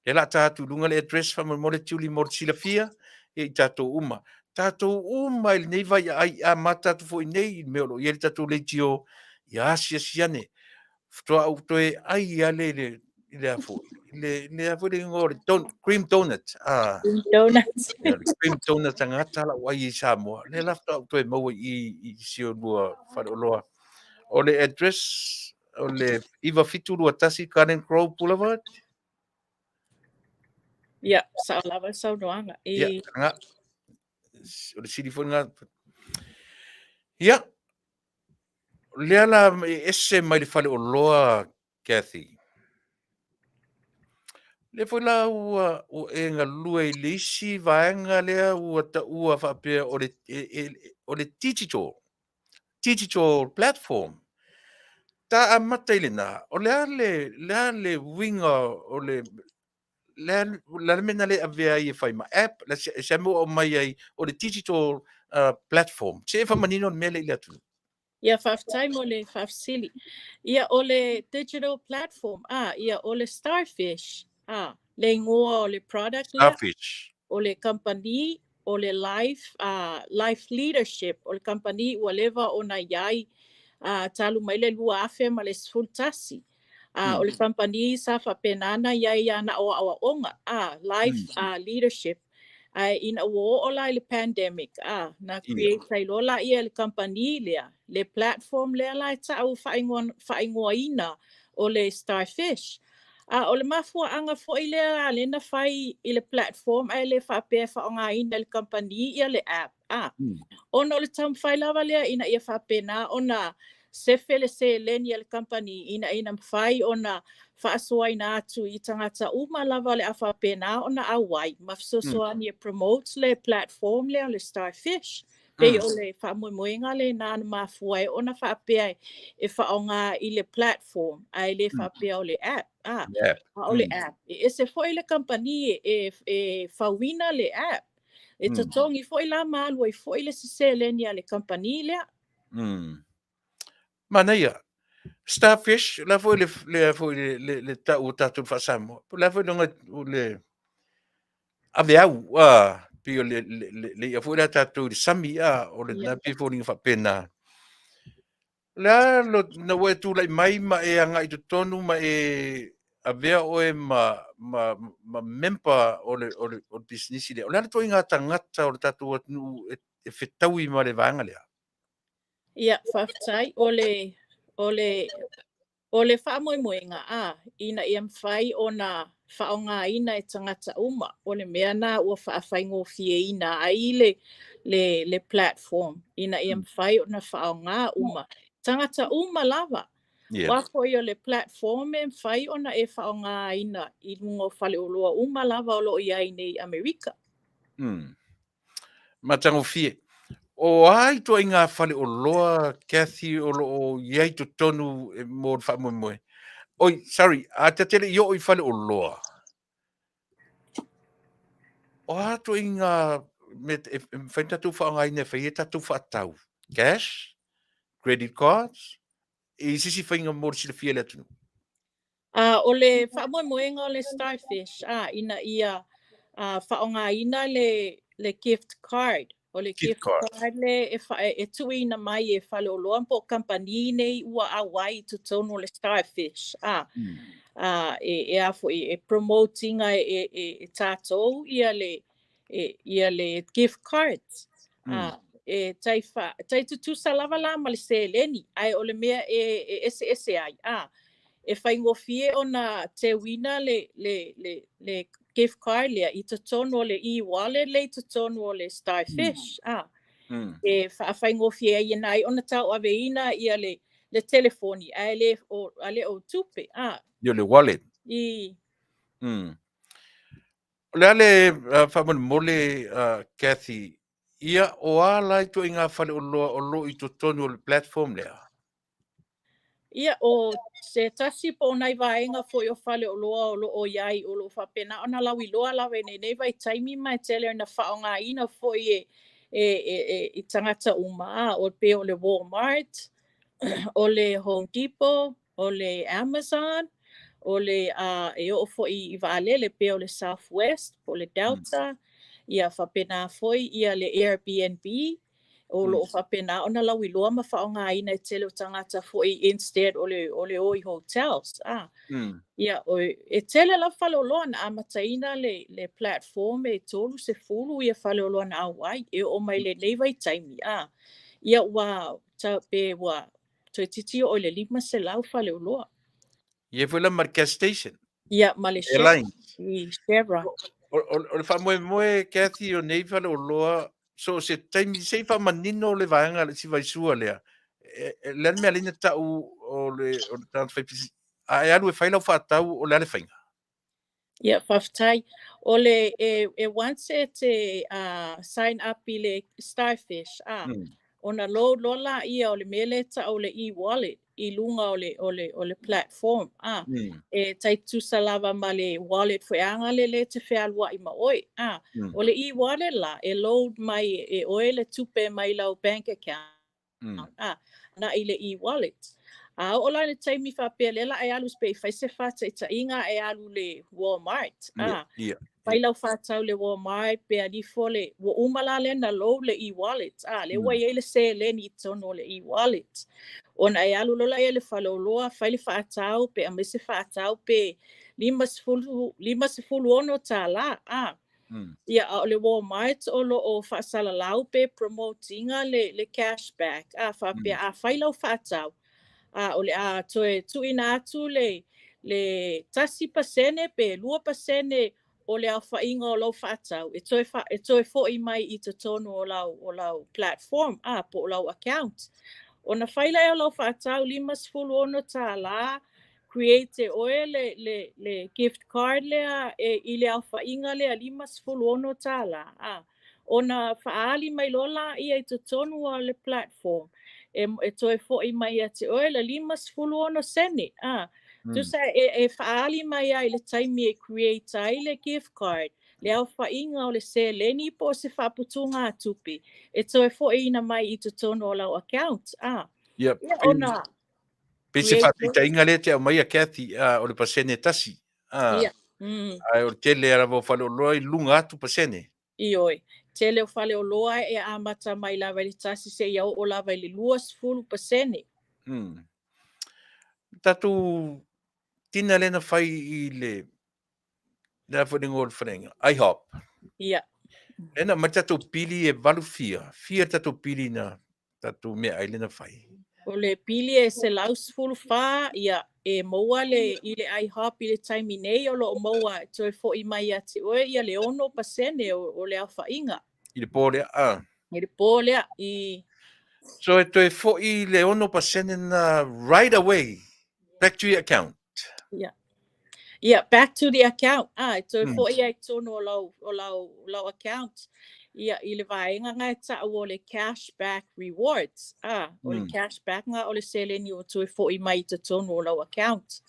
Lea la ta atu i luga le address faamolemole Tiuli mo le silafia ia i tatou uma. Tatou uma i lenei vaiaai amata atu foi nei i le mea o lo o i ai le tatou leitio, ia asiasi ane. Faatoa ou toe ai lava le, le, i le a foi, le, le a foi le igoa o le don, cream donut. Ah, Cream donut. ia, le cream donut tagata la ai i Samoa. Lea la faatoa ou toe maua i i si o lua faleoloa. O le address o le 9721 Garden Grove Boulevard. Ia, sao lava le saunoaga. I... Ia, nga, o le sili foi nga. Ia, lea la e ese mai le faleoloa Kathy. Lea foi la ua, ua e galue i le isi vaega lea ua taua faapea o le, e, e, o le digital, digital platform. Ta amata i lena, o le a le, le a le uiga o le, le a le mea na le avea ai e fai ma app, le se, se mea ua aumai ai o le digital platform. Se e faamanino le mea lea i le atunuu. Ia, faafetai mo le faafesili. Ia, o le digital platform, a, ia, o le Starfish, a, le igoa o le product lea. Starfish. O le kamupani, o le Life, a, Life Leadership, o le kamupani ua leva ona i ai, a, talu mai le 2011. A, o le kamupani sa faapena ona i ai ana aoaoga, a, Life Leadership. Ae ina ua oo la i le pandemic, a, na create ai loa laia e le kamupani lea, le platform lea la e ta'u faaigoaina o le Starfish. A o le mafuaaga foi lea a lea na fai i le platform ae le faapea e faaaogaina e le kamupani ia le app, a, ona o le taumafai lava lea ina ia faapena ona sefe le seleni a le kamupani ina ia mafai ona faasoaina atu i tagata uma lava o le a faapena ona auai ma fesoasoani e promote le platform lea o le Starfish. Pei o le faamoemoega lena na mafua ai ona faapea e faaaoga i le platform ae le faapea o le app. A, a o le app, e ese foi le kamupani e fauina le app. E totogi foi la ma alu ai foi le seleni a le kamupani lea. Manaia. Starfish, la foi le, le, foi le, le, le tau o tatou faa-Samoa. Po la foi le, le aveau, a, pei o le, le, le, le ia foi lea tatou i le sami, a, o le na pei foliga faapena. Le a lo, na ua e tulai mai ma e agai i totonu ma e avea oe ma, ma, ma member o le, o le, o le pisinisi lea. O le a le ituaiga tagata o le tatou atunuu e, e fetaui ma le vaega lea? Ia, faafetai. O le, o le, o le faamoemoega, a, ina ia mafai ona faaaogaina e tagata uma, o le mea na ua faafaigofieina ai le, le, le platform, ina ia mafai ona faaaoga uma. Tagata uma lava. Yeah. Aua foi o le platform e mafai ona e faaaogaina i luga o faleoloa uma lava o lo o i ai nei i Amerika. Matagofie. O a ituaiga faleoloa, Cathy, o lo o i ai totonu mo le faamoemoe? Oi, sorry, a ta te le i oo i faleoloa, o a ituaiga mea e mafai ona tatou faaaogaina e fai ai tatou faatau? Cash? Credit cards? I se isi faiga mo le silafia e le atunuu? O le faamoemoega o le Starfish, ina ia faaaogaina le gift card. O le gift card le e, e tuuina mai e faleoloa po o kamupani nei ua auai i totonu o le Starfish. E, e a foi, e promote ina e, e, e tatou ia le, e, ia le gift cards. E tai, fa, tai tutusa lava la ma le seleni, ae o le mea e, e eseese ai. E faigofie ona teuina le, le, le, le gift card lea i totonu o le e-wallet lea i totonu o le Starfish. E faafaigofie ai ina ai ona tauaveina ia le, le telefoni, ae le o, a le o tupe. Ia le wallet. I. O le a le faamolemole, Cathy, ia o a la ituaiga faleoloa o lo o i totonu o le platform lea? Ia, o se tasi po o nai vaega foi o faleoloa o lo o i ai, o lo o faapena ona lauiloa lava i lenei vaitaimi ma e tele ona faaaogaina foi e, e, e, e, i tagata uma, a, o pei o le Walmart, o le Home Depot, o le Amazon, o le e oo foi i vaalele pei o le Southwest po o le Delta, ia faapena foi ia le Airbnb, o lo o faapena ona lauiloa ma faaaogaina e tele o tagata foi instead o le, o le o i hotels. Ia, o, e tele lava faleoloa na amataina le, le platform e 30 ia faleoloa na auai e oo mai lenei vaitaimi. Ia ua, ta, pe ua toeitiiti oo i le 500 faleoloa. Ia foi la ma le gas station. Ia, ma le Chevron. I Chevron. O, o, o le faamoemoe, Cathy, o nei faleoloa, so o se taimi, se i faamanino le vaega le si vaisua lea. E, e, le a le mea lea na tau o le, o le tagata fai pisinisi, a e alu e fai lau faatau, o le a le faiga? Ia, faafetai. O le, e, e once e te sign up i le Starfish, ona load loa laia o le mea lea e tau o le e-wallet i luga o le, o le, o le platform, e tai tutusa lava ma le wallet foi aga le lea e te fealuai ma oe, O le e-wallet la, e load mai e oe le tupe mai lau bank account, a, na i le e-wallet. A oo la i le taimi faapea lea la e alu pe i fai se faataitaiga e alu le Walmart, a, fai lau faatau le Walmart pe alu ifo le, ua uma la lea na load le e-wallet, a, lea ua i ai le seleni i totonu o le e-wallet. Ona e alu loa lea i le faleoloa, fai le faatau pe aumai se faatau pe 50, $56, a, Ia, a o le Walmart o lo o faasalalau pe promote ina le, le cash back, a faapea a fai lau faatau, a o le a toe tuuina atu le, le 1% pe 2% o le aofaiga o lau faatau e toe, fa, e toe foi mai i totonu o lau, o lau platform, a, po o lau account. Ona fai lea o lau faatau $56, create e oe le, le, le gift card lea e, i le aofaiga lea $56, a, ona faaali mai loa laia i totonu o le platform e, e toe foi mai ia te oe le 56 sene, a. Tusa e, e faaali mai ai i le taimi e create ai le gift card le aofaiga o le seleni po o se faaputugatupe e toe foiina mai i totonu o lau account, a. Yep. Ia, ona Pei se faataitaiga lea te aumaia Cathy, o le pasene e tasi. Ia. Ae o le tele lava o faleoloa i luga atu pasene. Ioe. Tele o faleoloa e amata mai lava i le tasi seia oo lava i le 20%. Tatou tina lea na fai i le le a foi le igoa o le faleaiga, IHOP. Ia. Lea na aumai le tatou pili e valu fia, fia le tatou pili na tatou meaai lea na fai. O le pili e 114, ia, e maua le, i le IHOP i le taimi nei o lo o maua e toe foi mai ia te oe ia le 6% o, o le aofaiga. I le po lea, a. I le po lea, i. So e toe foi le 6% na right away back to your account. Ia. Ia, back to the account. Ah, e toe foi ai totonu o lau, o lau, lau account. ia, i le vaega na e ta'u o le cash back rewards, a, o le cash back na o le seleni ua toe fo'i mai i totonu o lau account.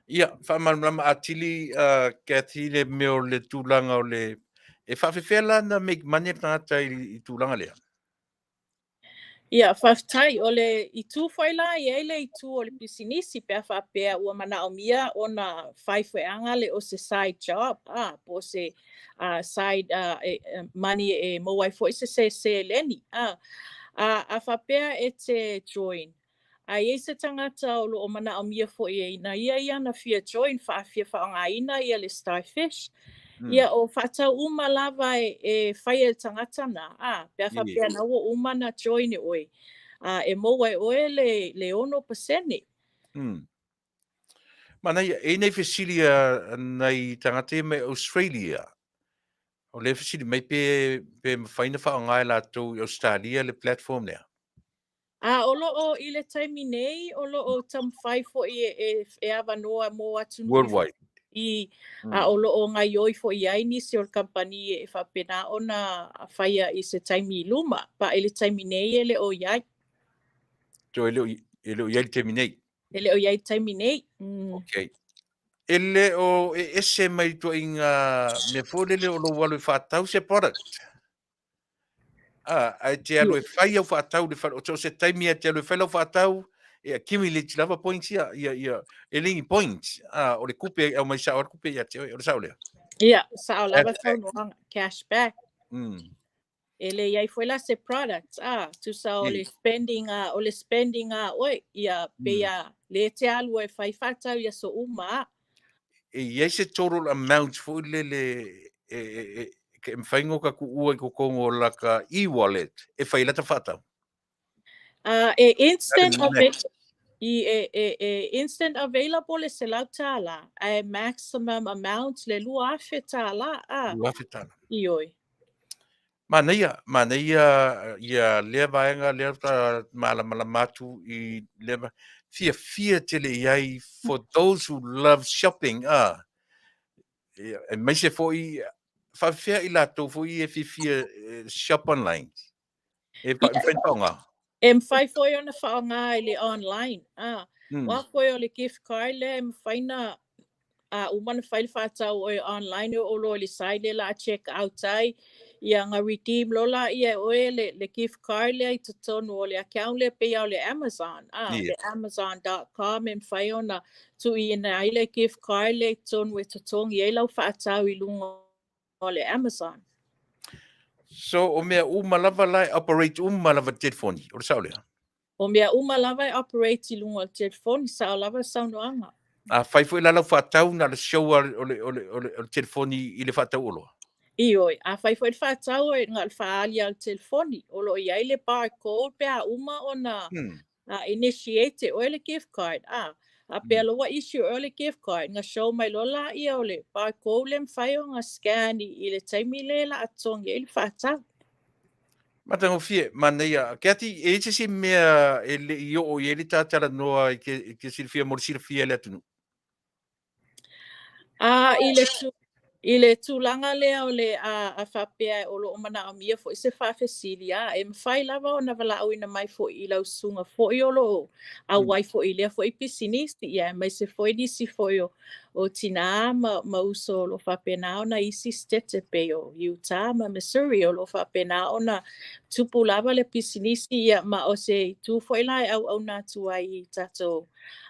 Ia, faamalamalama atili, Cathy, le mea o le tulaga o le... E faafefea la na make money le tagata i tulaga lea? Ia, faafetai. O le itu foi la e i ai le itu o le pisinisi pe a faapea ua manaomia ona fai foeaga le o se side job, a, po o se side money e maua ai foi se seleni, a. A faapea e te join, A i ai se tagata o lo o manaomia foi e ina ia ia na fia join faafia faaaogaina ia le Starfish, ia o faatau uma lava e, e fai e le tagata na, a, pe a faapea na ua uma na join e oe, a, e maua e oe le, le 6%. Manaia, e i nei fesili a nai tagata ia mai Australia, o lea fesili mai pe, pe mafai na faaaoga e latou i Australia le platform lea? A o lo o i le taimi nei, o lo o taumafai foi e, e, e avanoa mo atunuu Worldwide. i, a o lo o gaioi foi i ai nisi o le kamupani e faapena ona faia i se taimi i luma. Pa i le taimi nei e le o i ai. So e le o, e le o i ai le taimi nei? E le o i ai le taimi nei. Okay. E le o e ese mai le ituaiga mea foi lele o lou alu e faatau se product. A, ae te alu e fai au faatau le fale, o se taimi e te alu e fai lau faatau, e accumulate lava points ia, ia, ia, e le ni points, a, o le kupe, e aumai sao le kupe ia te oe, o le sao lea. Ia, sao lava saunoaga, cash back. E le i ai foi la se product, a, tusa o le spending a, o le spending a oe, ia, pei a, le te alu e fai faatau i aso uma, a. E i ai se total amount foi lele e, e, e, e mafai ona tuua i totonu o laka e-wallet e fai ai lata faatau? E instant i, e, e, e instant available le $100, ae maximum amount le $2,000. A. $2,000. Ioe. Manaia, manaia ia lea vaega lea ta malamalama atu i lea fiafia tele i ai for those who love shopping, ah. Ia, aemaise foi faafefea i latou foi e fiafia shop online. E pa, mafai ona faaaoga. E mafai foi ona faaaoga i le online. Ah, Aua foi o le gift card lea e mafai na a uma na fai le faatau oe online e oo loa i le site lea la a check out ai, ia na redeem loa laia e oe le, le gift card lea i totonu o le account lea pei lava o le Amazon, a, le amazon.com e mafai ona tuuina ai le gift card lea i totonu e totogi ai lau faatau i luga o le Amazon. So, o mea uma lava la e operate uma lava i le telefoni, o le sao lea? O mea uma lava e operate i luga o le telefoni, sao lava le saunoaga. A fai foi la lau faatau na o le show lava o le, o le, o le, o le telefoni i le faatau oloa? Ioe, a fai foi le faatau e na o le faaali lava o le telefoni, o lo o i ai le barcode pe a uma ona initiate e oe le gift card, a, a pea loa ua issue e oe le gift card, na show mai loa laia o le barcode lea e mafai ona scan i le taimi lea o le a totogi ai le faatau. Matagofie, manaia. Cathy, e i ai se isi mea e le i oo i ai le ta talanoa i ke, i ke silafia mo le silafia e le atunuu? A, i le tu, i le tulaga lea o le a, a faapea o lo o manaomia foi se faafesili, a, e mafai lava ona valaauina mai foi i lau susuga foi o lo o auai foi i lea foi pisinisi, ia aemaise foi nisi foi o, o tinā ma, ma uso o lo o faapena ona isi setete pei o Utah ma Missouri o lo o faapena ona tupu lava le pisinisi, ia ma o se itu foi la e auauna atu ai i tatou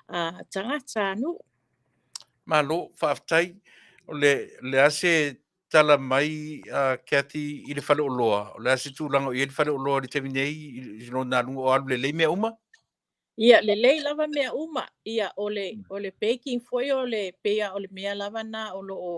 uh, tagatanuu. Malo, faafetai. O le, le a se tala mai uh, Cathy i le faleoloa? O le a se tulaga o i ai le faleoloa i le taimi nei i lona aluga o alu lelei mea uma? Ia, lelei lava mea uma. Ia, o le, o le baking foi o le, pei lava o le mea lava na o lo o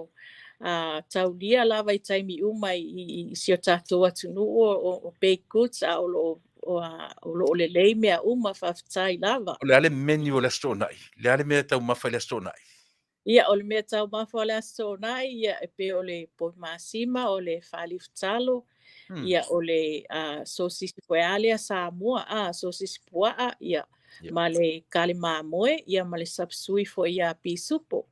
uh, taulia lava i taimi uma i, i, i si o tatou atunuu o, o, o baked goods, a o lo o, o, o lo o lelei mea uma, faafetai lava. O le a le menu o le Aso Toonai? Le a le mea e taumafa i le Aso Toonai? Ia, o le mea taumafa o le Aso Toonai, ia, e pei o le poi masima, o le faalifu talo, ia, o le uh, sosisi foi a lea Samoa, a, sosisi pua'a, ia, yeah. ma le kale mamoe, ia, ma le sapsui foi ia pisupo.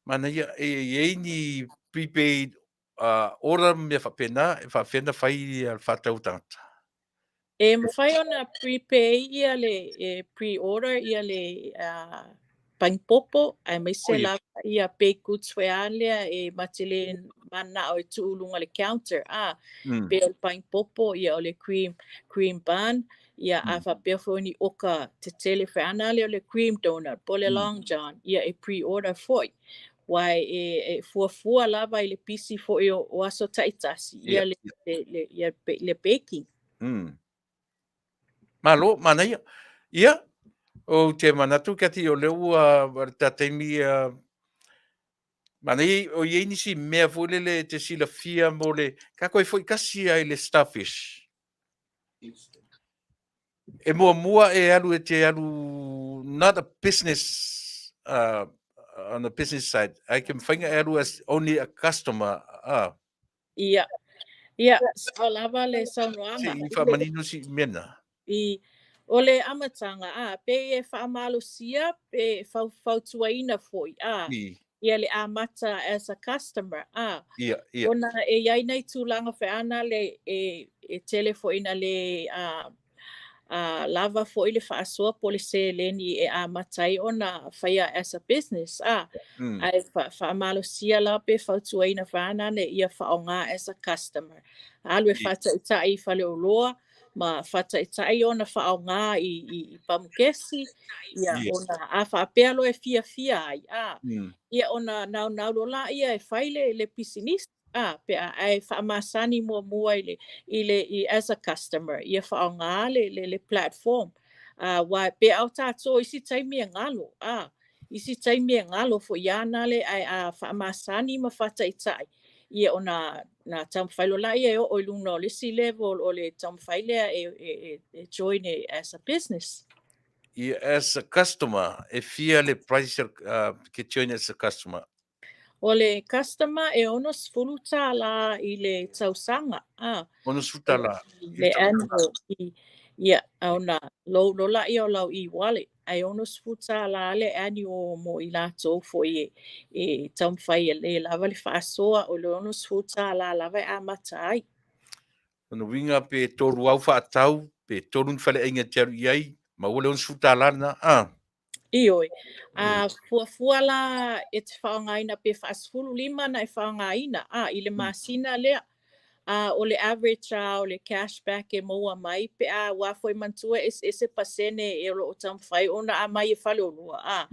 Manaia, e i ai ni prepaid order ma mea faapena, e faapefea ona fai le faatau a tagata? E mafai ona prepay ia le e pre-order ia le panipopo aemaise lava ia baked goods foi a lea e ma te le mananao e tuu i luga o le counter a pe o le panipopo ia o le cream cream bun ia a faapea foi o ni oka tetele foi ana lea o le cream donut po o le long john ia e pre-order foi aua e fuafua lava i le pisi foi o aso taitasi ia le baking. Malo, manaia. Ia, ou te manatu, Kathy, o lea ua le ta taimi, manaia, o i ai nisi mea foi lele e te silafia mo le, ka koe foi kasi ai le starfish. E muamua e alu e te alu, not a business, on the business side, ai ke mawhainga e alu as only a customer. Ia, ia, sao lava le saunoaga. Se i whaamanino si mena. I, o le amataga, a, pei e faamalosia pe fautuaina foi, a, ia le amata as a customer, a, Ia, ia. ona e i ai nai tulaga feana le e, e tele foi ina le a, a, lava foi le faasoa po o le seleni e amata ai ona faia as a business, a, ae faamalosia lava pe fautuaina feana le ia faaaoga as a customer. Alu e faataitai i faleoloa, ma faataitai ona faaaoga i, i, i pamukesi, ia ona a faapea loa e fiafia ai, a, ia ona naunau loa laia e fai le, le pisinisi, a, pe a, ae faamasani muamua i le, i le, i, as a customer, ia faaaoga le, le, le platform. A, aua pe a o tatou isi taimi e galo, a, isi taimi e galo foi ia na le, ae a faamasani ma faataitai, ia ona na taumafai loa laia e oo i luga o le isi level o le taumafai lea e, e, e, e join e, as a business. Ia, as a customer, e fia le price ke join as a customer? O le customer e $60 i le tausaga. Ah, $60 le annual. Ia, ona lou loa laia o lau e-wallet. Ae $60 le annual mo i latou foi e taumafai e le lava le faasoa, o le $60 lava e amata ai. Lona uiga pe tolu au faatau, pe tolu ni faleaiga e te alu i ai, maua le $60 lena, a? Ioe. A fuafua la e te faaaogaina pe 15 na e faaaogaina, a, i le masina lea. A o le average a o le cash back e maua mai pe a aua foi manatua e eseese pasene e o lo o taumafai ona aumai e faleoloa a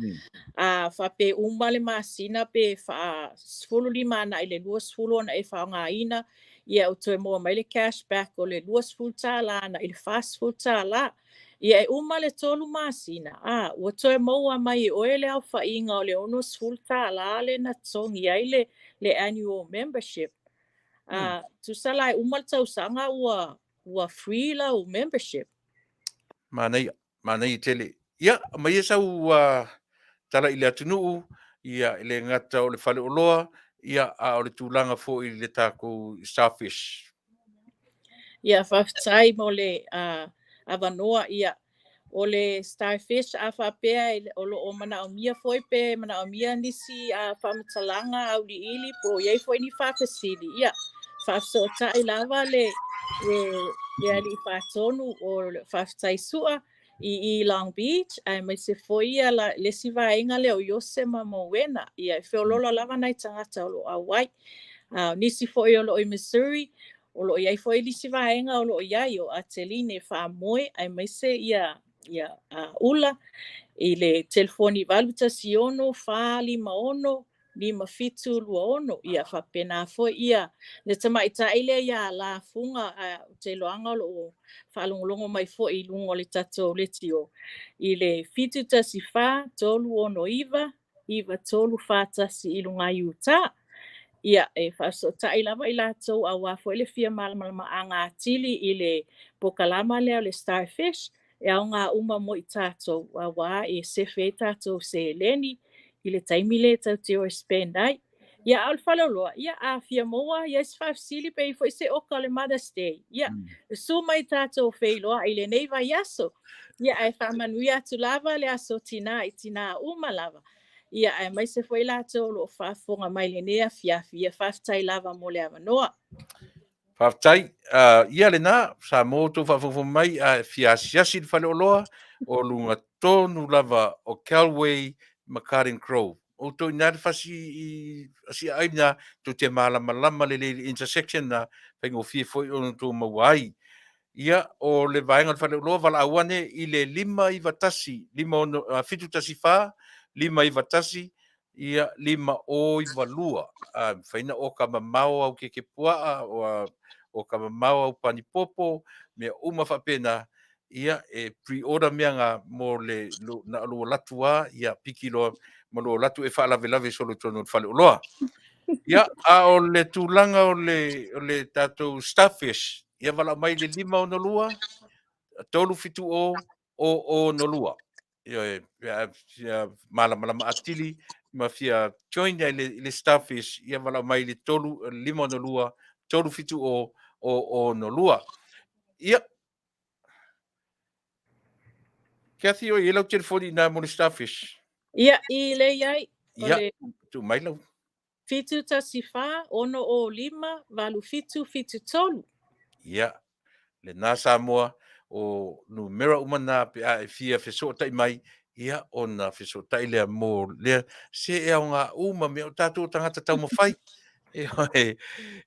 a faapea uma le masina pe 15 agai i le 20 ona e faaaogaina ia ua toe maua mai le cash back o le $20 agai i le $40. Ia e uma le tolu masina a ua toe maua mai e oe le aofaiga o le $60 lea na totogi ai le annual membership. A, tusa la e uma le tausaga ua ua free lau membership. Manaia, manaia tele. Ia, aumaia sau tala i le atunuu, ia, e le gata o le faleoloa, ia, a o le tulaga foi i le tatou starfish. Ia, faafetai mo le avanoa. Ia, O le starfish a faapea o lo o manaomia foi pe manaomia nisi faamatalaga auliili po o i ai foi ni faafesili, ia, faafesootai lava le, le, le alii faatonu o Faafetai Su'a i i Long Beach, aemaise foi ia la, le isi vaega lea o Iose ma Mowena. Ia, e feoloolo lava nai tagata o lo o auai. A o nisi foi o lo o i Missouri, O lo o i ai foi nisi vaega o lo o i ai o Ateline Faamoe aemaise ia ia Ula i le telefoni 816 456 5726. Ia faapena foi ia le tamaitai lea ia Lafuga, ou te iloaga o lo o faalogologo mai foi i luga o le tatou leitio i le 714 369 9341 i luga i uta. Ia, e faafesootai lava i latou aua foi le fia malamalamaaga atili i le polokalama lea o le Starfish, e aoga uma mo i tatou, aua e sefe ai tatou seleni i le taimi lea tatou te o e spend ai. Ia, a o le faleoloa, ia, a fia maua i ai se faafesili pe i ai foi se oka o le Mother's Day, ia, susu mai tatou feiloai i lenei vaiaso. Ia, ae faamanuia atu lava le aso tinā i tinā uma lava. Ia, aemaise foi latou o lo o faafofoga mai i lenei afiafi. Ia, faafetai lava mo le avanoa. Faafetai. Ia lena, Samoa ua outou faafogafoga mai, a e fia asiasi i le faleoloa, o luga tonu lava o Kelway ma Garden Grove. Outou i ina le fasi i Asiaai lena, tou te malamalama lelei i le intersection lena, faigofie foi ona outou maua ai. Ia, o le vaega o le faleoloa, valaau ane i le 591 5 6 714 591 ia 5092. A mafai ona oka mamao au keke puaa, oka mamao au panipopo, mea uma faapena, ia e pre-order mea na mo le na o lou alu atu lava, ia piki loa ma lou alu atu e faalavelave solo i totonu o le faleoloa. Ia, a o le tulaga o le tatou starfish, ia valaau mai i le 562 370 002. Ioe, pe a fia malamalama atili ma fia join i le starfish, ia valaau mai i le 3 562 370 002. Ia, Kathy, o i ai lau telefoni i ina mo le starfish? Ia, i le i ai. O Ia, le tuu mai lau. 714 605 8773. Ia, lena Samoa, o numera uma na pe a e fia fesootai mai, ia ona fesootai lea mo lea se e aoga uma mea o tatou tagata taumafai. E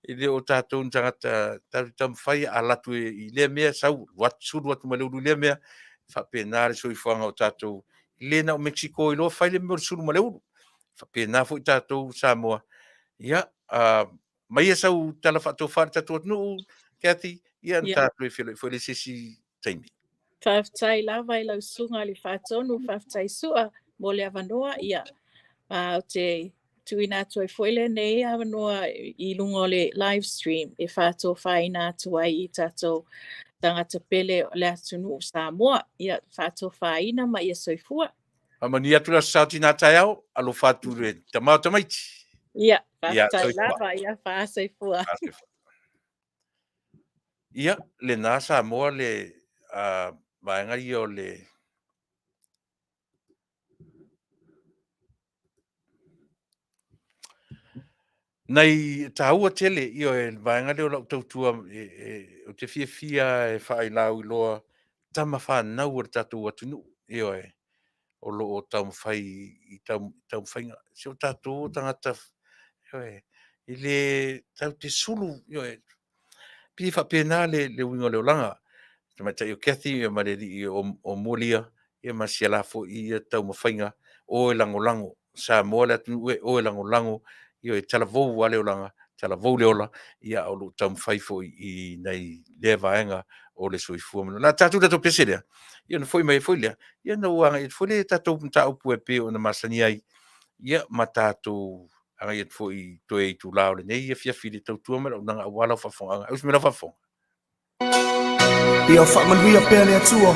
le o tatou ni tagata tatou taumafai a alu atu i lea mea sau alu atu sulu atu ma le ulu i lea mea. Faapena le soifuaga o tatou, e le na o Mexico iloa fai le mea o le sulu ma le ulu. Faapena foi tatou Samoa. Ia, maia sau tala faatofa i le tatou atunuu, Kathy, ia na tatou e feiloai foi le se isi taimi. Faafetai lava i lau susuga i le Faatonu, faafetai Sua mo le avanoa. Ia, ou te tuuina atu ai foi lenei avanoa i luga o le live stream e faatofaina atu ai i tatou tagata pele o le atunuu o Samoa. Ia, faatofaina ma ia soifua. Faamanuia atu le Aso Sa o Tina Taeao, alofa atu le tama o tamaiti. Ia, faafetai lava, ia faasoifua. Ia, lena Samoa le vaega ia o le Nai taua tele, ioe, le vaega lea o lau tautua ou te fiafia e faailau iloa tama fanau a le tatou atunuu, ioe, o lo o taumafai i taumafaiga. Si o tatou tagata, ioe, e le tatou te sulu, ioe, pei e faapena le uiga o le olaga. Tamaitai o Kathy ma le alii o Mualia, ia ma si ala foi ia taumafaiga, o e lagolago Samoa le atunuu e, o e lagolago, ioe, talavou lava le olaga, talavou le ola, ia a o lo o taumafai foi i nai lea vaega o le soifua. O le a tatou tatou pese lea, ia ona foi mai ai foi lea, ia ona ou agai atu foi lea i tatou mataupu e pei ona masani ai, ia ma tatou agai atu foi i toe itula o lenei afiafi i le tautua ma le auaunaga aua lau faafofogaaga. Ausi mai lau faafofoga. Ia faamanuia pea le Atua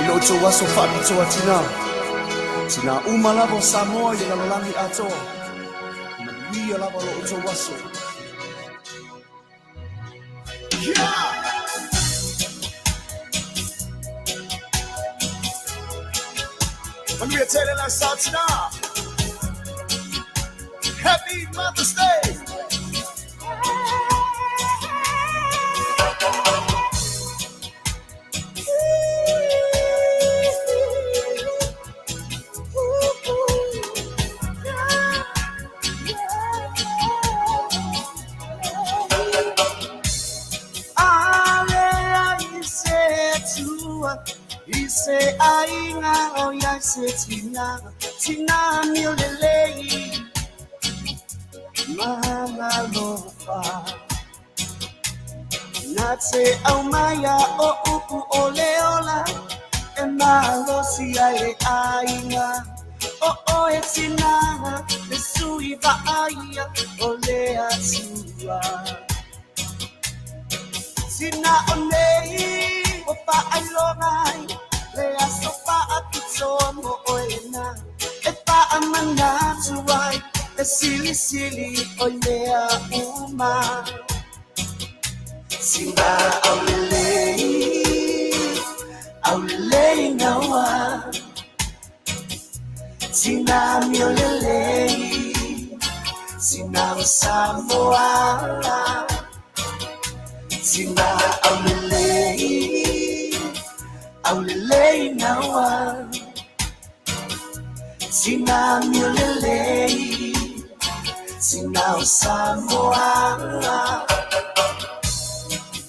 i lo outou aso faapitoa tina. Tina uma lava o Samoa i le lalolagi atoa. Manuia lava lo outou aso. Yeah! Manuia tele la sa tina. Happy Mother's Day! Se aiga o ia se tina, tina mi o lelei Malalofa Na te aumaia o upu o le ola E malosi ai le aiga O oe tina le sui vaaia o le Atua Tina o nei ua faailoga ai le aso faapitoa mo oe lena e faamanatu ai le silisili o i mea uma. Tina aulelei, aulelei naua. Sina amio lelei, sina o Samoa. Sina aulelei, aulelei naua. Sina amio lelei, sina o Samoa.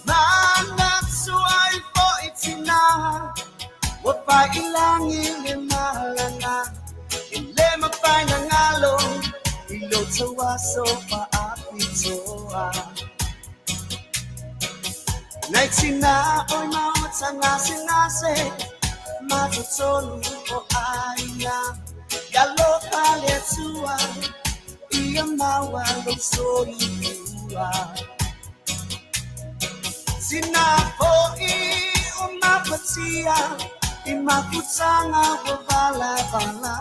Manatu ai fo'i tinā, ua pailagi le malana, e le mafai na galo i lo outou aso faapitoa. Nai tinā o i maota gasegase ma totonu o aiga, ia alofa le Atua ia maua lou soifua. Tinā fo'i ua mafatia i mafutaga ua valavala,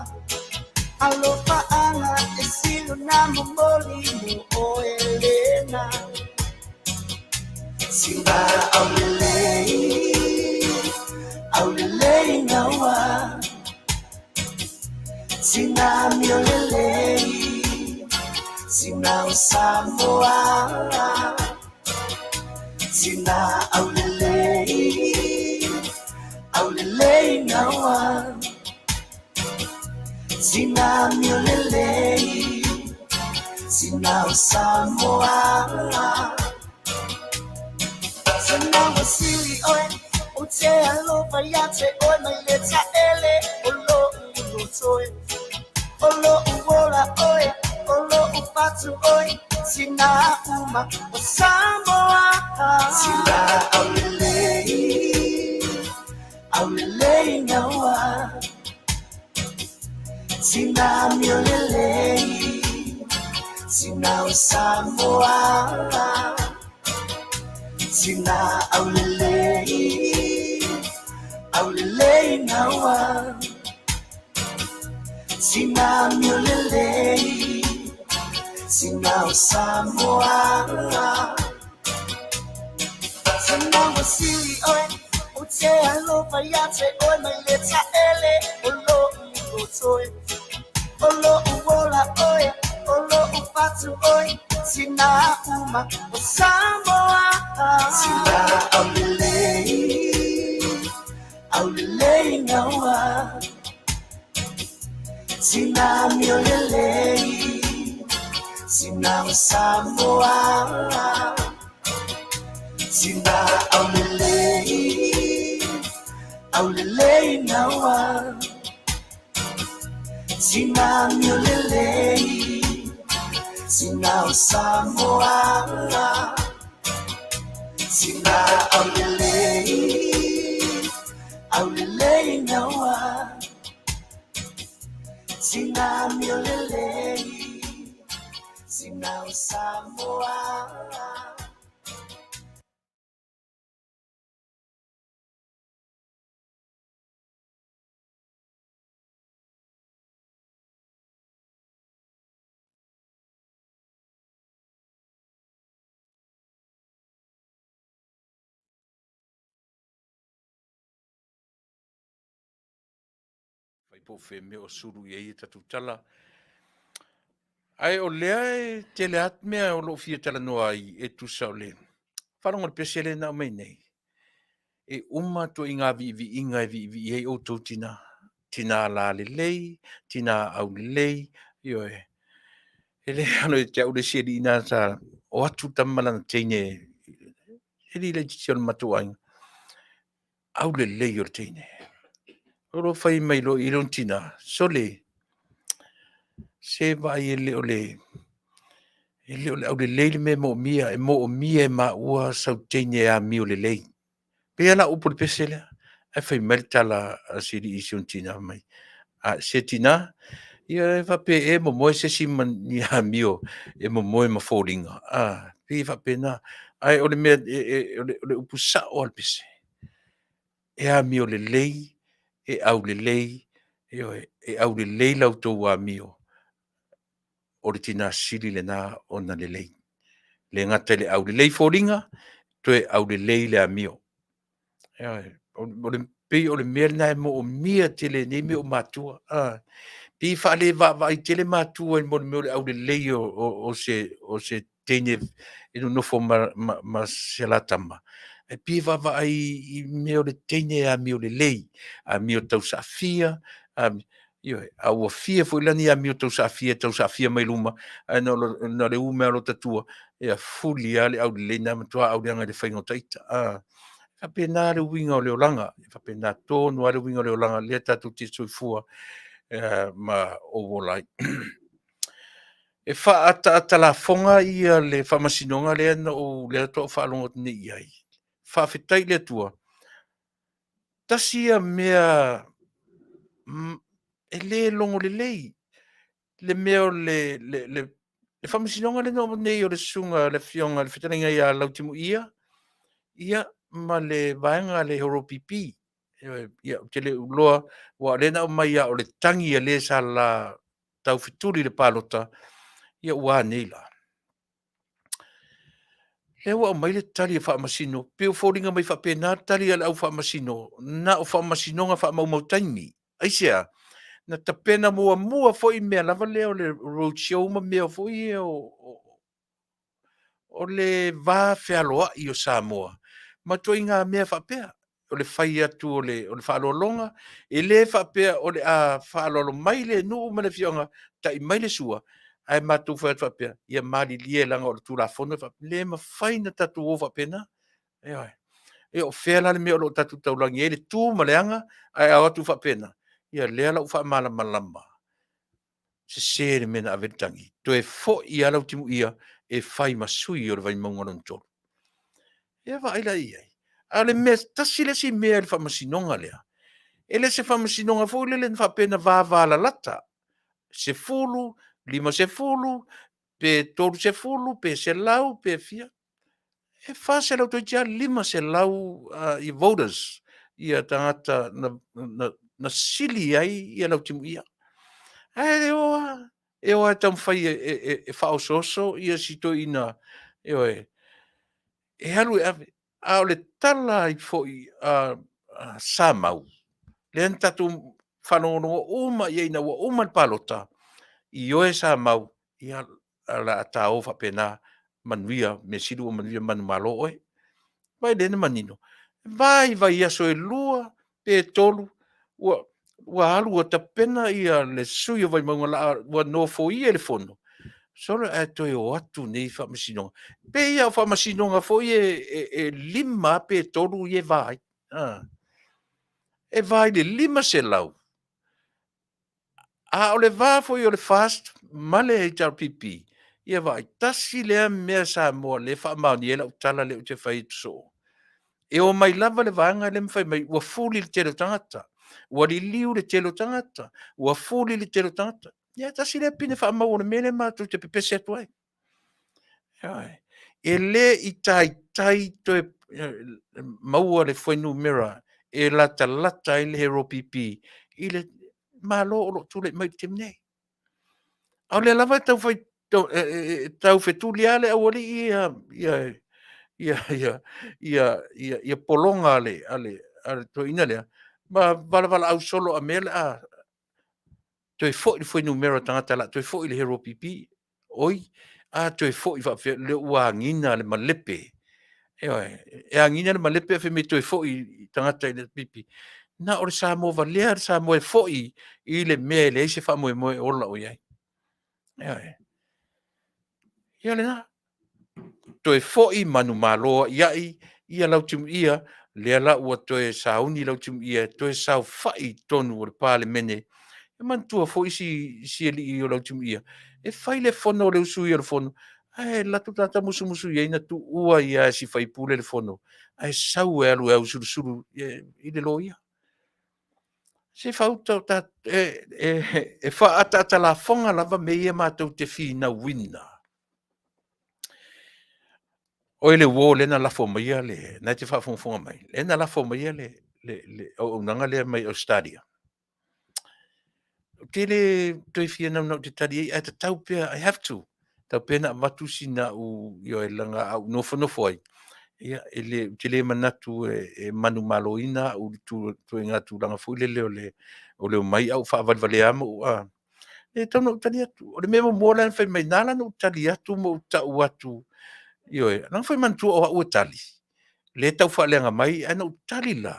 alofaaga e sili ona momoli mo oe lena. Sina aulelei, aulelei naua. Sina amio lelei, sina o Samoa. Sina aulelei, aulelei naua. Sina amio lelei, sina o Samoa. Sina ua sili oe, ou te alofa ia te oe mai le taele o lo'u loto e. O lo'u ola oe, o lo'u fatu oe, tinā uma o Samoa. Sina aulelei, aulelei naua. Sina amio lelei, sina o Samoa. Sina aulelei, aulelei naua. Sina amio lelei, sina o Samoa. Sina ua sili oe, ou te alofa ia te oe mai le taele o lo'u loto e. O lo'u ola oe, o lo'u fatu oe, tinā uma o Samoa. Sina aulelei, aulelei naua. Sina amio lelei, sina o Samoa. Sina aulelei, aulelei naua. Sina amio lelei, sina o Samoa. Sina aulelei, aulelei naua. Sina amio lelei, sina o Samoa. Fai po o fea mea o sulu i ai e tatou tala. Ae o lea e tele atu mea o loo fia talanoa ai e tusa o le faalogo i le pese lea na aumai nei. E uma ituaiga viiviiga e viivii ai outou tina. Tina lalelei, tina aulelei, ioe. E le alo ia te au le isi alii na sa o atu tama ma lana teine e li laitiiti o le matou aiga. Aulelei o le teine. O lo fai mai loa i lona tina, sole, se vaai e le o le e le o le aulelei le mea e moomia, e moomia e maua sau teine e amio lelei. Pei lava la upu o le pese lea, ae fai mai le tala a si alii i si ona tina mai, a se tina, ia e faapea e momoe se isi ma ni amio e momoe ma foliga, a, pei e faapena. Ae o le mea, o le upu sao a le pese, e amio lelei, e aulelei, ioe, e aulelei la outou amio, o le tina sili lena ona lelei. Le gata i le aulelei foliga, toe aulelei le amio. Ioe, o le pei o le mea lena e moomia tele e nei mea o matua. Pei faale vaavaai tele matua i mo le mea o le aulelei o se teine e nonofo ma se la tama, ae pei e vaavaai i mea o le teine e amio lelei, amio tausaafia, ioe, a ua fia foi la ni amio tausaafia e tausaafia mai luma, ae na o le u mai lava o lota tua, ia fuli lava le aulelei na matua auleaga i le faiga o ta ita. E faapena le uiga o le olaga, e faapena tonu lava le uiga o le olaga lea tatou te soifua ma ou ola ai. E faaataata lafoga ia le faamasinoga lea na ou, lea faatoa ou faalogo atu nei i ai. Faafetai i le Atua, tasi ia mea e le logo lelei le mea o le faamasinoga lea na oo nei o le susuga le afioga le fetalaiga ia Lautimuia ia ma le vaega a le HRPP. Ia, ou te le o iloa, aua o lea na aumai lava o le tagi a le sa taufetuli i le palota, ia ua a nei la? Lea ua aumai le tali a faamasino, pei ua foliga mai faapena le tali a le au faamasino, na o faamasinoga faamaumau taimi. Aisea? Na tapena muamua foi mea lava lea o le road show ma mea foi ia o le va fealoai o Samoa ma ituaiga mea faapea, o le fai atu o le faaaloaloga. E le faapea o le a faaaloalo mai le nuu ma le afioaga, tai mai le sua, ae matou fai atu faapea, ia malilie leaga o le Tulafono e faapea. E le mafai ona tatou o faapena. Ioe. Ia o fea la le mea o lo o tatou taulagi ai le tu ma le aga ae a o atu faapena? Ia lea la ua faamalamalama, sese le mea na ave ai le tagi, toe foi lava Lautimuia e fai ma sui o le Vaimauga lona 3. Ia vaai la i ai? A o le mea tasi le isi mea i le faamasinoga lea, e le o se faamasinoga foi lele na faapea na vavalalata, 10, 50, pe 30 pe 100 pe fia. E 400 toeitiiti lava 500 voters tagata na sili ai Lautimuia. Ae o lava, e o lava e taumafai e faaosooso si toeaina, ioe, e alu e ave. A o le tala ai foi a Samau, lea na tatou faalogologo uma i ai ina ua uma le palota, ioe Samau, ia o le a ta o faapena, manuia, mea sili ua manuia manumalo oe. Vaai o lea na manino? Va i vaiaso e 2 pe 3 ua alu ua tapena le sui usufono o Vaimauga ua nofoia le fono, solo ae toe o atu nei faamasinoga. E pei lava o faamasinoga foi ia e 5 lava pe 3 ia e va ai. E va i le 500, a o le va foi o le FAST ma le HRPP, ia vaai, tasi lea mea Samoa o lea e faamaonia ai lau tala lea ou te fai atu soo, e omai lava le vaega lea ma fai mai ua fuli le tele o tagata, ua liliu le tele o tagata, ua fuli le tele o tagata. Ia tasi lea pine faamau o le mea lea matou te pepese atu ai. E le i taitai toe maua le fuainumera e latalata ai le HRPP i le Malo o lo o tulai mai i le taimi nei. A o lea lava e taufetuli lava le aualii ia ia pologa a le toeaina lea ma valavalaau solo a mea o le a toe foi le fuainumera o tagata o le a toe foi i le HRPP. Oi, a toe foi faapefea o lea ua agiga le malepe, ioe, e agiga le malepe ae fai mai e toe foi tagata i le HRPP. Na o le Samoa valea le Samoa e foi i le mea e leai se faamoemoe e ola o i ai. Ioe. Ia o lena. Toe foi manumalo aiai ia Lautimuia, lea la ua toe sauni Lautimuia e toe saofai i totonu o le Palemene. E manatua foi si alii o Lautimuia, e fai le fono a le usu ia o le fono, ae alu atu tagata musumusu i ai na tuua ai lava e si faipule le fono, ae sau e alu e ausulusulu i le loia. Se faauta o e faaataata lafoga lava mea ia matou te finauina. Oi le uo lea na lafo maia le, na e te faafogafoga mai, lea na lafo maia le auaunaga lea mai Ausetalia. Ou te le toe fia naunau ou te tali i ai, ae tatau pea, I have to, tatau pea ona avatu sina au, ioe, leaga a ou nofonofo ai, ia, e le, ou te le manatu e manumaloina au i le ituaiga tulaga foi lele o le omai ae ou faavalevalea ma ou, a. E tatau ona ou tali atu. O le mea muamua lea na fai mai, na ala ona ou tali atu ma ou tau atu, ioe, leaga foi manatua o au e tali, lea e tau faaleaga mai, ae na ou tali la,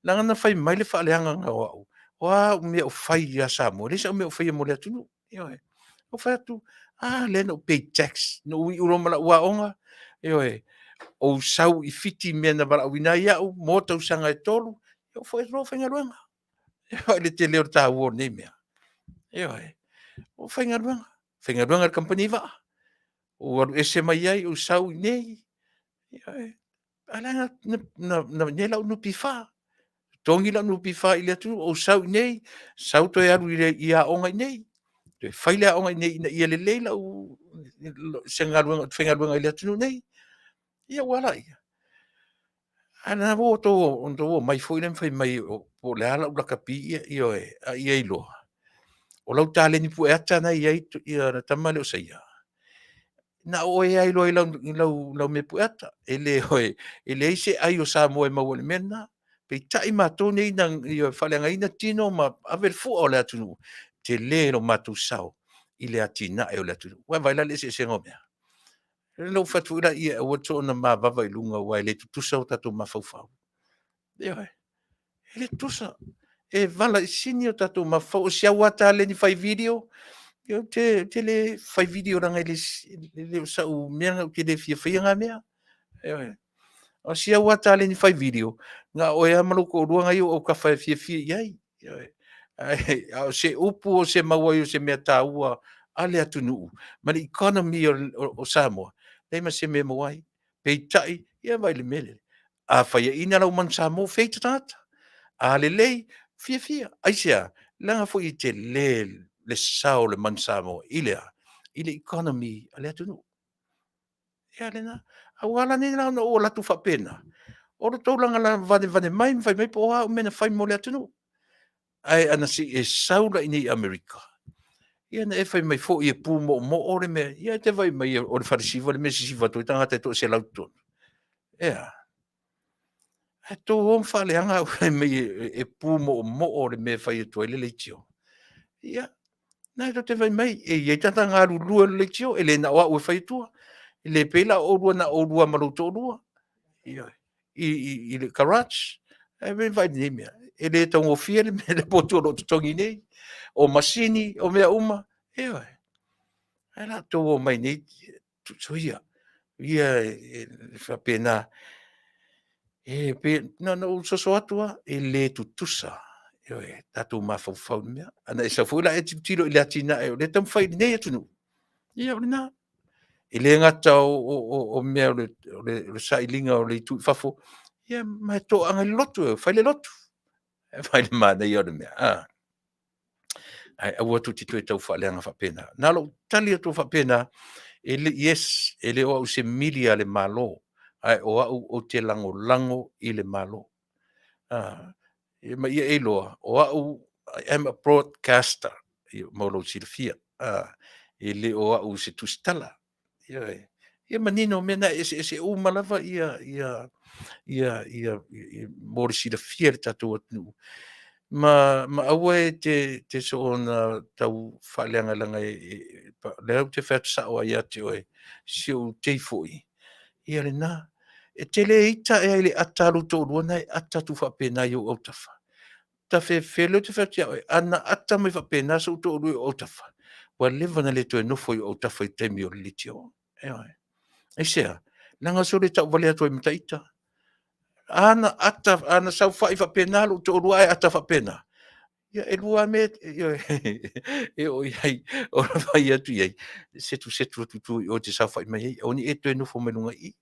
leaga na fai mai le faaleagaga o au, o a au mea o fai ia Samoa, e leai sau mea o faia mo le atunuu. Ioe. Ou fai atu, a lea na ou pay tax, na ou iu loa ma lau aoga, ioe, ou sau i Fiti i mea na valaauina ai au mo tausaga e 3, ou foi atu loa faigaluega. Vaai i le tele o le taua o lenei mea. Ioe. Ou faigaluega, faigaluega i le kamupani vaa, ou alu ese mai ai ou sau i inei, ioe. A o la e na i ai lau NPF, totogi lau NPF i le atunuu, ou sau i inei, sau toe alu i aoga i inei, toe fai le aoga i inei ina ia lelei lau, se galuega ou te faigaluega ai i le atunuu nei. Ia ua a laia? Ae na ua outou omai foi lea ma fai mai po o le a lau lakapi, ioe, a ia iloa, o lau taleni pueata lena e i ai le tama lea o Saia, na o oe lava e iloa ai i lau mea pueata. E leai se ai o Samoa e maua i le mea lena. Peitai matou nei na faaleagaina tino ma ave le fua o le atunuu, e tele lo matou sao i le atinae o le atunuu. Ua e vaai la i le eseesega o mea? Lea na ou fai atu foi lea, aua le soona mavava i luga aua e le tutusa o tatou mafaufau. Ioe, e le tutusa. E valaisini o tatou mafaufau. O si au lava taleni fai video, ou te le fai video leaga e le o sau mea lena, ou te le fia faia na mea. Ioe. O si au lava taleni fai video, na o oe lava ma lou toalua na e i ou autafa e fiafia i ai. Ioe. A o se upu o se mau ai o se mea taua a le atunuu ma le economy o Samoa, e leai ma se mea e maua ai. Peitai, ia vaai i le mea lea? A faiaina lau Manu Samoa, fei ta tagata. A lelei, fiafia. Aisea? Leaga foi e tele le sao o le Manu Samoa i le a? I le economy a le atunuu. Ia lena. Ae ua ala nei la ona ou alu atu faapena, o le tou lagalaga vanevane mai ma fai mai po o a au mea na fai mo le atunuu. Ae ana se i e sau la i inei i Amerika, ia ona e fai mai foi e pumoomoo le mea, ia e te vaai mai o le falesiva le mea e sisifa atu ai tagata e toa-100 i totonu. E a? Ae outou o ma faaleaga au fai mai e pumoomoo le mea e fai atu ai le leitio. Ia, na tou te vaai mai, e i ai tagata galulue o le leitio, e le na o au e fai atua. E le pei la o oulua na o oulua ma lou toalua, ioe, i le garage. Ae vaai i lenei mea, e le taugofie le mea le potu o lo o totogi nei, o masini, o mea uma, ioe. Ae o le a outou omai nei, soia, ia e faapena. E pei na ona ou soso atu lava, e le tutusa, ioe, tatou mafaufau i mea. Ana e sau foi la e tilotilo i le atinae o lea e taumafai i lenei atunuu, ia o lena. E le gata o mea o le sailiga o le itu i fafo, ia ma e toaga i le lotu, e fai le lotu. Vaai i le manaia o le mea, a? Ae aua tou te toe tau faaleaga faapena. Na ona ou tali atu faapena, e le, yes, e le o au o se mili a le Malo, ae o au ou te lagolago i le Malo. Ma ia e iloa, o au, I am a broadcaster, mo lou silafia. E le o au o se tusitala. Ioe. Ia manino mea na, e eseese uma lava ia, ia, ia, ia, ia mo le silafia e le tatou atunuu. Ma aua e te soona tau faaleagalega e, lea ou te fai atu sao lava ia te oe, si ou tei foi, ia lena. E te le ita ea i le ata a lou toalua na e ata atu faapena i ou autafa? Tafefea, lea ou te fai atu ia oe, ana ata mai faapena sou toalua i ou autafa, ua leva ona le toe nofo i ou autafa i taimi o le leitioa. Ioe. Aisea? Leaga sole tauvalea atu ai ma ita. Ana ata, ana saofai faapena lou toalua ae ata faapena, ia e lua lava mea e oo i ai, o le fai atu i ai, setu setu atu i tua i o e te saofai mai ai, aua ne i e toe nofo mai luga i i.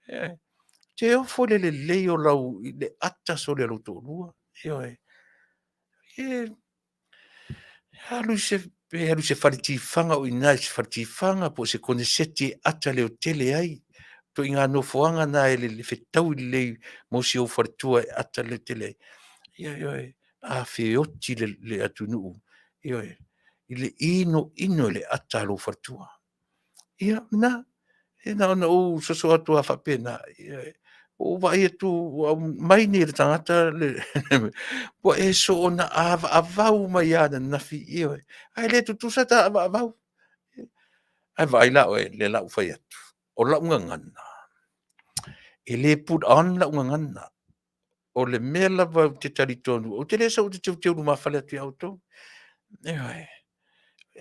Ioe. E te ofo i le lelei o lau, i le ata sole o lou toalua. Ioe. E alu i se, pe alu i se fale tifaga o i ina i se fale tifaga po o se koneseti e ata leotele ai. Ituaiga nofoaga na e fetaui lelei mo si ou faletua e ata leotele ai. Ia, ioe, a feoti le atunuu, ioe, i le inoino i le ata a lou faletua. Ia, na, e na ona ou soso atu lava faapena. Ioe. Ua ou vaai atu ua aumai nei e le tagata le ua e soona avaavau mai lava ananafi, ioe, ae le tutusa ta avaavau. Ae vaai la oe, lea la ua fai atu, o lau gagana, e le put on lau gagana. O le mea lava ou te talitonu, ou te le sau ou te teuteu lumafale atu ia outou. Ioe.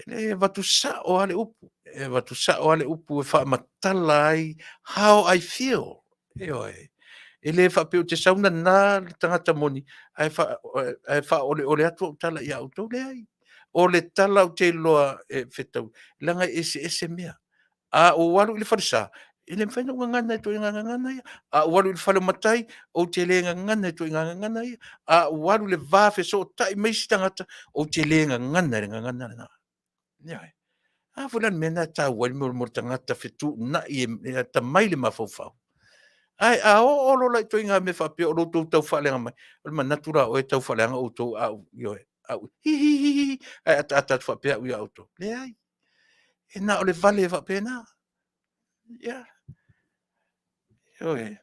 E avatu sao lava le upu, e avatu sao lava le upu e faamatala ai how I feel. Ioe. E le faapea ou te sau nana le tagata moni ae faaoleole atu au tala ia outou. Leai. O le tala ou te iloa e fetaui, leaga e eseese mea. A ou alu i le falesa, e le mafai ona ou gagana i ituaiga gagana ia. A ou alu i le fale o matai, ou te le gagana i ituaiga gagana ia. A ou alu i le va fesootai ma isi tagata, ou te le gagana i le gagana lena. Ioe. A foi la le mea lena e taua ai le mea o le tagata fetuunai e atamai le mafaufau. Ae a oo loa la i ituaiga mea faapea o lo outou tau faaleaga mai, o le manatu la o oe e tau faaleaga outou a ou, ioe, a ou hi hi hi hi ae ataata atu faapea au ia outou. Leai. E na o le vale faapena. Ia. Ioe.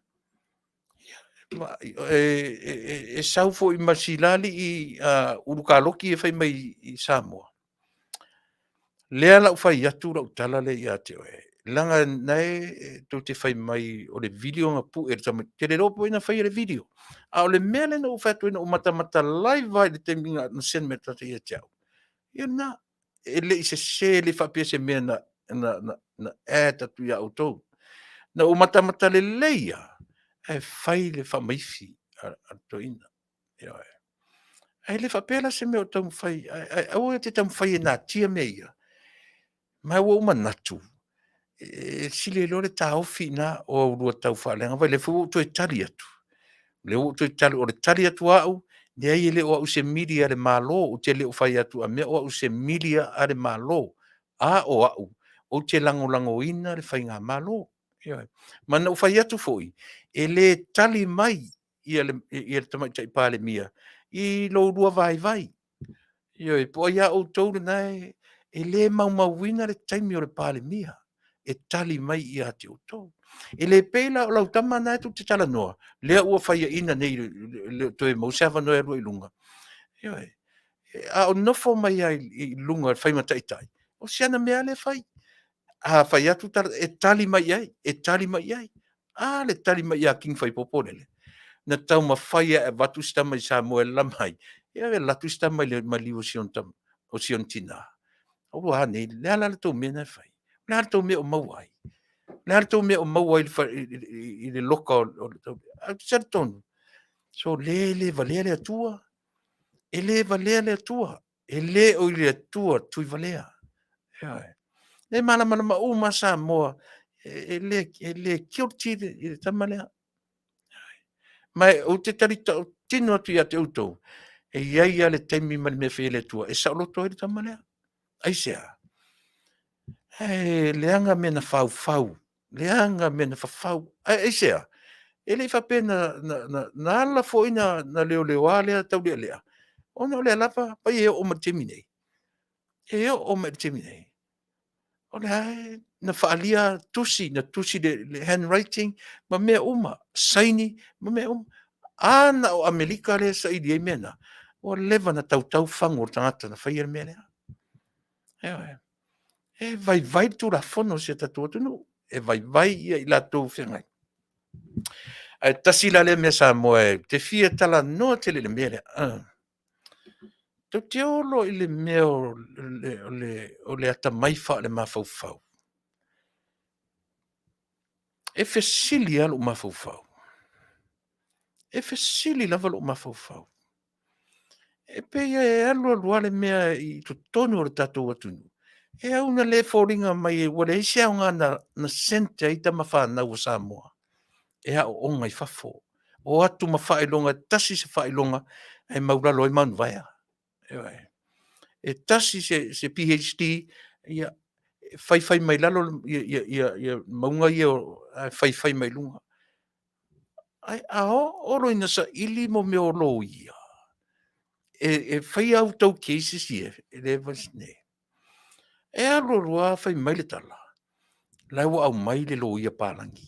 E sau foi ma si la alii Ulu Kaloki e fai mai i Samoa. Lea la ua fai atu lau tala lea ia te oe, leaga na e tou te fai mai o le video na pue e le tamaitiiti. Ou te le iloa po o ai na faia le video. A o le mea lea na ou fai atu ai na ou matamata live lava i le taimi na send mai ai le tagata ia te au, ia lena. E le i sese, e le i faapea se mea na, na, na, na add atu ia outou. Na ou matamata lelei lava, ae fai le faamaifi a le toeaina. Ioe. Ae le faapea la se mea o taumafai, ae aua e te taumafai e natia mea ia. Ma ua ou manatu, e sili ai loa le taofi i ina o a oulua taufaaleaga. Vaai o lea foi ua ou toe tali atu, o lea ua ou toe tali, o le tali atu a au, leai e le o au o se media a le Malo, ou te le o fai atu a mea o au o se media a le Malo, a o au, ou te lagolagoina le faigamalo. Ioe. Ma na ou fai atu foi, e le tali mai ia le, ia le Tamaitai Palemia i lo oulua vaivai. Ioe, po o ai lava outou lena e le maumauina le taimi o le Palemia e tali mai ia te outou. E le pei la o lau tama lena tou te talanoa, lea ua faiaina nei e le o toe maua se avanoa e alu ai i luga. Ioe. A o nofo mai lava i luga e fai ma taitai, o si ana mea lava lea e fai. A fai atu tala, e tali mai i ai, e tali mai i ai. A le tali mai ia King Faipopo lele, na taumafai e avatu si tama i Samoa e lama ai, ia e alu atu si tama i le maliu o si ona tama, o si ona tina. Ua a nei, le a la le tou mea lena e fai? O le a le tou mea o maua ai? O le a le tou mea o maua ai i le loka o le Ae ou te talitonu, sole, e le valea le Atua. E le valea le Atua. E le o i le Atua Tuivalea. Ioe. E malamalama uma Samoa, e le guilty le tama lea. Ma ou te talitautino atu ia te outou, e i ai lava le taimi ma le mea e fai ai e le Atua e saoloto ai le tama lea. Aisea? E leaga mea na faufau, leaga mea na fafau. Ae aisea? E le i faapea na, na, na, na ala foi na, na leoleoa lea taulealea, ona o lea lava, pai e oo mai i le taimi nei. E oo mai i le taimi nei, o lea na faaalia tusi, na tusi le, le handwriting ma mea uma, saini ma mea uma. A na o Amerika lea e saili ai mea na, ua leva na tautau fagu o le tagata na faia le mea lea. Ioe. E vaivai le Tulafono o si o tatou atunuu, e vaivai ia i latou feagai. Ae tasi la lea mea Samoa ou te fia talanoa tele i le mea lea. Tou te o loa i le mea o le atamai faalemafaufau. E fesili lava lou mafaufau. E fesili lava lou mafaufau. E pei e alu alu lava le mea i totonu o le tatou atunuu, e au ina le foliga mai ua leai se aoga na sent ai tama fanau a Samoa e aooga i fafo. O atu ma faailoga, e tasi se faailoga e maulalo ai Mount Vaea. Ioe. E tasi se PhD, ia, e faifai mai lalo ia mauga ia ae faifai mai luga. Ae a oo loa ina saili mo mea o loia, e fai a outou cases ia, e le E alu alu lava fai mai le tala, la ua aumai le loia palagi.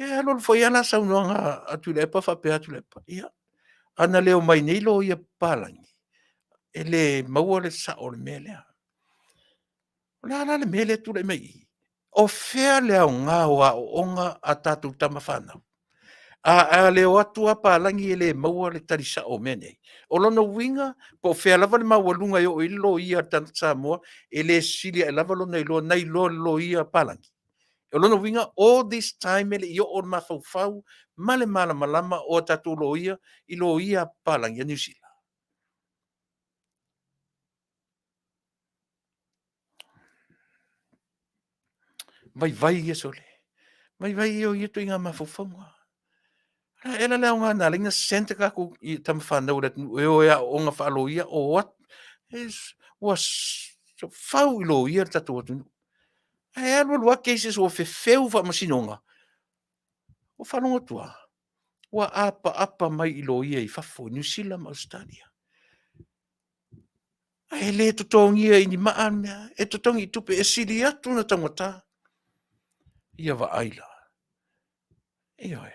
E alualu foi lava la saunoaga a Tuilaepa faapea atu Tuilaepa, ia, ana le omai nei loia papalagi, e le maua le sao o le mea lea. O le a la le mea lea e tulai mai i i? O fea le aoga o aoaoga a tatou tama fanau? A le o atu lava palagi e le maua le tali sao o mea nei. O lona uiga, po o fea lava le maualuga e oo i ai le loia a le tagata Samoa, e le sili ae lava lona iloa nai lo le loia palagi. O lona uiga, all this time e le i oo le mafaufau ma le malamalama o a tatou loia i loia papalagi a Niu Sila. Vaivai ia sole. Vaivai ia o ia ituaiga mafaufauga. O le a ea la le aoga na ala ai ona send tatou i tama fanau a le atunuu e o e aooga faaloia o atu, ua fau i loia le tatou atunuu. Ae alu alu lava cases ua fefeu faamasinoga, ua faalogo atu lava ua apaapa mai i loia i fafo i Niu Sila ma Ausetalia. Ae le totogia i ni maa le mea, e totogi i tupe e sili atu ona taugata. Ia vaai la. Ioe.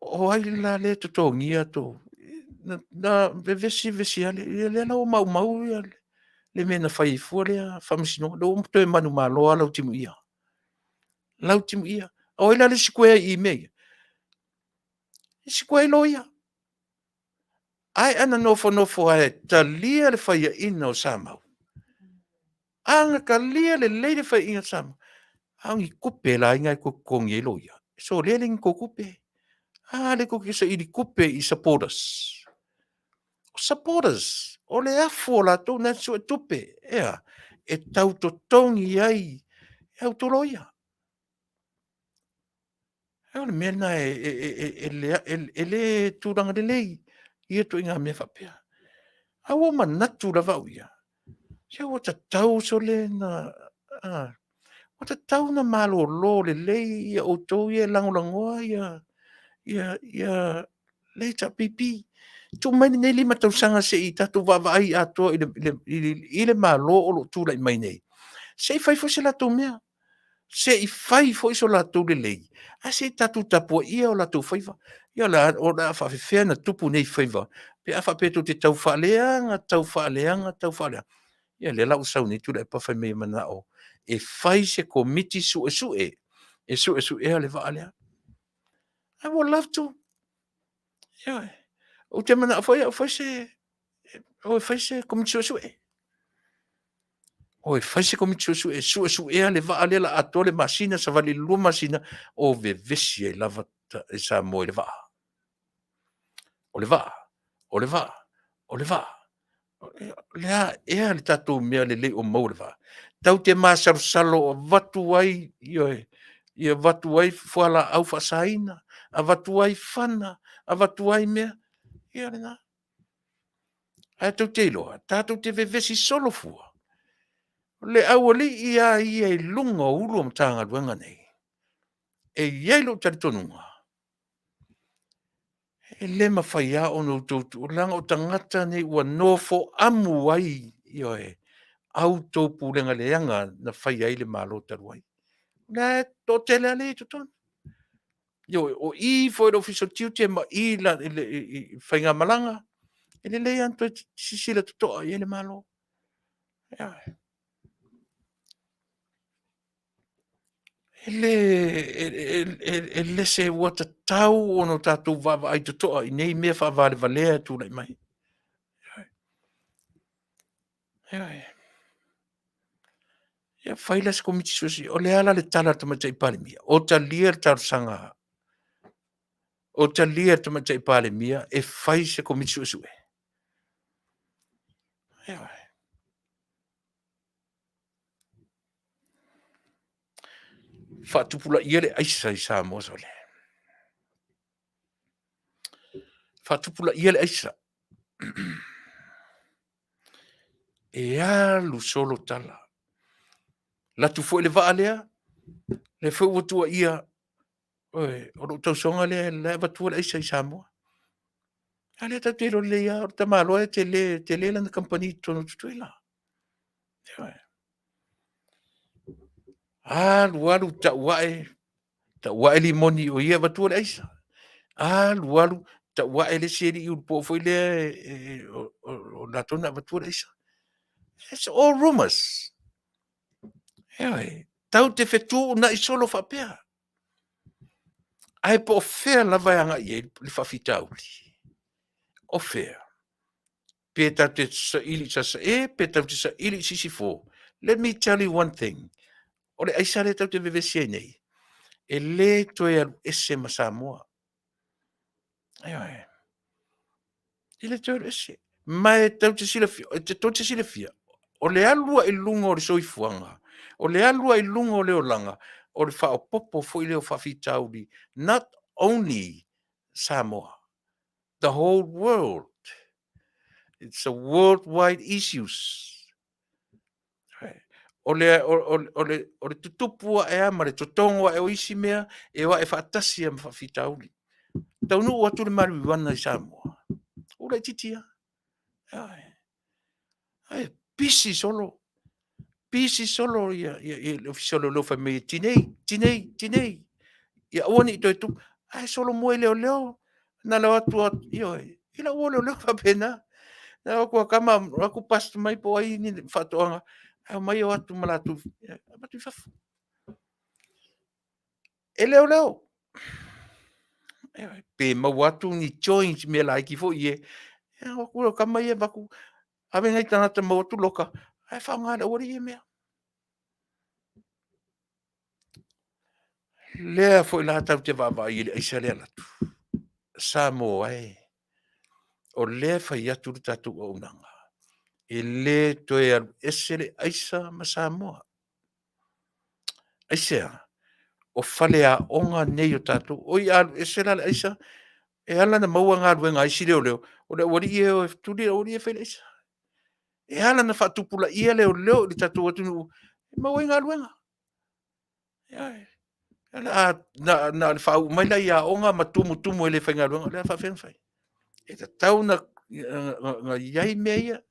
O ai la lea e totogia tou... Na vevesi vevesi lava lea, lea la ua maumau le mea na fai ai fua lea faamasinoga, lea ua toe manumalo lava Lautimuia. Lautimuia. O ai la le isi square i mea ia? E sikuea ai loia. Ae ana nofonofo lava e talia le faiaina o Samau, a na talia lelei le faiaina o Samau, a o ni tupe la e toe totogi ai loia? Sole e leai ni tou tupe. A lea tou te saili tupe i supporters. O supporters, o le afu o latou na e suetupe, e a? E tau totogi ai e a outou loia. O le mea lena e le tulaga lelei ia ituaiga mea faapea. Ae ua ou manatu lava au ia, se ua tatau sole ona, ua tatau ona malolo lelei ia outou ia e lagolagoa le HRPP. Tuu mai lenei 5 tausaga se i tatou vaavaai atoa i le Malo o lo o tulai mai nei, se i fai foi se latou mea, se i fai foi so latou lelei, ae se i tatou tapuaia o latou faiva. Ia o le a faapefea ona tupu nei faiva pe a faapea tou te tau faaleaga, tau faaleaga, tau faaleaga. Ia lea la ua sau nei Tuilaepa fai mai e manao e fai se Komiti Suesue e suesuea le vaa lea. I would love to. Ioe. Ou te manao foi au e fai se, o e fai se Komiti Suesue. O e fai se Komiti Suesue e suesuea le vaa lea o le a atoa le masina, savali i le 2 masina o vevesi ai lava Samoa i le vaa. O le vaa, o le vaa, o le vaa. O le a ea le tatou mea lelei o maua i le vaa? Tatou te masalosalo o avatu ai, ioe, ia avatu ai fualaau faasaina, avatu ai fana, avatu ai mea, ia lena. Ae tou te iloa, tatou te vevesi solo fua. O le aualii lava ia i luga o Ofisa Sili o Matagaluega nei, e i ai lou talitonuga, e le mafai lava ona outou tuua, leaga o tagata nei ua nofo amu ai, ioe, a outou pulega leaga na fai ai le Malo talu ai. O lea e toatele lava lea e i totonu. Ioe, o i foi i le Ofisa o Tiute ma i i le faigamalaga, e lelei lava ona toe silasila totoa i ai le Malo. Ioe. E le se ua tatau ona tatou vaavaai totoa i nei mea faavalevalea e tulai mai. Ioe. Ia fai la se Komiti Suesue. O le a la le tala a le Tamaitai Palemia? O talia le talosaga, o talia e le Tamaitai Palemia e fai se Komiti Suesue. Ioe. Faatupulaia le aisa i Samoa sole. Faatupulaia le aisa. E alu solo tala. Latu foi le vaa lea, lea foi ua tuuaia, oi, o lou tausoga lea la e avatua le aisa i Samoa. A lea tatou te iloa lelei lava, o le tamaloa e tele, tele lana kamupani i totonu o Tutuila. Ioe. Alu alu tau ae. Tau ae limoni o ia e avatua le aisa. Alu alu, tau ae le isi alii ulupo foi lea o latou na avatua le aisa. It's all rumors. Ioe, tau te fetuunai solo faapea. Ae po o fea lava e agai i ai le faafitauli? O fea? Pe tatou te saili i Sasae, pe tatou te saili i Sisifo. Let me tell you one thing. O le aisa lea tatou te vevesi ai nei, e le toe alu ese ma Samoa. Ioe. E le toe alu ese. Ma e tatou te silafia, e te tou te silafia, o le alu i luga o le soifuaga, o le alu i luga o le olaga, o le faaopoopo foi lea o faafitauli, not only Samoa, the whole world. It's a worldwide issues. O le, o, o, o le, o le tutupu ae a ma le totogo ae o isi mea e o ae faatasi a ma faafitauli. Taunuu atu le mariuana i Samoa, ua laitiiti lava. Ae pisi solo, pisi solo ia, ia, ia le Ofisa o Leoleo fai mai e tinei, tinei, tinei. Ia aua ne i toe tupu. Ae solomua i leoleo, na le o atu, ioe, i lau o leoleo faapena. Na o atu a tama, o atu bust mai po o ai ni faatoaga, ae omai o atu ma latou, avatu i fafo. E leoleo. Pe maua atu ni joints mea laiti foi ia, e o atu o tama ia avatu, ave nai tagata maua atu loka, ae faaaoga e le aualii ia mea. Lea foi la tatou te vaavaai i le aisa lea e alu atu. Samoa e, o lea e fai atu le tatou auaunaga, e le toe alu ese le aisa ma Samoa. Aisea? O faleaoga nei o tatou. Oi a alu ese la le aisa, e ala ona maua galuega a isi leoleo, o le aualii ia e o e tuli le aualii ia e fai le aisa. E ala ona faatupulaia leoleo i le tatou atunuu, e maua ai galuega. Na, na o le faauu mai la i aoga ma tumutumu e le faigaluega, o le a faapefea ona fai? E tatau ona i ai mea ia.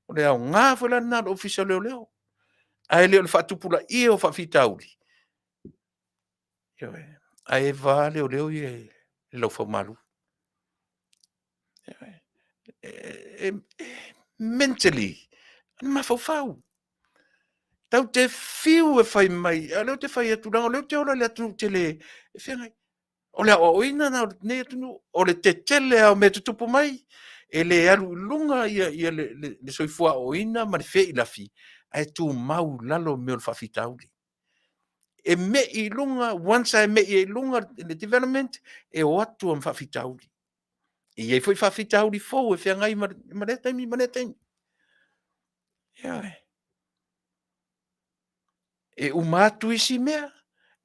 O le aoga foi la lena o le Ofisa o Leoleo, ae le o le faatupulaia o faafitauli. Ioe. Ae va leoleo ia i le laufaumalu. Ioe. E, mentally, mafaufau. Tau te fiu e fai mai, a o lea ou te fai atu, leaga o lea ou te ola i le atunuu tele e feagai. O le aoaoina lena o lenei atunuu, o le tetele lava o mea e tutupu mai, e le alu i luga ia, ia le, le, le soifua aoaoina ma le feilafi, ae tumau i lalo mea o le faafitauli. E mei i luga, once e mei ai i luga le development, e o atu ma faafitauli. E i ai foi faafitauli fou e feagai ma, ma lea taimi ma lea taimi. Ioe. E uma atu isi mea,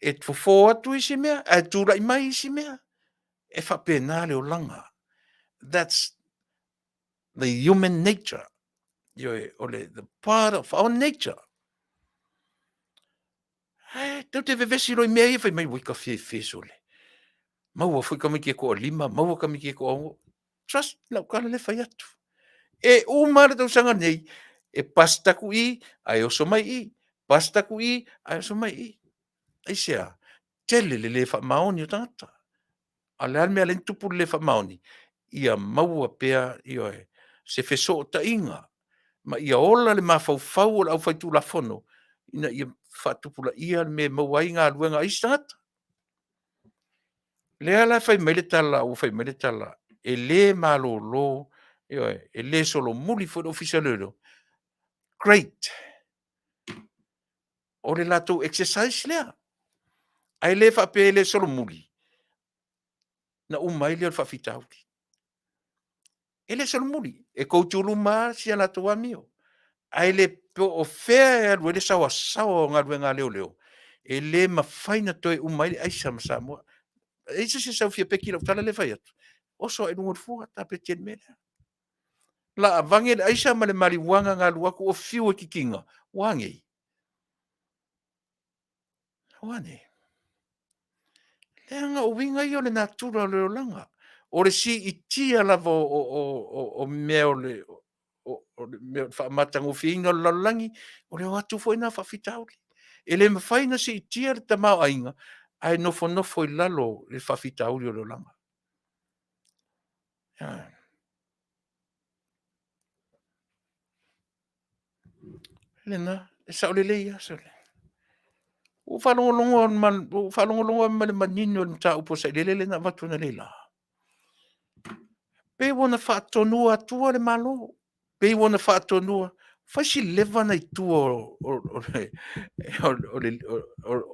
e fofo atu isi mea, ae tulai mai isi mea. E faapena le olaga. That's the human nature. Ioe, o le the part of our nature. Ae tou te vevesi loa i mea ia fai mai, ui ka fefe sole. Maua foi tamaiti e toalima, maua tamaiti e toaono. Trust lau tala lea e fai atu. E uma le tausaga nei, e bust atu i, ae oso mai i, bust atu i, ae oso mai i. Aisea? Tele le le faamaoni o tagata. A o le a le mea e ala ai ona tupu le le faamaoni? Ia maua pea, ioe, se fesootaiga ma ia ola le mafaufau o le aufaitulafono ina ia faatupulaia le mea e maua ai galuega a isi tagata. Lea la e fai mai le tala, ua fai mai le tala, e le malolo, ioe, e le solomuli foi le Ofisa o Leoleo. Great! O le latou exercise lea. Ae le faapea e le solomuli, na uma ai lea o le faafitauli. E le solomuli, e koutuluma lava si a latou amio. Ae le po o fea e alu ai le saoasaoa o galuega a leoleo, e le mafai ona toe uma ai le aisa ma Samoa. E i ai se isi e sau e fia peki i lau tala lea e fai atu? Oso ae i luga o le fua, tapeti ai le mea lea. Laa vage le aisa ma le mariuana na alu atu o fiu e kikina, ua a nei? Ua a nei? Leaga o uiga ia o le natura o le olaga. O le siitia lava o, o, o, o, o mea o le, o, o le mea o le faamatagofieina o le lalolagi, o le o atu foi lena o faafitauli. E le mafai ona siitia le tamaoaiga Ae nofonofo i lalo le faafitauli o le olaga. Lena, e sao lelei lava sole. Ua ou faalogologo ma le manino i le mataupu a Sailele lea na avatu analeila. Pei ua na faatonuina atua le Malo, pei ua na faatonuina, fai si leva ona i tua o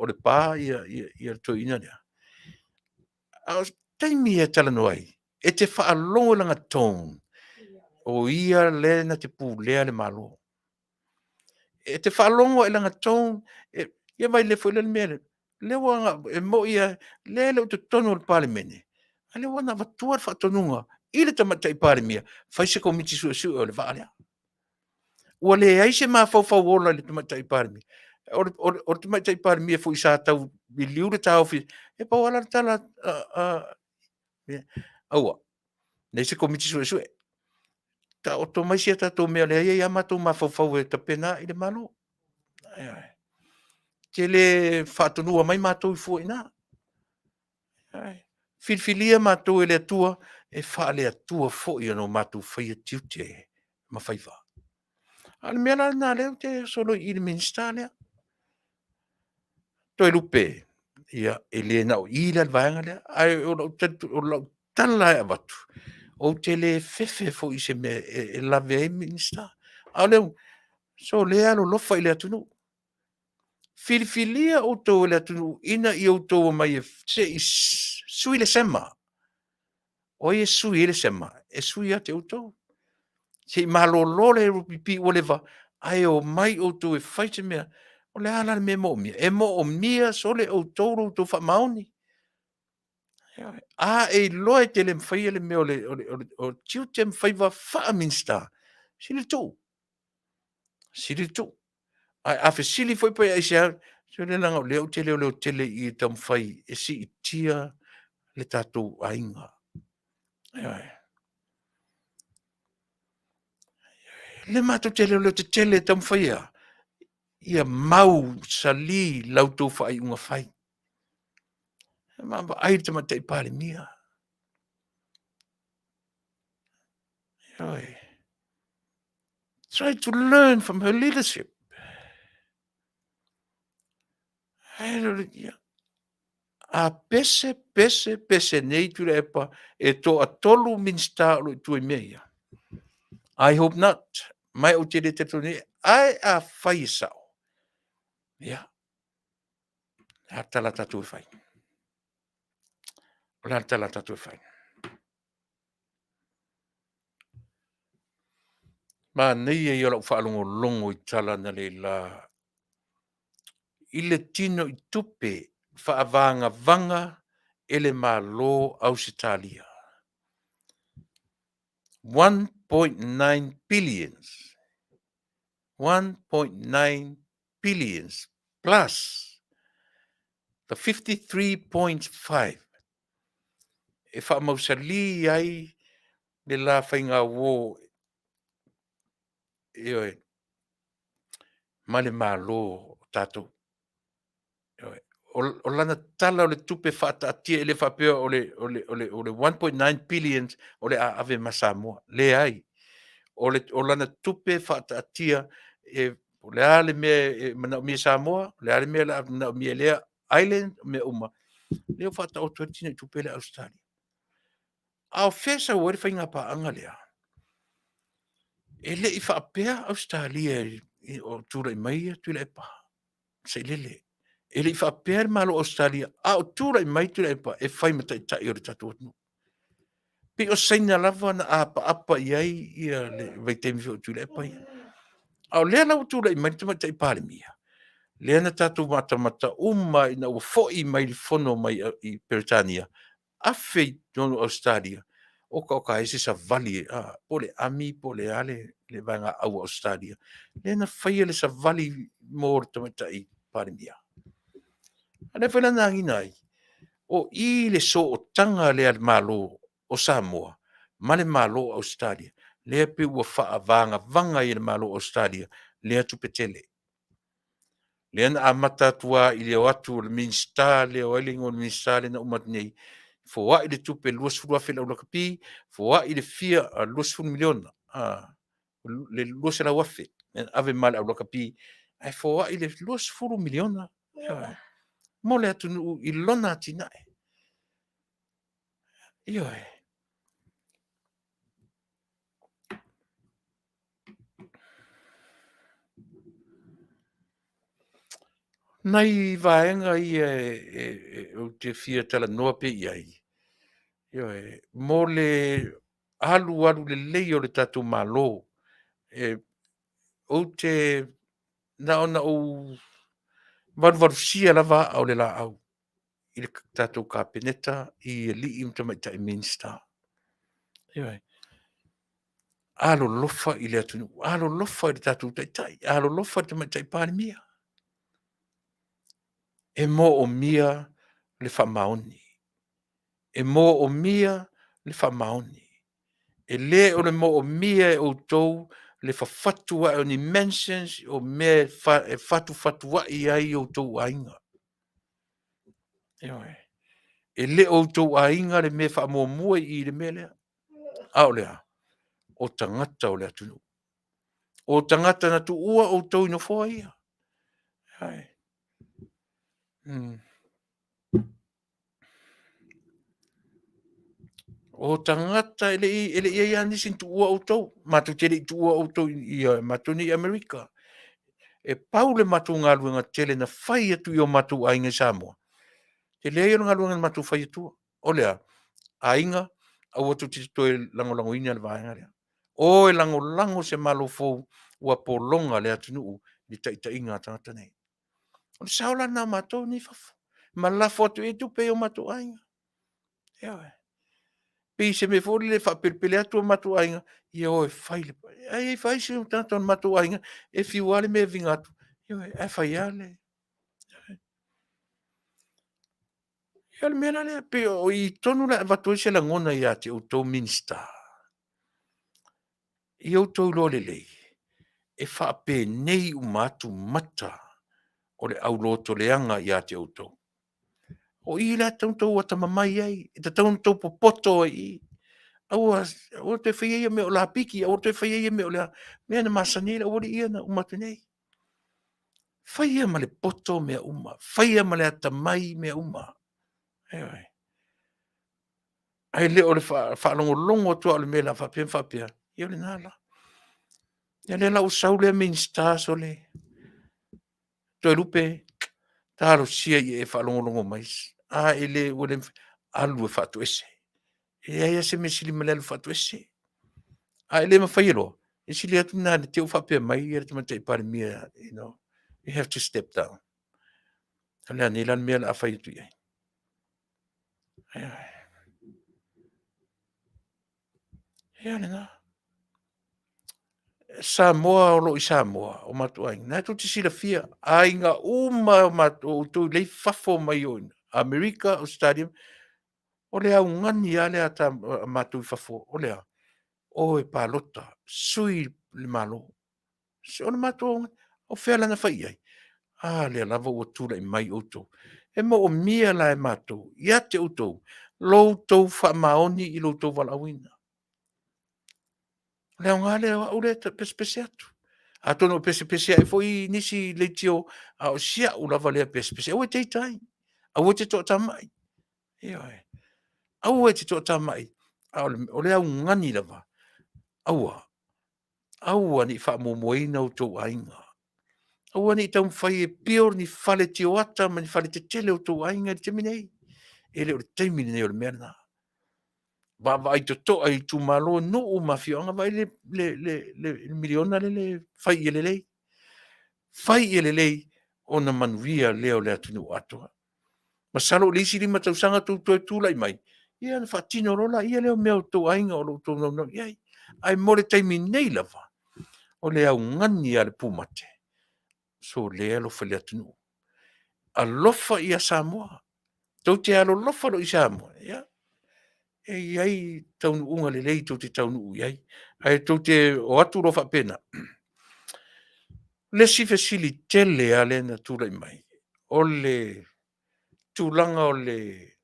le pa le toeaina lea. A o le taimi ia e talanoa ai, e te faalogo i lana tone, o ia lea na te pulea le Malo. E te faalogo lava i lana tone, ia vaai foi la i le mea lea, lea ua, e moni lava, o lea e le o i totonu o le Palemene, a o lea ua ia avatua le faatonuga i le Tamaitai Palemia, fai se Komiti Suesue o le vaa lea. Ua leai se mafaufau ola i le Tamaitai Palemia. O le Tamaitai Palemia foi sa tau liliu le taofi, e pau lava la le tala a aua, leai se Komiti Suesue, taoto mai si a tatou mea o lea e i ai lava o matou mafaufau e tapena i le Malo. Ioe. E te le faatonua mai matou fua i ina. Ioe. Filifilia matou e le Atua e faale-Atua foi ona matou faia tiute ma faiva. A o le mea la lena o lea ou te oso loa i i le Minisita lea. Toelupe, ia e le na o i la le vaega lea, ae o lau tala lava e avatu, ou te le fefe foi i se mea e lave ai le Minisita. A o le uiga, sole alolofa i le atunuu. Filifilia outou e le atunuu ina ia outou omai se i sui le sema. O ai e sui ai le sema? E sui ia te outou. Se i malolo le LPP ua leva, ae omai outou e fai se mea. O le a la le mea e moomia? E moomia sole outou lo outou faamaoni. A e iloa e te le mafaia le mea o tiute ma faiva faa-Minisita, sili le tuu, sili le tuu. Ae a fesili foi pe aisea, sole leaga o lea ou te leoleo tele i i e taumafai e siitia le tatou aiga. Ioe. O lea matou te leoleo tetele e taumafai e a? Ia mausali la outou faaiuga fai. Vaavaai i le Tamaitai Palemia. Ioe. Try to learn from her leadership. A pese, pese, pese nei Tuilaepa e toatolu Minisita o lo o i tua i mea ia. I hope not. Ma ou te le talitonu i ai. Ae afai e sao, ia, o le a le tala a tatou e fai? O le a le tala a tatou e fai? Manaia ia o lau faalogologo i tala analeila i le tino i tupe faavagavaga e le Malo Ausetalia. 1.9 billions. 1.9 billions plus the 53.5 e faamausali ai le la faigauo ioe, ma le Malo o tatou. Ioe. O lana tala o le tupe faataatia e le faapea o le 1.9 billion o le a ave ma Samoa. Leai. O lana tupe faataatia e, o le a le mea e manaomia e Samoa, o le a le mea o le a manaomia e lea island, mea uma, lea ua faataoto ai le tinoitupe lea a Ausetalia. A o fea e sau ai le faiga paaga lea? E le i faapea Ausetalia o tulai mai Tuilaepa Sailele. E le i faapea le Malo o Ausetalia a o tulai mai Tuilaepa e fai ma taitai o le tatou atunuu. Pei o Saina lava na apaapa i ai ia le vaitaimi foi o Tuilaepa ia. A o lea la ua tulai mai le Tamaitai Palemia, lea na tatou matamata uma ina ua foi mai le fono mai i Peretania, afe i totonu o Ausetalia, oka oka e se savali, po o le ami po o le a le vaega au a Ausetalia, lea na faia le savali mo le Tamaitai Palemia. A lea foi la na agiga ai, o i le sootaga lea a le Malo o Samoa ma le Malo o Ausetalia, lea pei ua faavagavaga ai e le Malo o Ausetalia lea tupe tele. Lea na amata atu lava i le o atu o le Minisita lea, o ai le igoa o le Minisita lea na uma atu nei, foai le tupe 20,000 i le aulakapi, foai le fia 20 miliona, le 200,000 na ave ma le aulakapi, ae foai le 20 miliona mo le atunuu i lona atinae. Ioe. Nai vaega ia ou te fia talanoa pea i ai, ioe, mo le alualu lelei o le tatou Malo, ou te na ona ou valuvalusia lava aa o le laau i le tatou Kapeneta i alii ma tamaitai Minisita. Ioe. Alolofa i le atunuu, alolofa i le tatou Taitai, alolofa i le Tamaitai Palemia. E moomia le faamaoni. E moomia le faamaoni. E le o le moomia e outou le fafatu ae o ni mansions o mea e fatufatuai ai outou aiga. Ioe. E le o outou aiga le mea e faamuamua i i le mea lea. A o le a? O tagata o le atunuu. O tagata na tuua outou i nofoa ia. Ioe. O tagata e le i i ai lava nisi na tuua outou. Matou te le i tuua outou i matou nei i Amerika. E pau le matou galuega tele na fai atu i o matou aiga i Samoa, tele ia o le galuega na matou fai atua. O le a? Aiga, aua tou te toe lagolagoina le vaega lea. O e lagolago se Malo fou ua pologa le atunuu i le taitaiga a tagata nei. O le sao la lena o matou nei i fafo, ma lafo atu i ai tupe i o matou aiga. Ioe. Pei se mea foi lele e faapelepele atu o matou aiga, ia o e fai le... Ae i ai isi tagata o le matou aiga e fiu lava le mea e viga atu, ioe, ae fai lava le... Ia o le mea la lea, pei o i tonu lea e avatu ai se lagona ia te outou Minisita, ia outou iloa lelei, e faapenei uma atu mata o le aulotoleaga ia te outou. O i la e tatau ona outou atamamai ai, e tatau ona outou popoto ai i i. Aua, aua le toe faia ia mea o lapiki, aua le toe faia ia mea o le a, mea na masani ai le aualii ia na uma atu nei. Faia ma le poto mea uma, faia ma le atamai mea uma. Ioe. Ae le o le faalogologo atu lava o le mea o le a faapea ma faapea, ia o lena la. Ia lea la ua sau lea Minisita sole, Toelupe, talosia ia e faalogologo mai. A e le, ua le mafai, alu e faatoese. E leai lava se mea e sili ma le alu e faatoese. A e le mafaia loa, e sili atu lena ne i te i ua faapea mai le Tamaitai Palemia, you know, you have to step down. O le a nei la le mea o le a fai atu i ai? Ia lena. Samoa o lo o i Samoa, o matou aiga, na tou te silafia, aiga uma o matou, outou lea e i fafo mai o Amerika, Ausetalia, o le augani lava lea a matou i fafo, o le a? O e palota, sui le Malo. O le matou, o fea la na fai i ai? A lea lava ua tulai mai outou. E moomia la e matou, ia te outou, lo outou faamaoni i lo outou valaauina. O le aoga lea o au lea e pesepese atu. Atonu o pesepese ai foi nisi leitio, a o si au lava lea pesepese. Aua e te ita ai, aua e te toatamai. Ioe. Aua e te toatamai, a o le augani lava, aua, aua ne i faamuamuaina outou aiga. Aua ne i taumafai e build ni fale tioata ma ni fale tetele o outou aiga i le taimi nei. E le o le taimi lenei o le mea lena. Vaavaai totoa i itumalo, nuu ma afioaga, vaai le miliona lea e fai ia lelei. Fai ia lelei ona manuia lea o le atunuu atoa. Masalo o le isi 5 tausaga tou toe tulai mai, ia ona faatino loa lea o mea o outou aiga o lo o outou naunau i ai. Ae mo le taimi nei lava, o le augani a le pumate, sole alofa i le atunuu. Alofa ia Samoa. Tou te alolofa loa i Samoa, ia, e i ai taunuuga lelei tou te taunuu i ai. Ae tou te o atu loa faapena. Le isi fesili tele lava lea na tulai mai, o le tulaga o le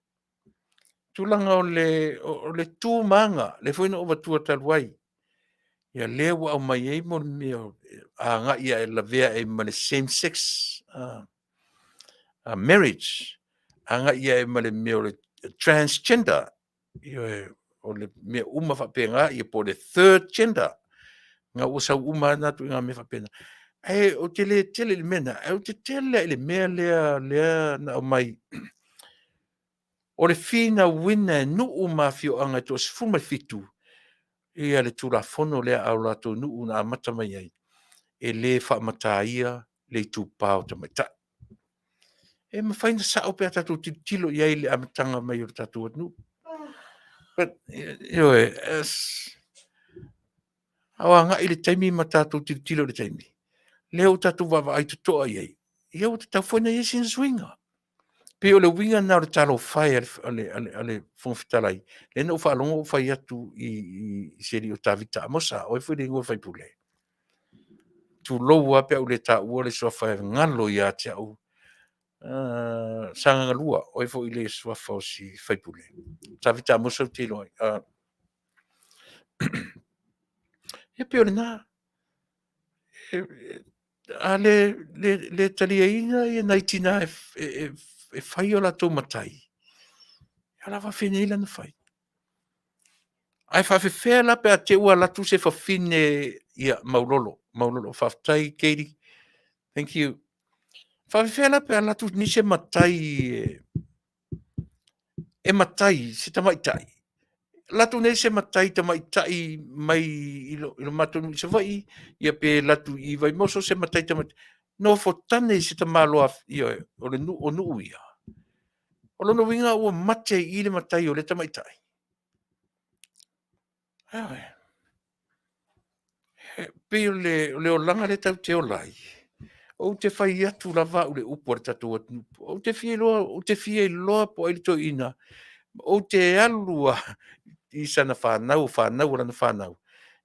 tulaga o le, o le tu ma aga, lea foi na ou avatua talu ai. Ia lea ua aumai ai mo le mea agai e lavea ai ma le same sex marriage, agai ai ma le mea o le transgender, ioe, o le mea uma faapena, ia po o le third gender, na ua sau uma lava na ituaiga mea faapena. Ae ou te le tele i le mea lena, ae ou te tele lava i le mea lea, lea na aumai, o le finauina e nuu ma afioaga e toa-17 ia le Tulafono lea a o latou nuu na amata mai ai, e le faamataia le itupa o tamaitai. E mafai ona sao pe a tatou tilotilo i ai i le amataga mai o le tatou atunuu. But, ioe, a o agai le taimi ma tatou tilotilo i le taimi, lea ua tatou vaavaai totoa i ai, ia ua tatau foi ona i ai sina suiga. E pei o le uiga lena o le talofa e a le Fofoga Fetalai, lea na ou faalogo o fai atu i si alii o Tavita Amosa, o ai foi le igoa o le sui usufono? Tulou lava pe a ou le taua le suafa e galo ia te au. Sagaga 2, o ai foi le suafa o si sui usufono? Tavita Amosa ou te iloa ai. Ia pei o lena. A le taliaina nai tina e fai o latou matai, o le a faafenei la ona fai? Ae faapefea la pe a te i ua alu atu se fafine, ia Maulolo, Maulolo, faafetai Katie, thank you. E faapefea la pe a alu atu nei se matai e matai, se tamaitai, alu atu nei se matai tamaitai mai i lo matou nuu i Savaii, ia pe alu atu i Vaimoso se matai tamaitai, nofo tane i se tamaloa ioe, o le nuu, o nuu ia. O lona uiga ua mate ai i i le matai o lea tamaitai. Ioe. E pei o le olaga lea tatou te ola ai, ou te fai atu lava au i le upu a le tatou atunuu, ou te fia iloa, ou te fia iloa po o ai le toeaina, ou te alu lava i sana fanau, o fanau a lana fanau,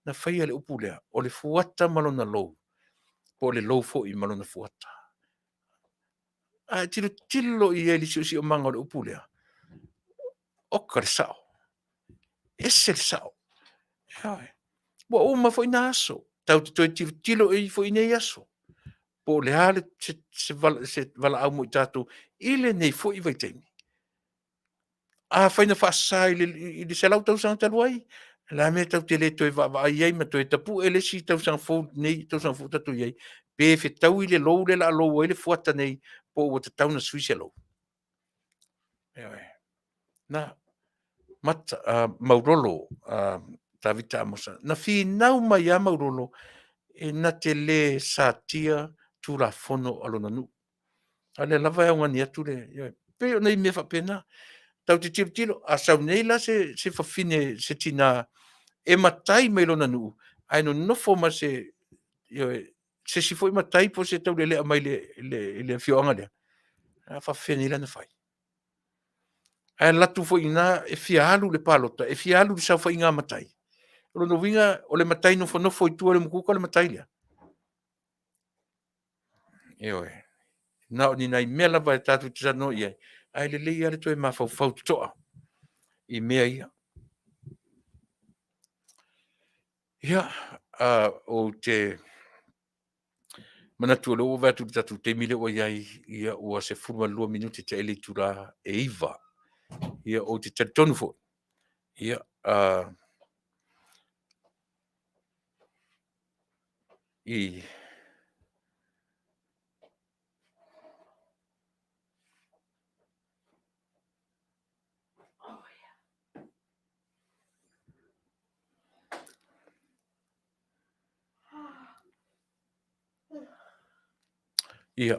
na faia le upu lea, o le fuata ma lona lou, po o le lou foi ma lona fuata. A e tilotilo i ai i le siosiomaga o le upu lea, oka le sao, ese le sao. Ioe. Ua uma foi na aso, tatou te toe tilotilo i ai foi i nei aso, po o le a se valaau mo i tatou i lenei foi vaitaimi. Afai na faasa i le 100 tausaga talu ai, o le a le mea tatou te le toe vaavaai ai ma toe tapue le isi tausaga fou lenei tausaga fou ua tatou i ai, pe fetaui le lou lea o le a lou ai le fuata nei, po ua tatau ona sui se lou. Ioe. Na, Maulolo, Tavita Amosa. Na finau mai lava Maulolo e na te le satia Tulafono a lona nuu. A o lea lava e augani atu le… ioe. E pei o nai mea faapena. Tatou te tilotilo, a sau nei la se fafine, se tina e matai mai lona nuu ae nonofo ma se, ioe, se isi foi matai po o se taulealea mai le afioaga lea, o le a faafefea nei la ona fai? Ae alu atu foi i ina e fia alu i le palota, e fia alu i le saofaiga a matai. O lona uiga o le matai nofonofo i tua i le umukuka le matai lea? Ioe. Na o ni nai mea lava e tatou te talanoa i ai, ae lelei lava le toe mafaufau totoa i mea ia. Ia, ou te manatu o lea ua ou vaai atu i le tatou taimi lea ua i ai, ia ua 12 minute tea i le itula e 9. Ia ou te talitonu foi, ia, i Ia,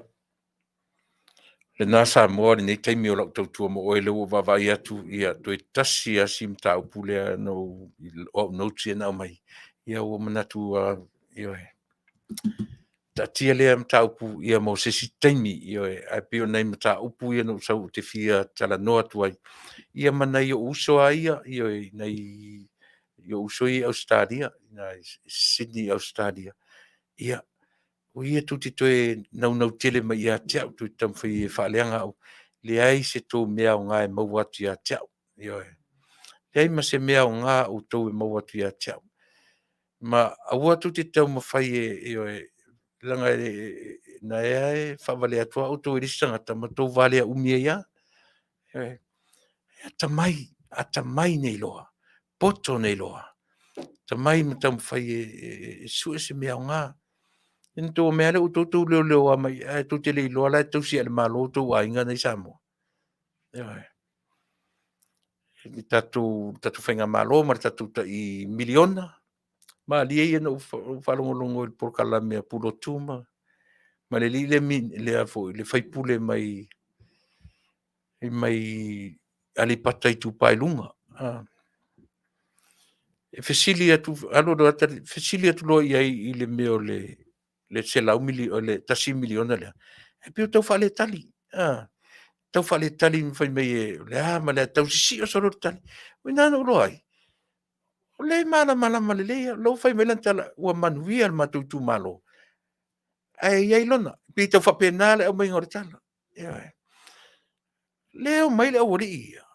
lena Samoa i lenei taimi o lau tautua mo oe, lea ua ou vaavaai atu, ia toe tasi lava si mataupu lea na ou, o au notes ia na aumai, ia ua manatu lava, ioe, taatia lea mataupu ia mo se isi taimi, ioe, ae pei o nai mataupu ia na ou sau ou te fia talanoa atu ai, ia ma nai ou uso lava ia, ioe, nai ou uso ia i Ausetalia, i Sydney i Ausetalia, ia. O ia tou te toe naunau tele mai ia te au, tou te taumafai e faaleaga au, leai se tou mea aoga e maua atu ia te au. Ioe. Leai ma se mea aoga o outou e maua atu ia te au. Ma aua tou te taumafai e, ioe, leaga na ea e faavalea atu lava outou e le isi tagata ma tou valea umi ai lava. Ioe. E atamai, atamai nei loa, poto nei loa, atamai ma taumafai e sue se mea aoga. Ia ona outou omai lava lea outou tou leoleo lava mai ae tou te le iloa la e tausi lava e le Malo outou aiga na e i Samoa. Ioe. Le tatou faigamalo ma le tatou tai miliona, malie ia na ou faalogologo i le polokalame a Pulotu ma le alii lea, le sui usufono mai Aleipata Itupa i Luga. E fesili atu, alu alu lava tali, fesili atu loa i ai i le mea o le $1 miliona lea, ae pei e tau faaletali, tau faaletali fai mai o le a ma le a, tau sisio solo le tali. O i ina na ou iloa ai, o lea e malamalama lelei lava. O lea ua fai mai lana tala, ua manuia le matou itumalo, ae i ai lona, e pei e tau faapena le aumaiga o le tala. Ioe. O lea e omai le aualii ia,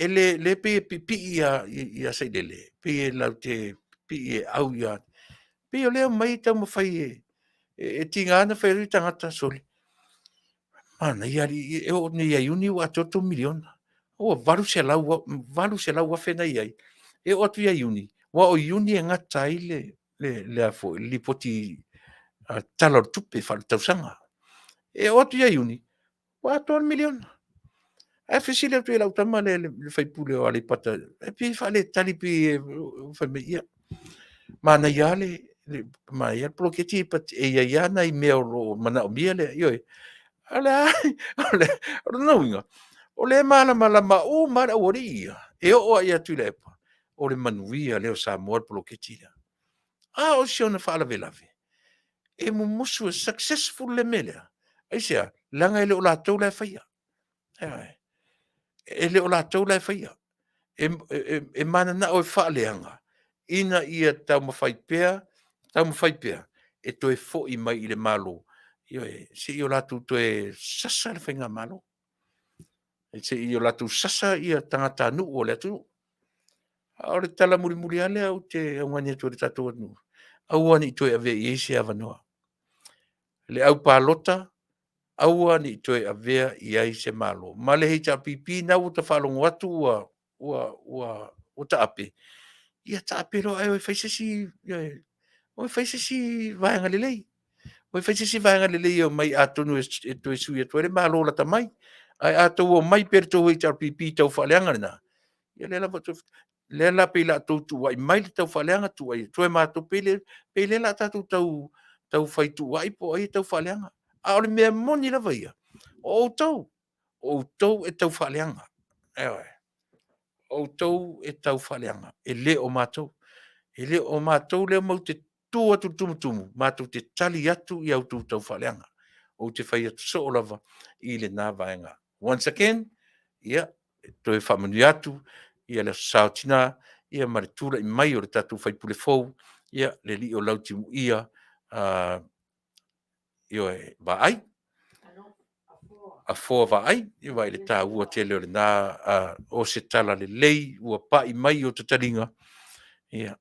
lea e pei e pipii ia Sailele, pei e latou te pipii e au ia... pei o lea e omai taumafai e tiga ona fai atu le tagata, sole, manaia alii ia, e oo nei ia Iuni ua atoa le tou miliona. Ua $800,000 na e i ai, e oo atu ia Iuni, aua o Iuni e gata ai le lipoti Tala o le Tupe Faaletausaga. E oo atu ia Iuni, ua atoa le miliona. Ae fesili atu i lau tama lea le sui usufono o Aleipata, e pei e faaletali pei e fai mai, ia, manaia lava le poloketi but e i ai lava nai mea o lo o manaomia le... ioe. O lona uiga, o lea e malamalama uma lava le aualii ia, e oo lava ia Tuilaepa, o le manuia lea o Samoa le poloketi lea. A o si ona faalavelave, e mumusu e successful le mea lea. Aisea? Leaga e le o latou la e faia. Ioe. E le o latou la e faia. E mananao e faaleaga ina ia taumafai pea, taumafai pea e toe foi mai i le Malo, ioe, se i o latou toe sasa le faigamalo, se i o latou sasa tagatanuu o le atunuu. A o le tala mulimuli lava lea ou te augani atu ai i le tatou atunuu, aua ne i toe avea i ai se avanoa. Le aupalota, aua ne i toe avea i ai se Malo. Ma le HRPP lena ua ta faalogo atu ua taape, ia taape loa ae o e fai se isi, o e fai se isi vaega lelei. O e fai se isi vaega lelei e omai atonu e toe sui atu ai le Malo lata mai. Ae a outou omai pea i le tou HRPP taufaaleaga lena, ia lea la pei o le a outou tuuai mai le taufaaleaga, tuuai atu matou, pei o lea o le a tatou tau fai tuuai po o ai e taufaaleaga. A o le mea moni lava ia, o outou, o outou e taufaaleaga. Ioe. O outou e taufaaleaga, e le o matou. E le o matou lea matou te tu atu i le tumutumu matou te tali atu i a outou taufaaleaga. Ou te fai atu soo lava i lena vaega. Once again, ia, e toe faamanuia atu le Aso Sa o Tina ma le tulai mai o le tatou sui usufono fou, le alii o Lautimuia ioe, Vaai, Afoa Vaai. Ia vaai i le taua tele o lena, o se tala lelei ua pai mai i ota taliga, ia,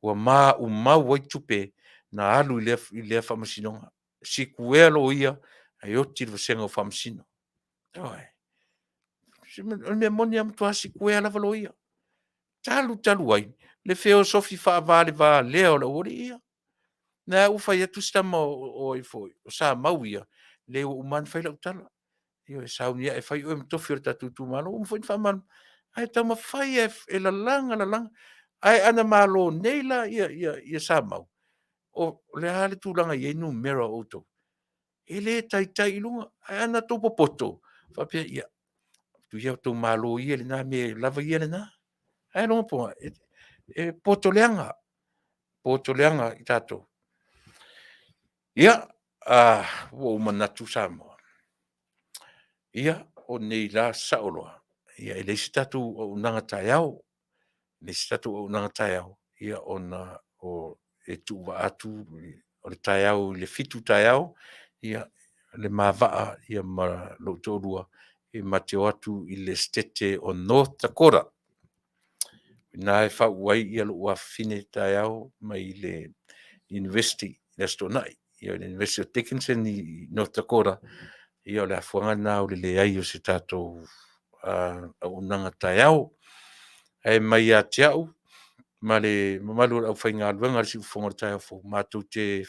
ua maumau ai tupe na alu i lea faamasinoga. Sikuea loia ae oti le vasega o faamasino. Ioe. O le mea moni lava, matua sikuea lava loia. Talu talu ai le feosofi faavalevalea o le aualii ia. Lea ua fai atu si tama o ai foi, o Samau ia, leai ua uma lava ona fai lau tala. Ioe, sauni ae fai oe ma tofi o le tatou itumalo. Ua uma foi ona faamalamalama. Ae taumafai lava e lalaga lalaga. Ae ana malo nei la ia Samau, o le a le tulaga e i ai numera o outou? E le taitai i luga. Ae ana outou popoto, faapea, ia, tuu ia outou malo ia i lena mea e lava ia lena. Ae e poto leaga, poto leaga i tatou. Ia, ua ou manatu Samoa, ia, o nei la sao loa, e leai se tatou auaunaga taeao, e leai se tatou auaunaga taeao, ona e tuuvaa atu o le taeao i le 7 taeao, ia, le ma vaa ia ma lou toalua e ma te o atu i le Setete o North Dakota. Na e faauu ai ia lou afafine taeao mai le University i le Aso Toonai, ia le University of Dickinson i North Dakota. Ia o le afuaga lena o le leai o se tatou auaunaga taeao. Ae mai ia te au ma le mamalu o le aufaigaluega a le Siufofoga o le Taeao Fou, matou te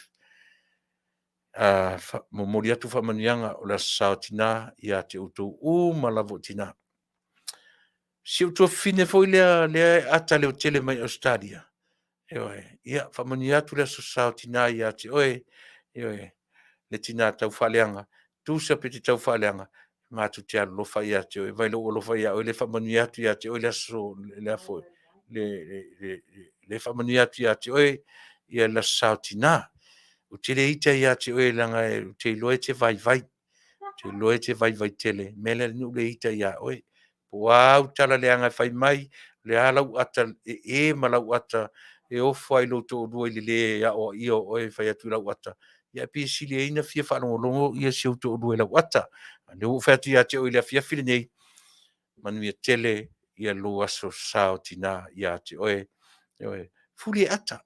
momoli atu faamanuiaga o le Aso Sa o Tina ia te outou uma lava o tina. Si ou tuafafine foi lea lea e ata leotele mai Ausetalia, ioe, ia faamanuia atu le Aso Sa o Tina ia te oe, ioe, le tina taufaaleaga, tusa pe te taufaaleaga, matou te alolofa ia te oe, vaai i lou alofa ia oe lea e faamanuia atu ia te oe le aso, le a foi, le faamanuia atu ia te oe ia le Aso Sa o Tina. Ou te le ita ia te oe leaga ou te iloa e te vaivai. Ou te iloa e te vaivai tele. O le mea lea na ou le ita ai ia oe. Po o a au tala leaga e fai mai, o le a lau ata ee ma lau ata e ofo lava i lou toalua i le le aoaia o oe e fai atu i lau ata, ia ae pei e sili ai ona fia faalogologo si ou toalua i lau ata. A o lea ua ou fai atu ia te oe i le afiafi lenei, manuia tele lou Aso Sa o Tina ia te oe. Ioe. Fuli e ata,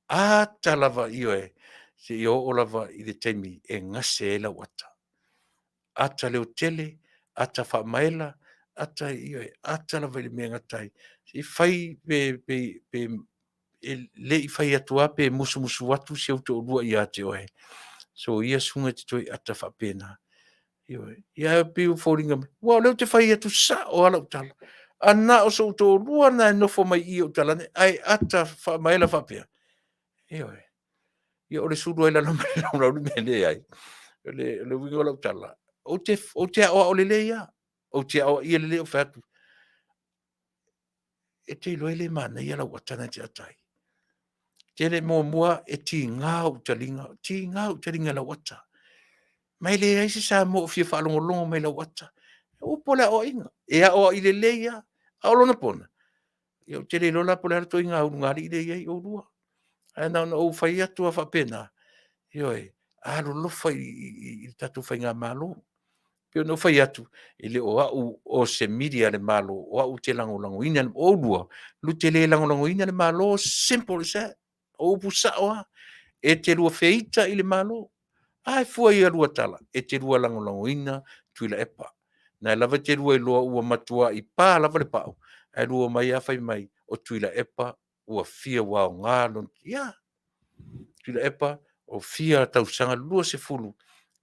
ata lava, ioe, seia oo lava i le taimi e gase ai lau ata. Ata leotele, ata faamaela, ata, ioe, ata lava i le mea e gata ai. Se i fai pe, pe, pe e le i fai atu lava pe musumusu atu si ou toalua ia te oe, soia susuga e te toe ata faapena. Ioe. Ia ae pei ua foliga mai, aua o lea ou te fai atu sao lava lau tala, a na o sou toalua lena e nofo mai i i i ou talane ae ata faamaela faapea, ioe. Ia o le sulu ai i lalo ma le laulaau le mea e leai. O le uiga o lau tala, ou te aoao lelei lava, ou te aoaia lelei ou fai atu, e te iloa e le manaia lau ata lena e te ata ai. Tele muamua e tiga ou taliga, tiga ou taliga i lau ata. Ma e leai se Samoa o fia faalogologo mai i lau ata. O upu o le aoaiga, e aoai lelei lava. A o lona pona, ia ou te le iloa la po o le a le ituaiga ulugalii lea e i ai oulua. Ae na ona ou fai atu lava faapena, ioe, alolofa i le tatou Faigamalo. E pei ona ou fai atu, e le o au o se media a le Malo, o au ou te lagolagoina, o oulua, lua te le lagolagoina le Malo, simple as that. O upu sao lava. E te lua feita i le Malo. A e fua i a lua tala, e te lua lagolagoina Tuilaepa. Na lava e te lua iloa ua matuai pa lava le pau, ae lua omai lava fai mai o Tuilaepa ua fia ua aoga lona... Ia, Tuilaepa ua fia tausaga, 20,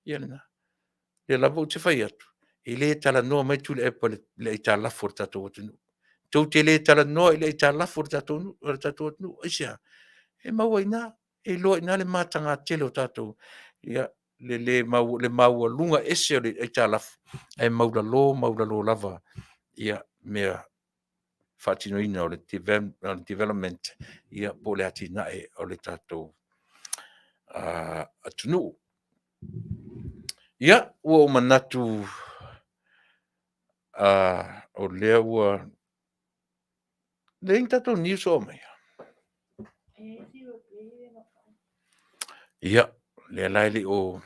ia lena. O lea lava ou te fai atu, e le talanoa mai Tuilaepa i le aitalafu a le tatou atunuu. Tou te le talanoa i le aitalafu a le tatou atunuu. Aisea? E maua i ina, e iloa i ina le mataga tele o tatou, ia, le le le maualuga ese o le aitalafu, ae maualalo maualalo lava ia mea faatinoina o le development, ia po o le atinae o le tatou atunuu. Ia, ua ou manatu o lea ua leai ni tatou news o aumaia. Ia, lea la e le o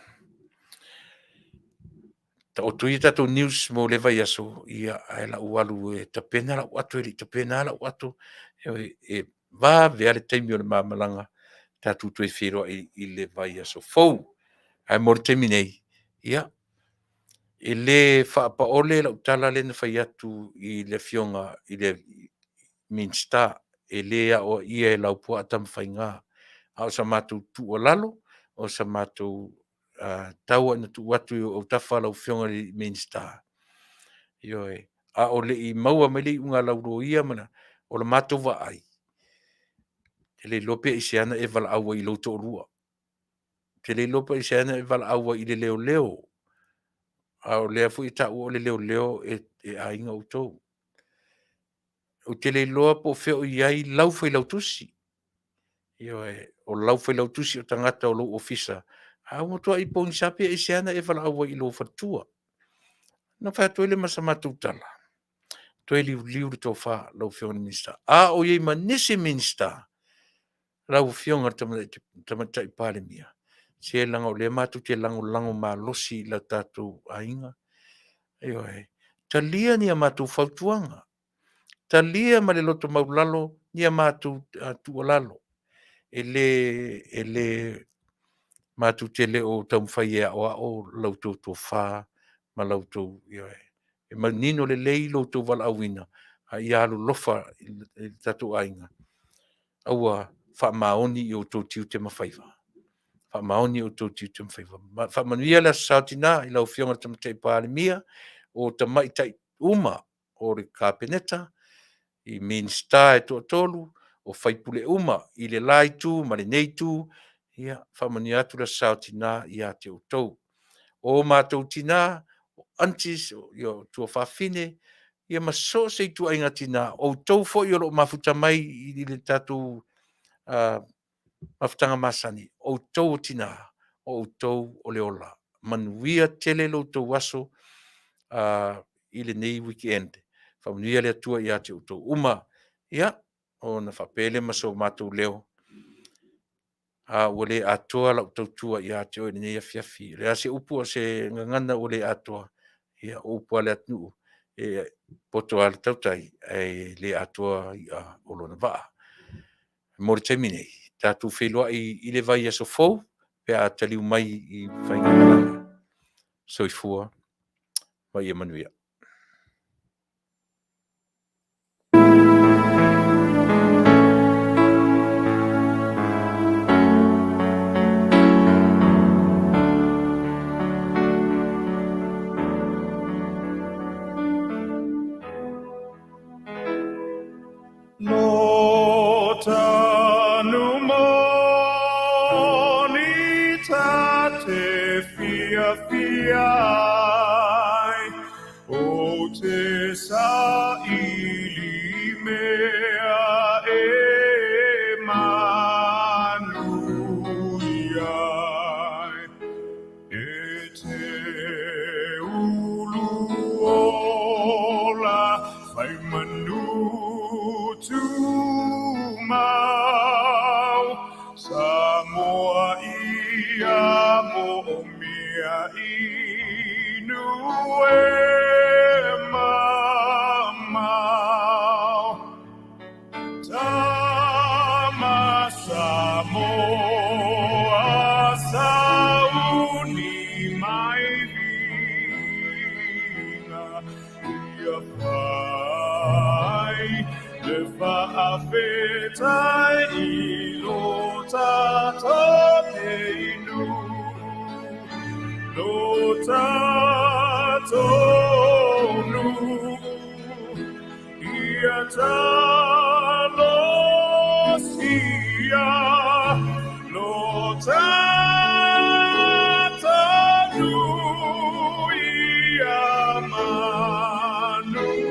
taoto ia tatou news mo le vaiaso, ia ae o le a ou alu e tapena lau ato, e le i tapena lava lau ato. E vave lava le taimi o le ma malaga, tatou toe feiloai i le vaiaso fou. Ae mo le taimi nei, ia, e le faapaole lau tala lea na fai atu i le Afioga i le Minisita, e le aoaia e Laupua Tamafaiga. A o sa matou tuualalo, o sa matou tau ina tuu atu i ou autafa lau Afioga i le Minisita, ioe, a o le i maua mai le iuga a lau loia, o le matou vaai, e le iloa pe aisea na e valaau ai i lou toalua. Ou te le iloa pe aisea na e valaau ai i le leoleo, a o lea foi e taua o le leoleo e aiga outou. Ou te le iloa po o fea o i ai lau failautusi. Ioe, o lau failautusi o tagata o lou ofisa, a ua matuai pogisa pe aisea na e valaau ai i lou faletua. Ona fai atu ai lea ma sa matou tala, toe liuliu le tofa lau Afioga i le Minisita. A o i ai ma nisi Minisita, lau Afioga i le Tamaitai Palemia, Se leaga o lea matou te lagolago malosi i la tatou aiga. Ioe. Talia ni a matou fautuaga. Talia ma le loto maulalo ni a matou tuualalo. E le, e le, matou te le o taumafai e aoao la outou tofa ma la outou, ioe. E manino lelei lo outou valaauina, a ia alolofa i le tatou aiga, aua faamaoni i outou tiute ma faiva. Faamaoni i outou tiute ma faiva. Faamanuia le Aso Sa o Tina i lau Afioga i le Tamaitai Palemia, o tamaitai uma o le Kapeneta, i Minisita e toatolu, o sui usufono uma i le la Itu ma lenei Itu, ia faamanuia atu le Aso Sa o Tina ia te outou. O matou tina, o aunties, o tuafafine, ia ma so o se ituaiga tina, o outou foi o lo o mafuta mai i le tatou mafutaga masani, o outou o tina, o outou o le ola. Manuia tele lo outou aso i lenei weekend. Faamanuia le Atua ia te outou uma. Ia, ona faapea lea ma so matou leo, a ua le atoa lau tautua ia te oe i lenei afiafi. O le a se upu a o se gagana ua le atoa, ia o upu a le atunuu, e poto lava le tautai ae le atoa i'a o lona vaa. Mo le taimi nei, tatou feiloai i le vaiaso fou pe a taliu mai i faigamalaga. Soifua ma ia manuia. Lo tanu moni ta te fiafia ai, o te saili mea e manuia ai. E te ulu ola fai manu tumau, Samoa ia moomia inu e mamao. Tama Samoa sauni mai viiga ia fai le faafetai i lo tatou nei nuu, lo tatou nuu. Ia talosia lo tatou nuu ia manuia.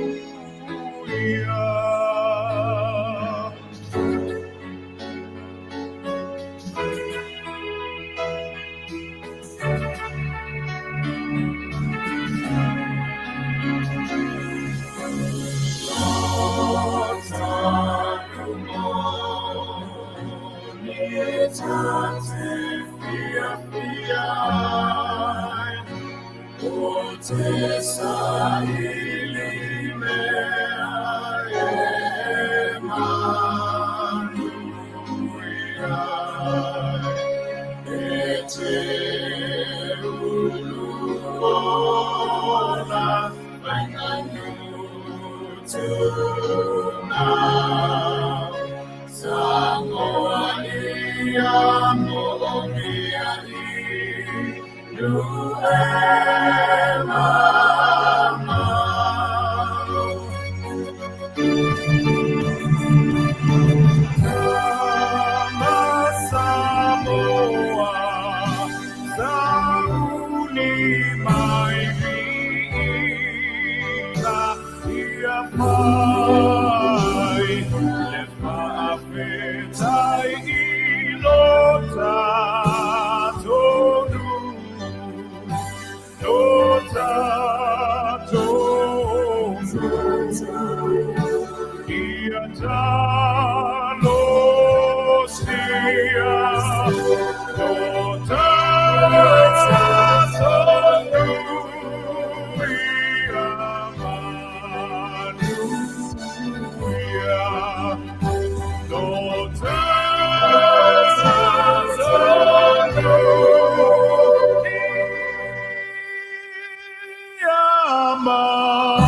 Te saili mea e manuia E te ulu ola fai manu tumau Samoa ia moomia inu e mamao. Tama Samoa, sauni mai viiga ia fai. Manuia.